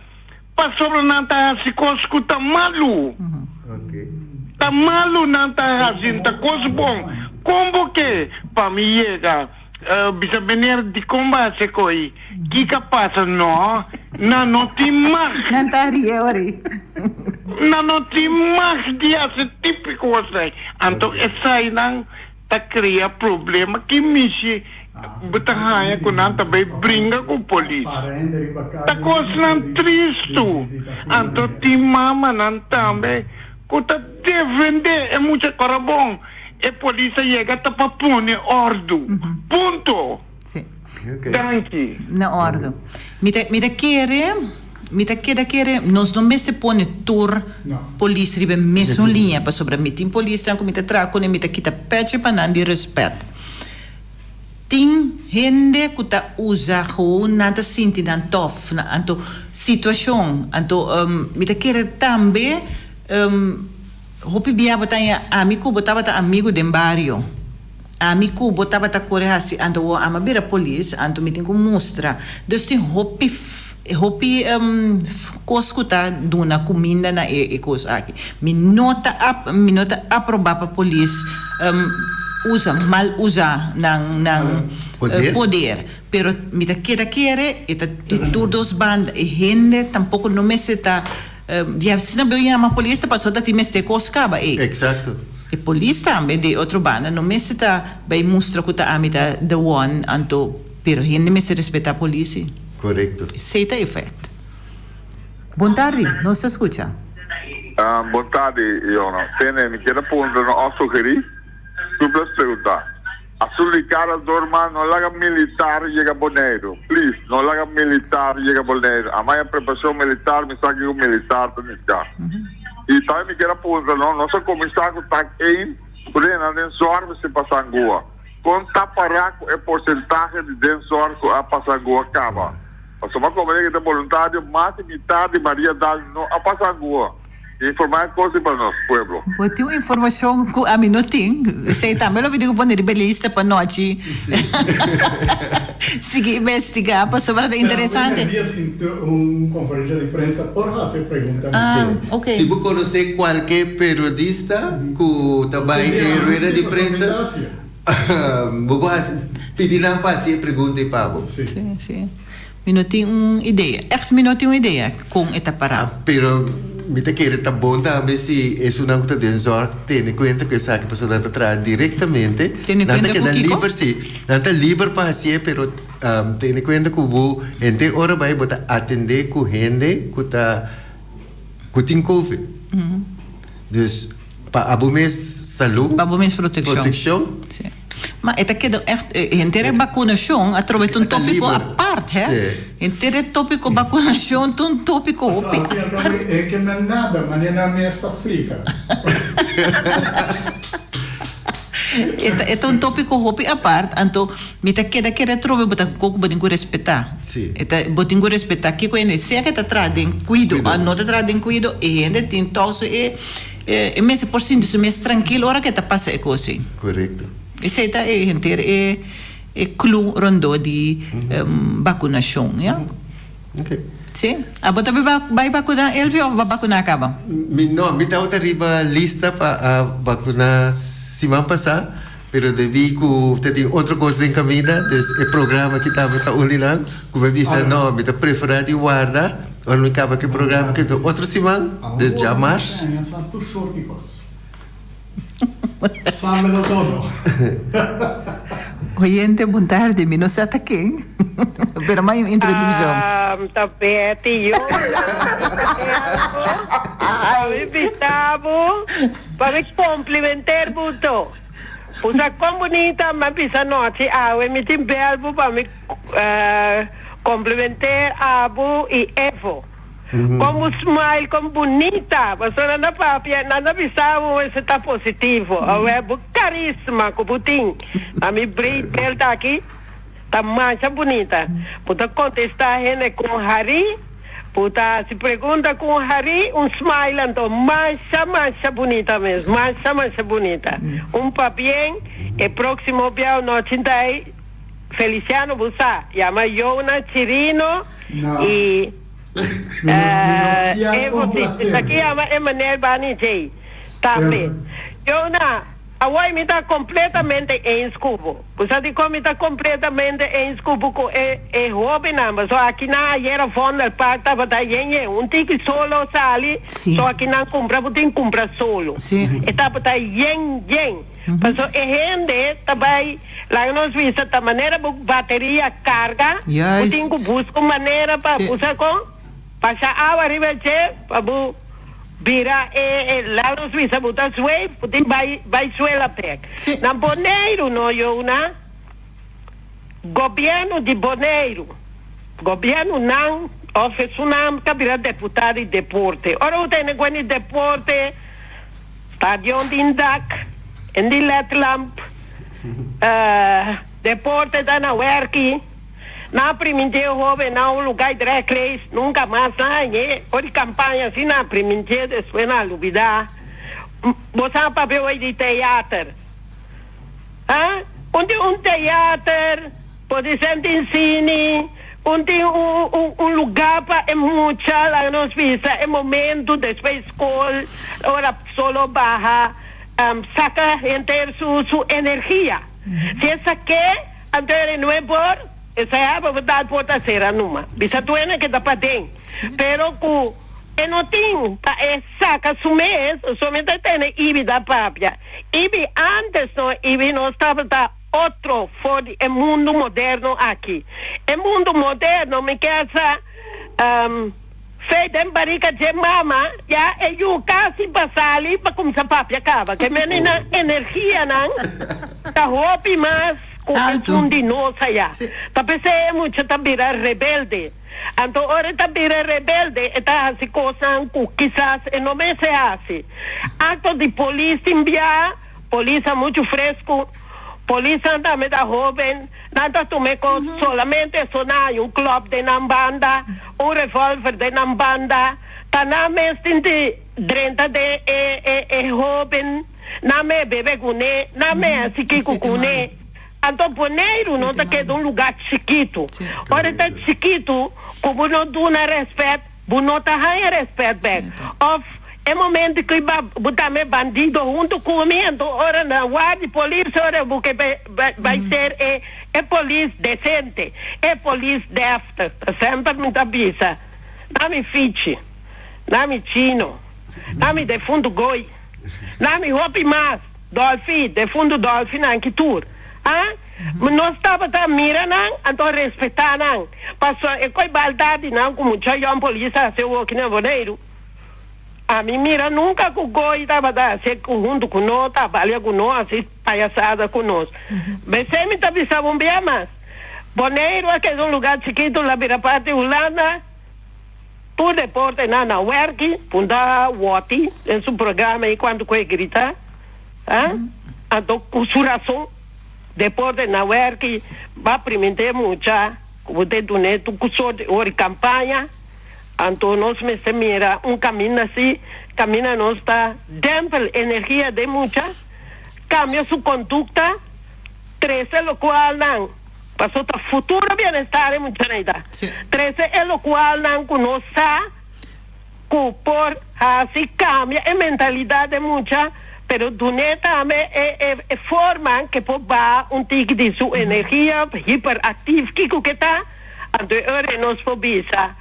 pasobra nan ta haci cos cu ta malu ta malu nan ta haci ta cos bon con bo ke pa mi yega Bisa meneer dikon bo a hasi koi? Kiko a pasa? No, nan no tin mag. Nan ta rie ori. Nan no tin mag di hasi tipo kos ei. Anto esainan ta krea problema. Ki mishi bo ta haña ku nan ta bai bringa ku polis? Ta kosnan tristu. Anto tin mamanan tambe ku ta defendé e mucha kòrabon. E polis a yega ta pa pone ordu. Punto. Sí. Danki. Na ordu. Mi ta mi ta kere, mi ta keda kere, nos no mester pone tur polis riba e mesun liña, pasobra mi tin polisnan ku mi ta traha kuné, mi ta kita pechi pa nan di rèspèt. Tin hende ku ta usa gewoon nan ta sinti nan tòf, anto situashon, anto mi ta kere tambe. Hopi bia bo ta haña ami ku bo tabata amigu den bario. Ami ku bo tabata kore hasi anto wou ama bira polis anto mi tin ku mustra. Dus tin hopi hopi kos ku ta duna kuminda na e kos aki. Mi no ta mi no ta aproba pa polis usa mal usa nan nan poder. Pero mi ta keda kere e ta di tur dos banda. E hende tampoko no mester ta. Ya si nan bin yama polis ta pasobra ta tin mester kos kaba ey. Exacto. E polis tambe di otro banda no mester ta bay mustra cu ta ami ta the one anto pero hende mester respeta polis si. Correcto. Esey ta e feit. Bon tardi, nos ta scucha. Bon tardi Yona. Tene, mi kier a puntra no of sugeri, tu plus pregunta. Azul di cara Doorman no laga militar yega Boneiru please no laga militar yega Boneiru amai a preparacion militar mi sa kico militar ta nifica y tambe mi kier a puntra no nos a cuminsa cu tak een cu den nan den zorg mester pasa angua con ta para cu e porcentahe di den zorg cu a pasa angua caba pasobra mi a comprende cu ta boluntario mas di mitad di Maria Dal no a pasa angua. Informá e kos di pa nos pueblo. Bo tin un informashon ku ami no tin. Esei tambe lo mi tin ku pone riba e lista pa nochi sigui investigá pasobra ta interesante. Dia tin un konferensha di prensa por hasi e pregunta. Ah, ok. Si bo konosé kualke periodista ku ta bai e rueda di prensa, bo por hasi pidi nan pa hasi e pregunta ei pa bo. Sí, sí. Mi no tin un idea. Echt mi no tin un idea kon e ta pará. Pero mi ta kere ta bon tambe si esunnan ku ta den zorg tene kuenta ku esaki pasobra nan ta traha direktamente. Tene Nan ta kuenta ku keda kiko? liber si. Nan ta liber pa hasié pero tene kuenta ku bo henter ora bai bo ta atendé ku hende ku ta ku tin covid. Dus pa abo mes salú. Pa bo mes protekshon. Protekshon. Si. Ma e ta keda ègt, henter e bakunashon a trobe ta un tópiko apart, hè? Henter e tópiko bakunashon ta un tópiko hopi apart. E ke men nada, manera nan mes ta splika. E ta un tópiko hopi apart, anto mi ta keda kere atrobe bo ta koko bo tin ku respetá. E ta bo tin ku respetá kiko hende sea ke ta traha den kuido o no ta traha den kuido e hende tin tòg su e e mester por sinti su mes trankil ora ke ta pasa e kos ei. Korekto. Esei ta e henter e e klu rondó di bakunashon, ya. Ok. Sí. Abo ta bai bakuná, Elvi, òf bo a bakuná kaba? Mi no, mi tabata riba lista pa a bakuná siman pasá, pero debí ku ta tin otro kos den kaminda, dus e programa aki tambe ta un di nan, ku mi a bisa no, mi ta preferá di warda ora mi kaba ku e programa aki, enton otro siman, dus djamars. Sámelo todo. Oyente, bon tarde. Mi no sa ta ken, pero mai un introduccion. Ta Betty yo. Pa mi bista bo, pa mi complimenter bo to. Bo sa con bunita mi a bisa nochi awe mi tin bel bo pa mi complimenter abo y Evo. Kon bo smile, kon bunita. Pasobra nan ta papia, nan ta bisa bo mester ta positivo. Awe bo carisma cu bo tin. Na mi breed belt aki ta masha bunita. Bo ta contesta hende cu un hari, bo ta haci pregunta cu un hari, un smile anto masha masha bunita mes, masha masha bunita. Un pabien, e proximo biaha nochi ta ey Feliciano bo sa, yama Yona Chirino y. Evo si, esaki yama e meneer Bani J. Tambe. Jona, awor mi ta completamente eens cu bo. Bo sa dicon mi ta completamente eens cu bo cu e e hobennan? Pasobra akinan ayera Vondelpark tabata yen yen. Un tiki solo sali, so akinan cumpra bo tin cumpra solo. E tabata yen yen. Pasobra e hende ta bai, laga nos bisa, ta manera bo bateria carga, bo tin cu busca un manera pa usa con pasa awa riba dje pa bo bira e, laga nos bisa bo ta zweef, bo tin bai bai suela bek. Na Boneiru no Jona, gobierno di Boneiru, gobiernonan of esunnan ta bira deputado di deporte. Ora bo tene cuenta di deporte. Stadion di Ndak en di Letlamp, deporte ta na werki, nan a primintié hobennan un lugá i drag race, nunka mas nan hañ'é, for di kampaña si nan a primintié despues nan a lubidá. Bo sa papia hoy di teater? Ha? Un tin un teater, por di ser tin sini, un tin un un lugá pa e mucha, laga nos bisa e momento despues skol, ora solo baha, saka henter su su energia. Si e sak'é, anto e renue por, esei haba bo dal porta sera numa. Bisa tuena ke ta paden. Pero ku e no tin pa e saka su mes, solamente tene Ibi ta papia. Ibi antes no, Ibi nos tabata otro for di e mundu moderno aki. E mundu moderno mi ke sa fe den barika dje mama ya e yu kasi pa sali pa kumsa papia kaba. Ke meni nan energianan ta hopi mas ku esun di nos aya. Ta p'esei e mucha ta bira rebelde. Anto ora e ta bira rebelde e ta hasi kosnan ku kisas e no mester hasi. Akto di polis tin bia. Polis a muchu fresku, polisnan tambe ta hoben, nan ta tuma e kos solamente so nan hay un klòp den nan banda, un revolver den nan banda, ta nan mes tin di drenta den e e e hoben, nan me bebe kuné, nan me hasi kiko kuné. Anto Boneiru no ta keda un lugá chikitu. Ora e ta chikitu ku bo no duna rèspèt, Bo no ta haña respet bek. Of e momento cu bo ta me bandido hunto cu mi, anto ora nan wak di polis ora bo ke bay ser e e polis decente, e polis deftig. Ta semper mi ta bisa, na mi fichi, na mi chino, na mi defunto Goy, na mi hopi mas, Dolfi, defunto Dolfi nan ki tur. Ah? Nos tabata mira nan, anto respetá nan. Pasobra e koi baldat di nan ku mucha yòn polis a hasi awoki na Boneiru. Ami mira nunka ku Goy tabata hasi huntu ku nos, ta balia ku nos, hasi payasada ku nos. Besei mi ta bisa bo un bia mas, Boneiru a keda un lugá chikitu, la bira parti Hulanda. Tur deporte nan na wèrki, punta Wòti den su programa ei kuantu ku e grita. Ah? Anto ku su rason deporte na wèrki ba primint'é mucha ku bo te dun'é tur ku sort di ora di kampaña. Anto nos mester mira un kaminda así, kaminda nos ta dèmpel energia den mucha, kambia su kondukta, trese lokualnan, pasobra ta futuro bienestar e muchanan ei ta, trese e lokualnan ku nos sa ku por hasi kambia e mentalidat den mucha, pero dun'é tambe e e forma ke por baha un tiki di su energia hiperaktif, kiko ke ta. Anto e ora nos por bisa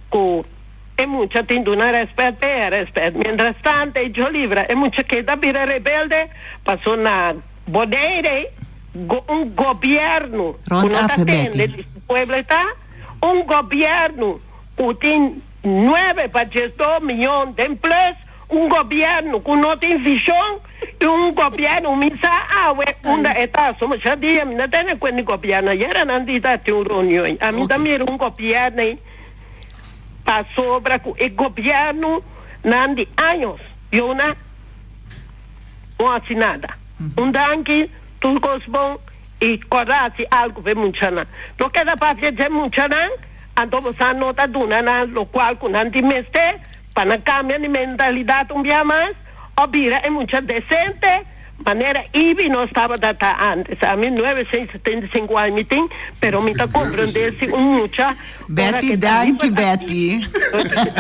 ku e mucha tin duna rèspèt p'e e rèspèt. Mientras tanto e djo libra e mucha keda bira rebelde paso na Bonaire un gobièrnu ku Rond no af ta e Betty. tende di su pueblo e ta un gobièrnu ku tin nuebe pa diesdos miyon den plus Un gobierno cu no tin vision y un gobierno mi sa awe unda e ta so masha dia mi no tene cuenta di gobierno ayera nan di ta tin un reunion ami ta mira un gobierno ey pasobra cu e gobierno nan di años yona no haci nada un danki tur cos bon y corda haci algo pa e muchanan no keda papia dje muchanan anto bo sa no ta duna nan locual cu nan tin mester. Pa nan kambia di mentalidat un bia mas o bira e mucha desente manera Ibi nos tabata ta antes. Ami 975 aña mi tin, pero mi ta komprende si un mucha ora Betty, ke ta danki hiperactief. Betty.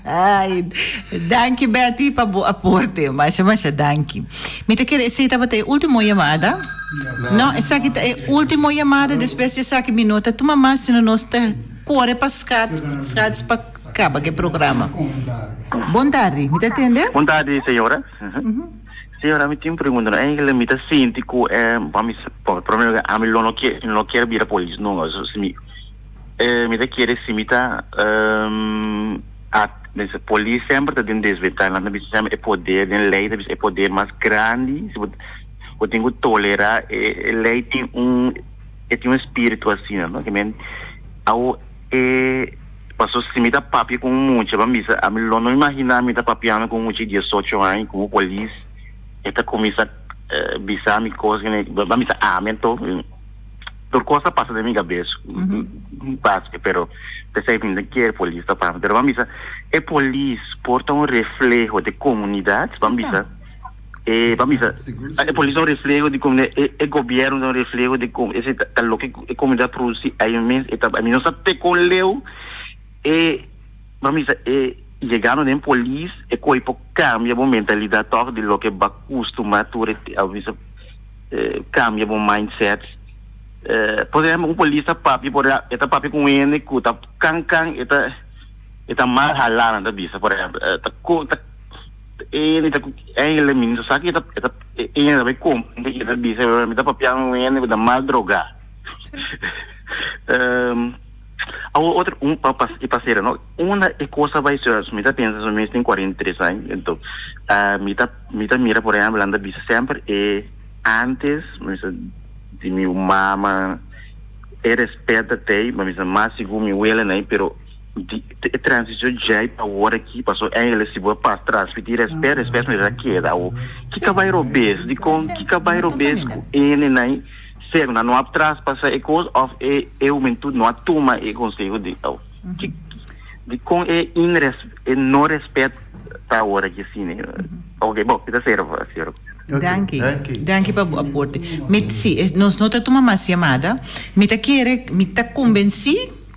Ay, danki Betty pa bo aporte. Masha masha danki. Mi ta kere esei tabata e ultimo yamada. No, esaki ta e ultimo yamada, despues di esaki mi no ta tuma mas sino nos ta kore pa skat, schats pa Caba ke programa. Bon tardi, mi ta tende? Bon tardi señora. Señora mi tin un pregunta no eigenlijk mi ta sinti ku e mi prome lugar ami lo no kier no kier bira polis nunca so si mi mi ta kere si mi ta polis semper ta den desventaha nan ta bisa semper e poder den ley ta bisa e poder mas grandi si bo tin ku tolera e ley tin un e tin un espiritu asina no kimen awo e Paso si mi ta papia ku un mucha ban bisa ami lo no imagina mi ta papiando ku un mucha di diesocho aña ku un polis e ta kuminsa bisa mi kos ban bisa ami anto tur kos ta pasa den mi kabes basico pero pesey mi no kier polis ta pasa pero ban bisa e polis por ta un refleho di komunidat ban bisa E pa bisa, e polis ta un refleho di komunidat, e e gobierno ta un refleho di komunidat, esei ta loke e komunidat produsi ei mes, e ta mi no sa te kon leu e pa bisa e yegando den polis e koe por kambia bo mentalidat tòg di loke bo a kustumá tur e a bisa kambia bo mindset. Por ehèmpel un polis ta papia por e ta papia ku un hende ku ta kan kan e ta e ta mal halá nan ta bisa por ehèmpel ta ta. E ta ku eigenlijk mi no sa ki e ta e ta e ta bai kompra i e ta bisa mi ta papia un hende ku ta mal drogá. Awor otro un pa pa e pasera no unda e kos a bai su mi ta pensa su mes tin 43 aña enton mi ta mi ta mira por ehèmpel nan ta bisa semper e antes mi bisa di mi mama e rèspèt ta tei mi bisa mas sigur mi wela nan pero Di e transicion djei pa awor aki paso eigenlijk si bo a pas transmiti respet respet mester a keda awo kiko a bai robes dikon kiko a bai robes ku ene nan ser nan no a traspasa e kos of e e hubentud no a tuma e konseho di awo ki dikon e inres e no respet ta awor aki asina ok bo mi ta sera sera. Danki. Danki pa bo aporte. Mi si nos no ta tuma mas yamada mi ta kere mi ta kombensi.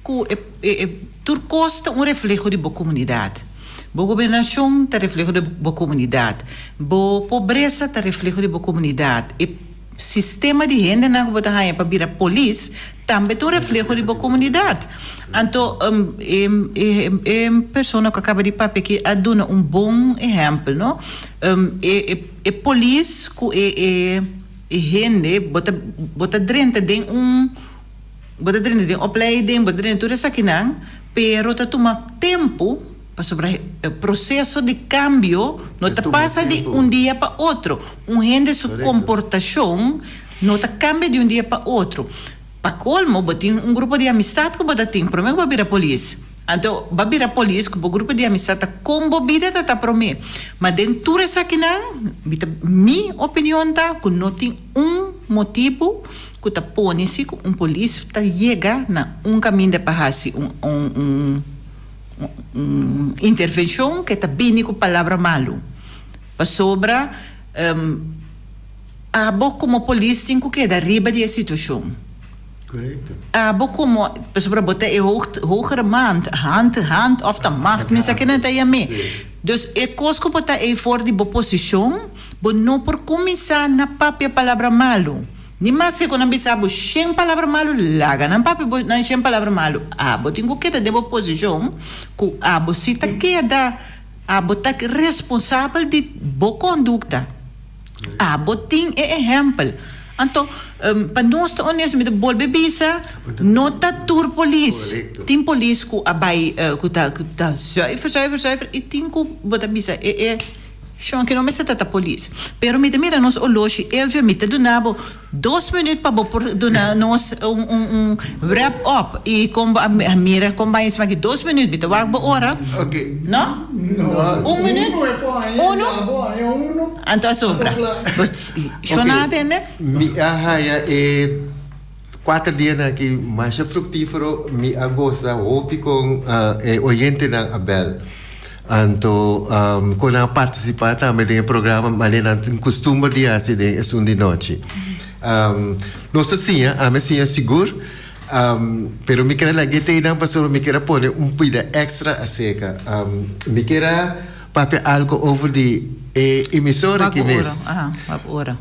Ku e tur kos ta un refleho di bo komunidat. Bo gobernashon ta refleho di bo komunidat. Bo pobresa ta refleho di bo komunidat. E sistema di hendenan ku bo ta haña pa bira polis tambe ta un refleho di bo komunidat. Anto e e persona ku a kaba di papia aki a duna un bon ehèmpel, no? E polis ku e e hende bo ta bo ta drenta den un. Bo ta drenta den opleiding, bo ta drenta tur esakinan, pero ta tuma tempu pasobra e proseso di kambio no ta pasa di un dia pa otro. Un hende su komportashon no ta kambia di un dia pa otro. Pa kolmo bo tin un grupo di amistat ku bo ta tin prome ku bo bira polis. Anto bo a bira polis ku bo grupo di amistad ta kon bo bida ta ta promé. Ma den tur esakinan mi ta mi opinion ta ku no tin un motibu ku ta pone si ku un polis ta yega na un kaminda pa hasi un un un intervenshon ke ta bini ku palabra malu. Pasobra abo komo polis tin ku keda riba di e situashon. Korekto. Abo komo, pasobra bo ta e hogere mand, hand, hand òf ta macht, mi sa kinan ta yam'é. Dus e kos ku bo ta ei for di bo posishon, bo no por kuminsá na papia palabra malu. Ni maske ku nan bisa bo shen palabra malu, laga nan papia bo nan shen palabra malu. Abo tin ku keda den bo posishon ku abo si ta keda. Abo ta responsabel di bo kondukta. Abo tin e ehèmpel. Anto, pa nos ta onesto, mi ta bolbe bisa, no ta tur polis. Tin polis ku a bai, ku ta zuiver, zuiver, zuiver, i tin ku bo ta bisa e e shon aki no mester ta ta polis. Pero mi ta mira nos oloshi, Elvio, mi ta duna bo Dos minuut pa bo por duna nos un un un wrap up y con bo a mira con bay esaki dos minuut mi ta wak bo ora. Ok. No? No. Un minuut? Uno. Uno? Anto a sobra. Shona a tende? Mi a haya e cuater dianan aki masha fructifero mi a goza hopi con e oyentenan a bel. Anto con nan a participa tambe den e programa manera nan tin custumber di haci den esun di nochi. Nos ta siña, ami a siña sigur, pero mi kier a laga e teinan pasobra mi kier a pone un pida extra acerca. Mi kier a papia algo over di e emisora aki mes. Wak ora.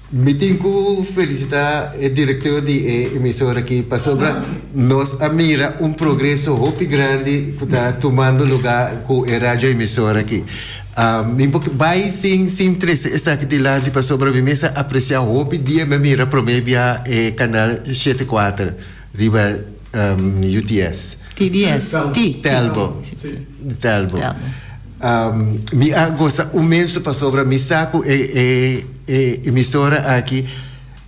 Mi tin ku felisitá e direktor di e emisora aki pasobra nos a mira un progreso hopi grandi ku ta tumando lugá ku e radio emisora aki. Mi por bai sin sin trese esaki dilanti pasobra mi mes a apresiá hopi dia mi a mira promé bia e kanal 74 riba UTS. TDS. T. Telbo. Telbo. Mi a gosa un menso pasobra mi sa ku e e emisora aki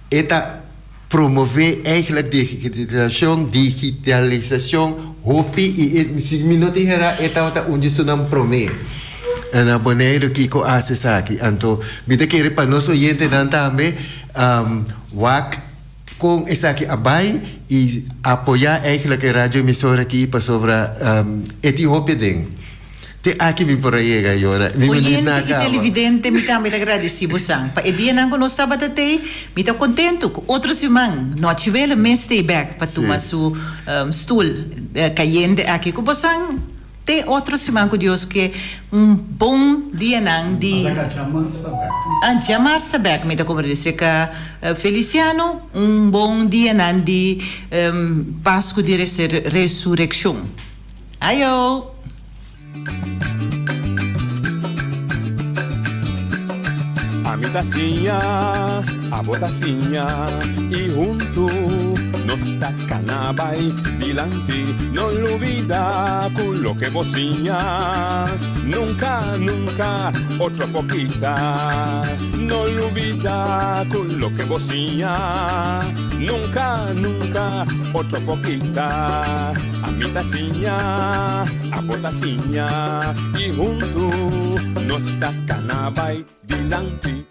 e ta promove eigenlijk digitalisashon, digitalisashon hopi i e si mi no tin hera e tabata un di sunan prome na Boneiru kiko hasi esaki. Anto mi ta kere pa nos oyentenan tambe wak. Kon esaki a bai i apoyá eigenlijk e radio emisora aki pasobra e tin hopi aden. Te aki mi por a yega yora. Mi minuut na a Oyente i kaba. televidente mi tambe ta gradisí bosan pa e dianan ku nos tabata tei. Mi ta kontentu ku otro siman Nochiwele mes tei bèk pa tuma su stul kayente aki ku bosan. Te otro siman ku Dios ke un bon dianan di. Ata ka djamars ta bek. Ah djamars ta bek mi ta komprende seka Feliciano un bon dianan di Pasku di Resurekshon. Ayo! Ami ta siña, abo ta siña y huntu nos ta cana bay dilanti. No lubida cu loke bo siña nunca, nunca otro por kita. No lubida cu loke bo siña nunca, nunca otro por kita. Ami ta siña, abo ta siña y huntu nos ta cana bay dilanti.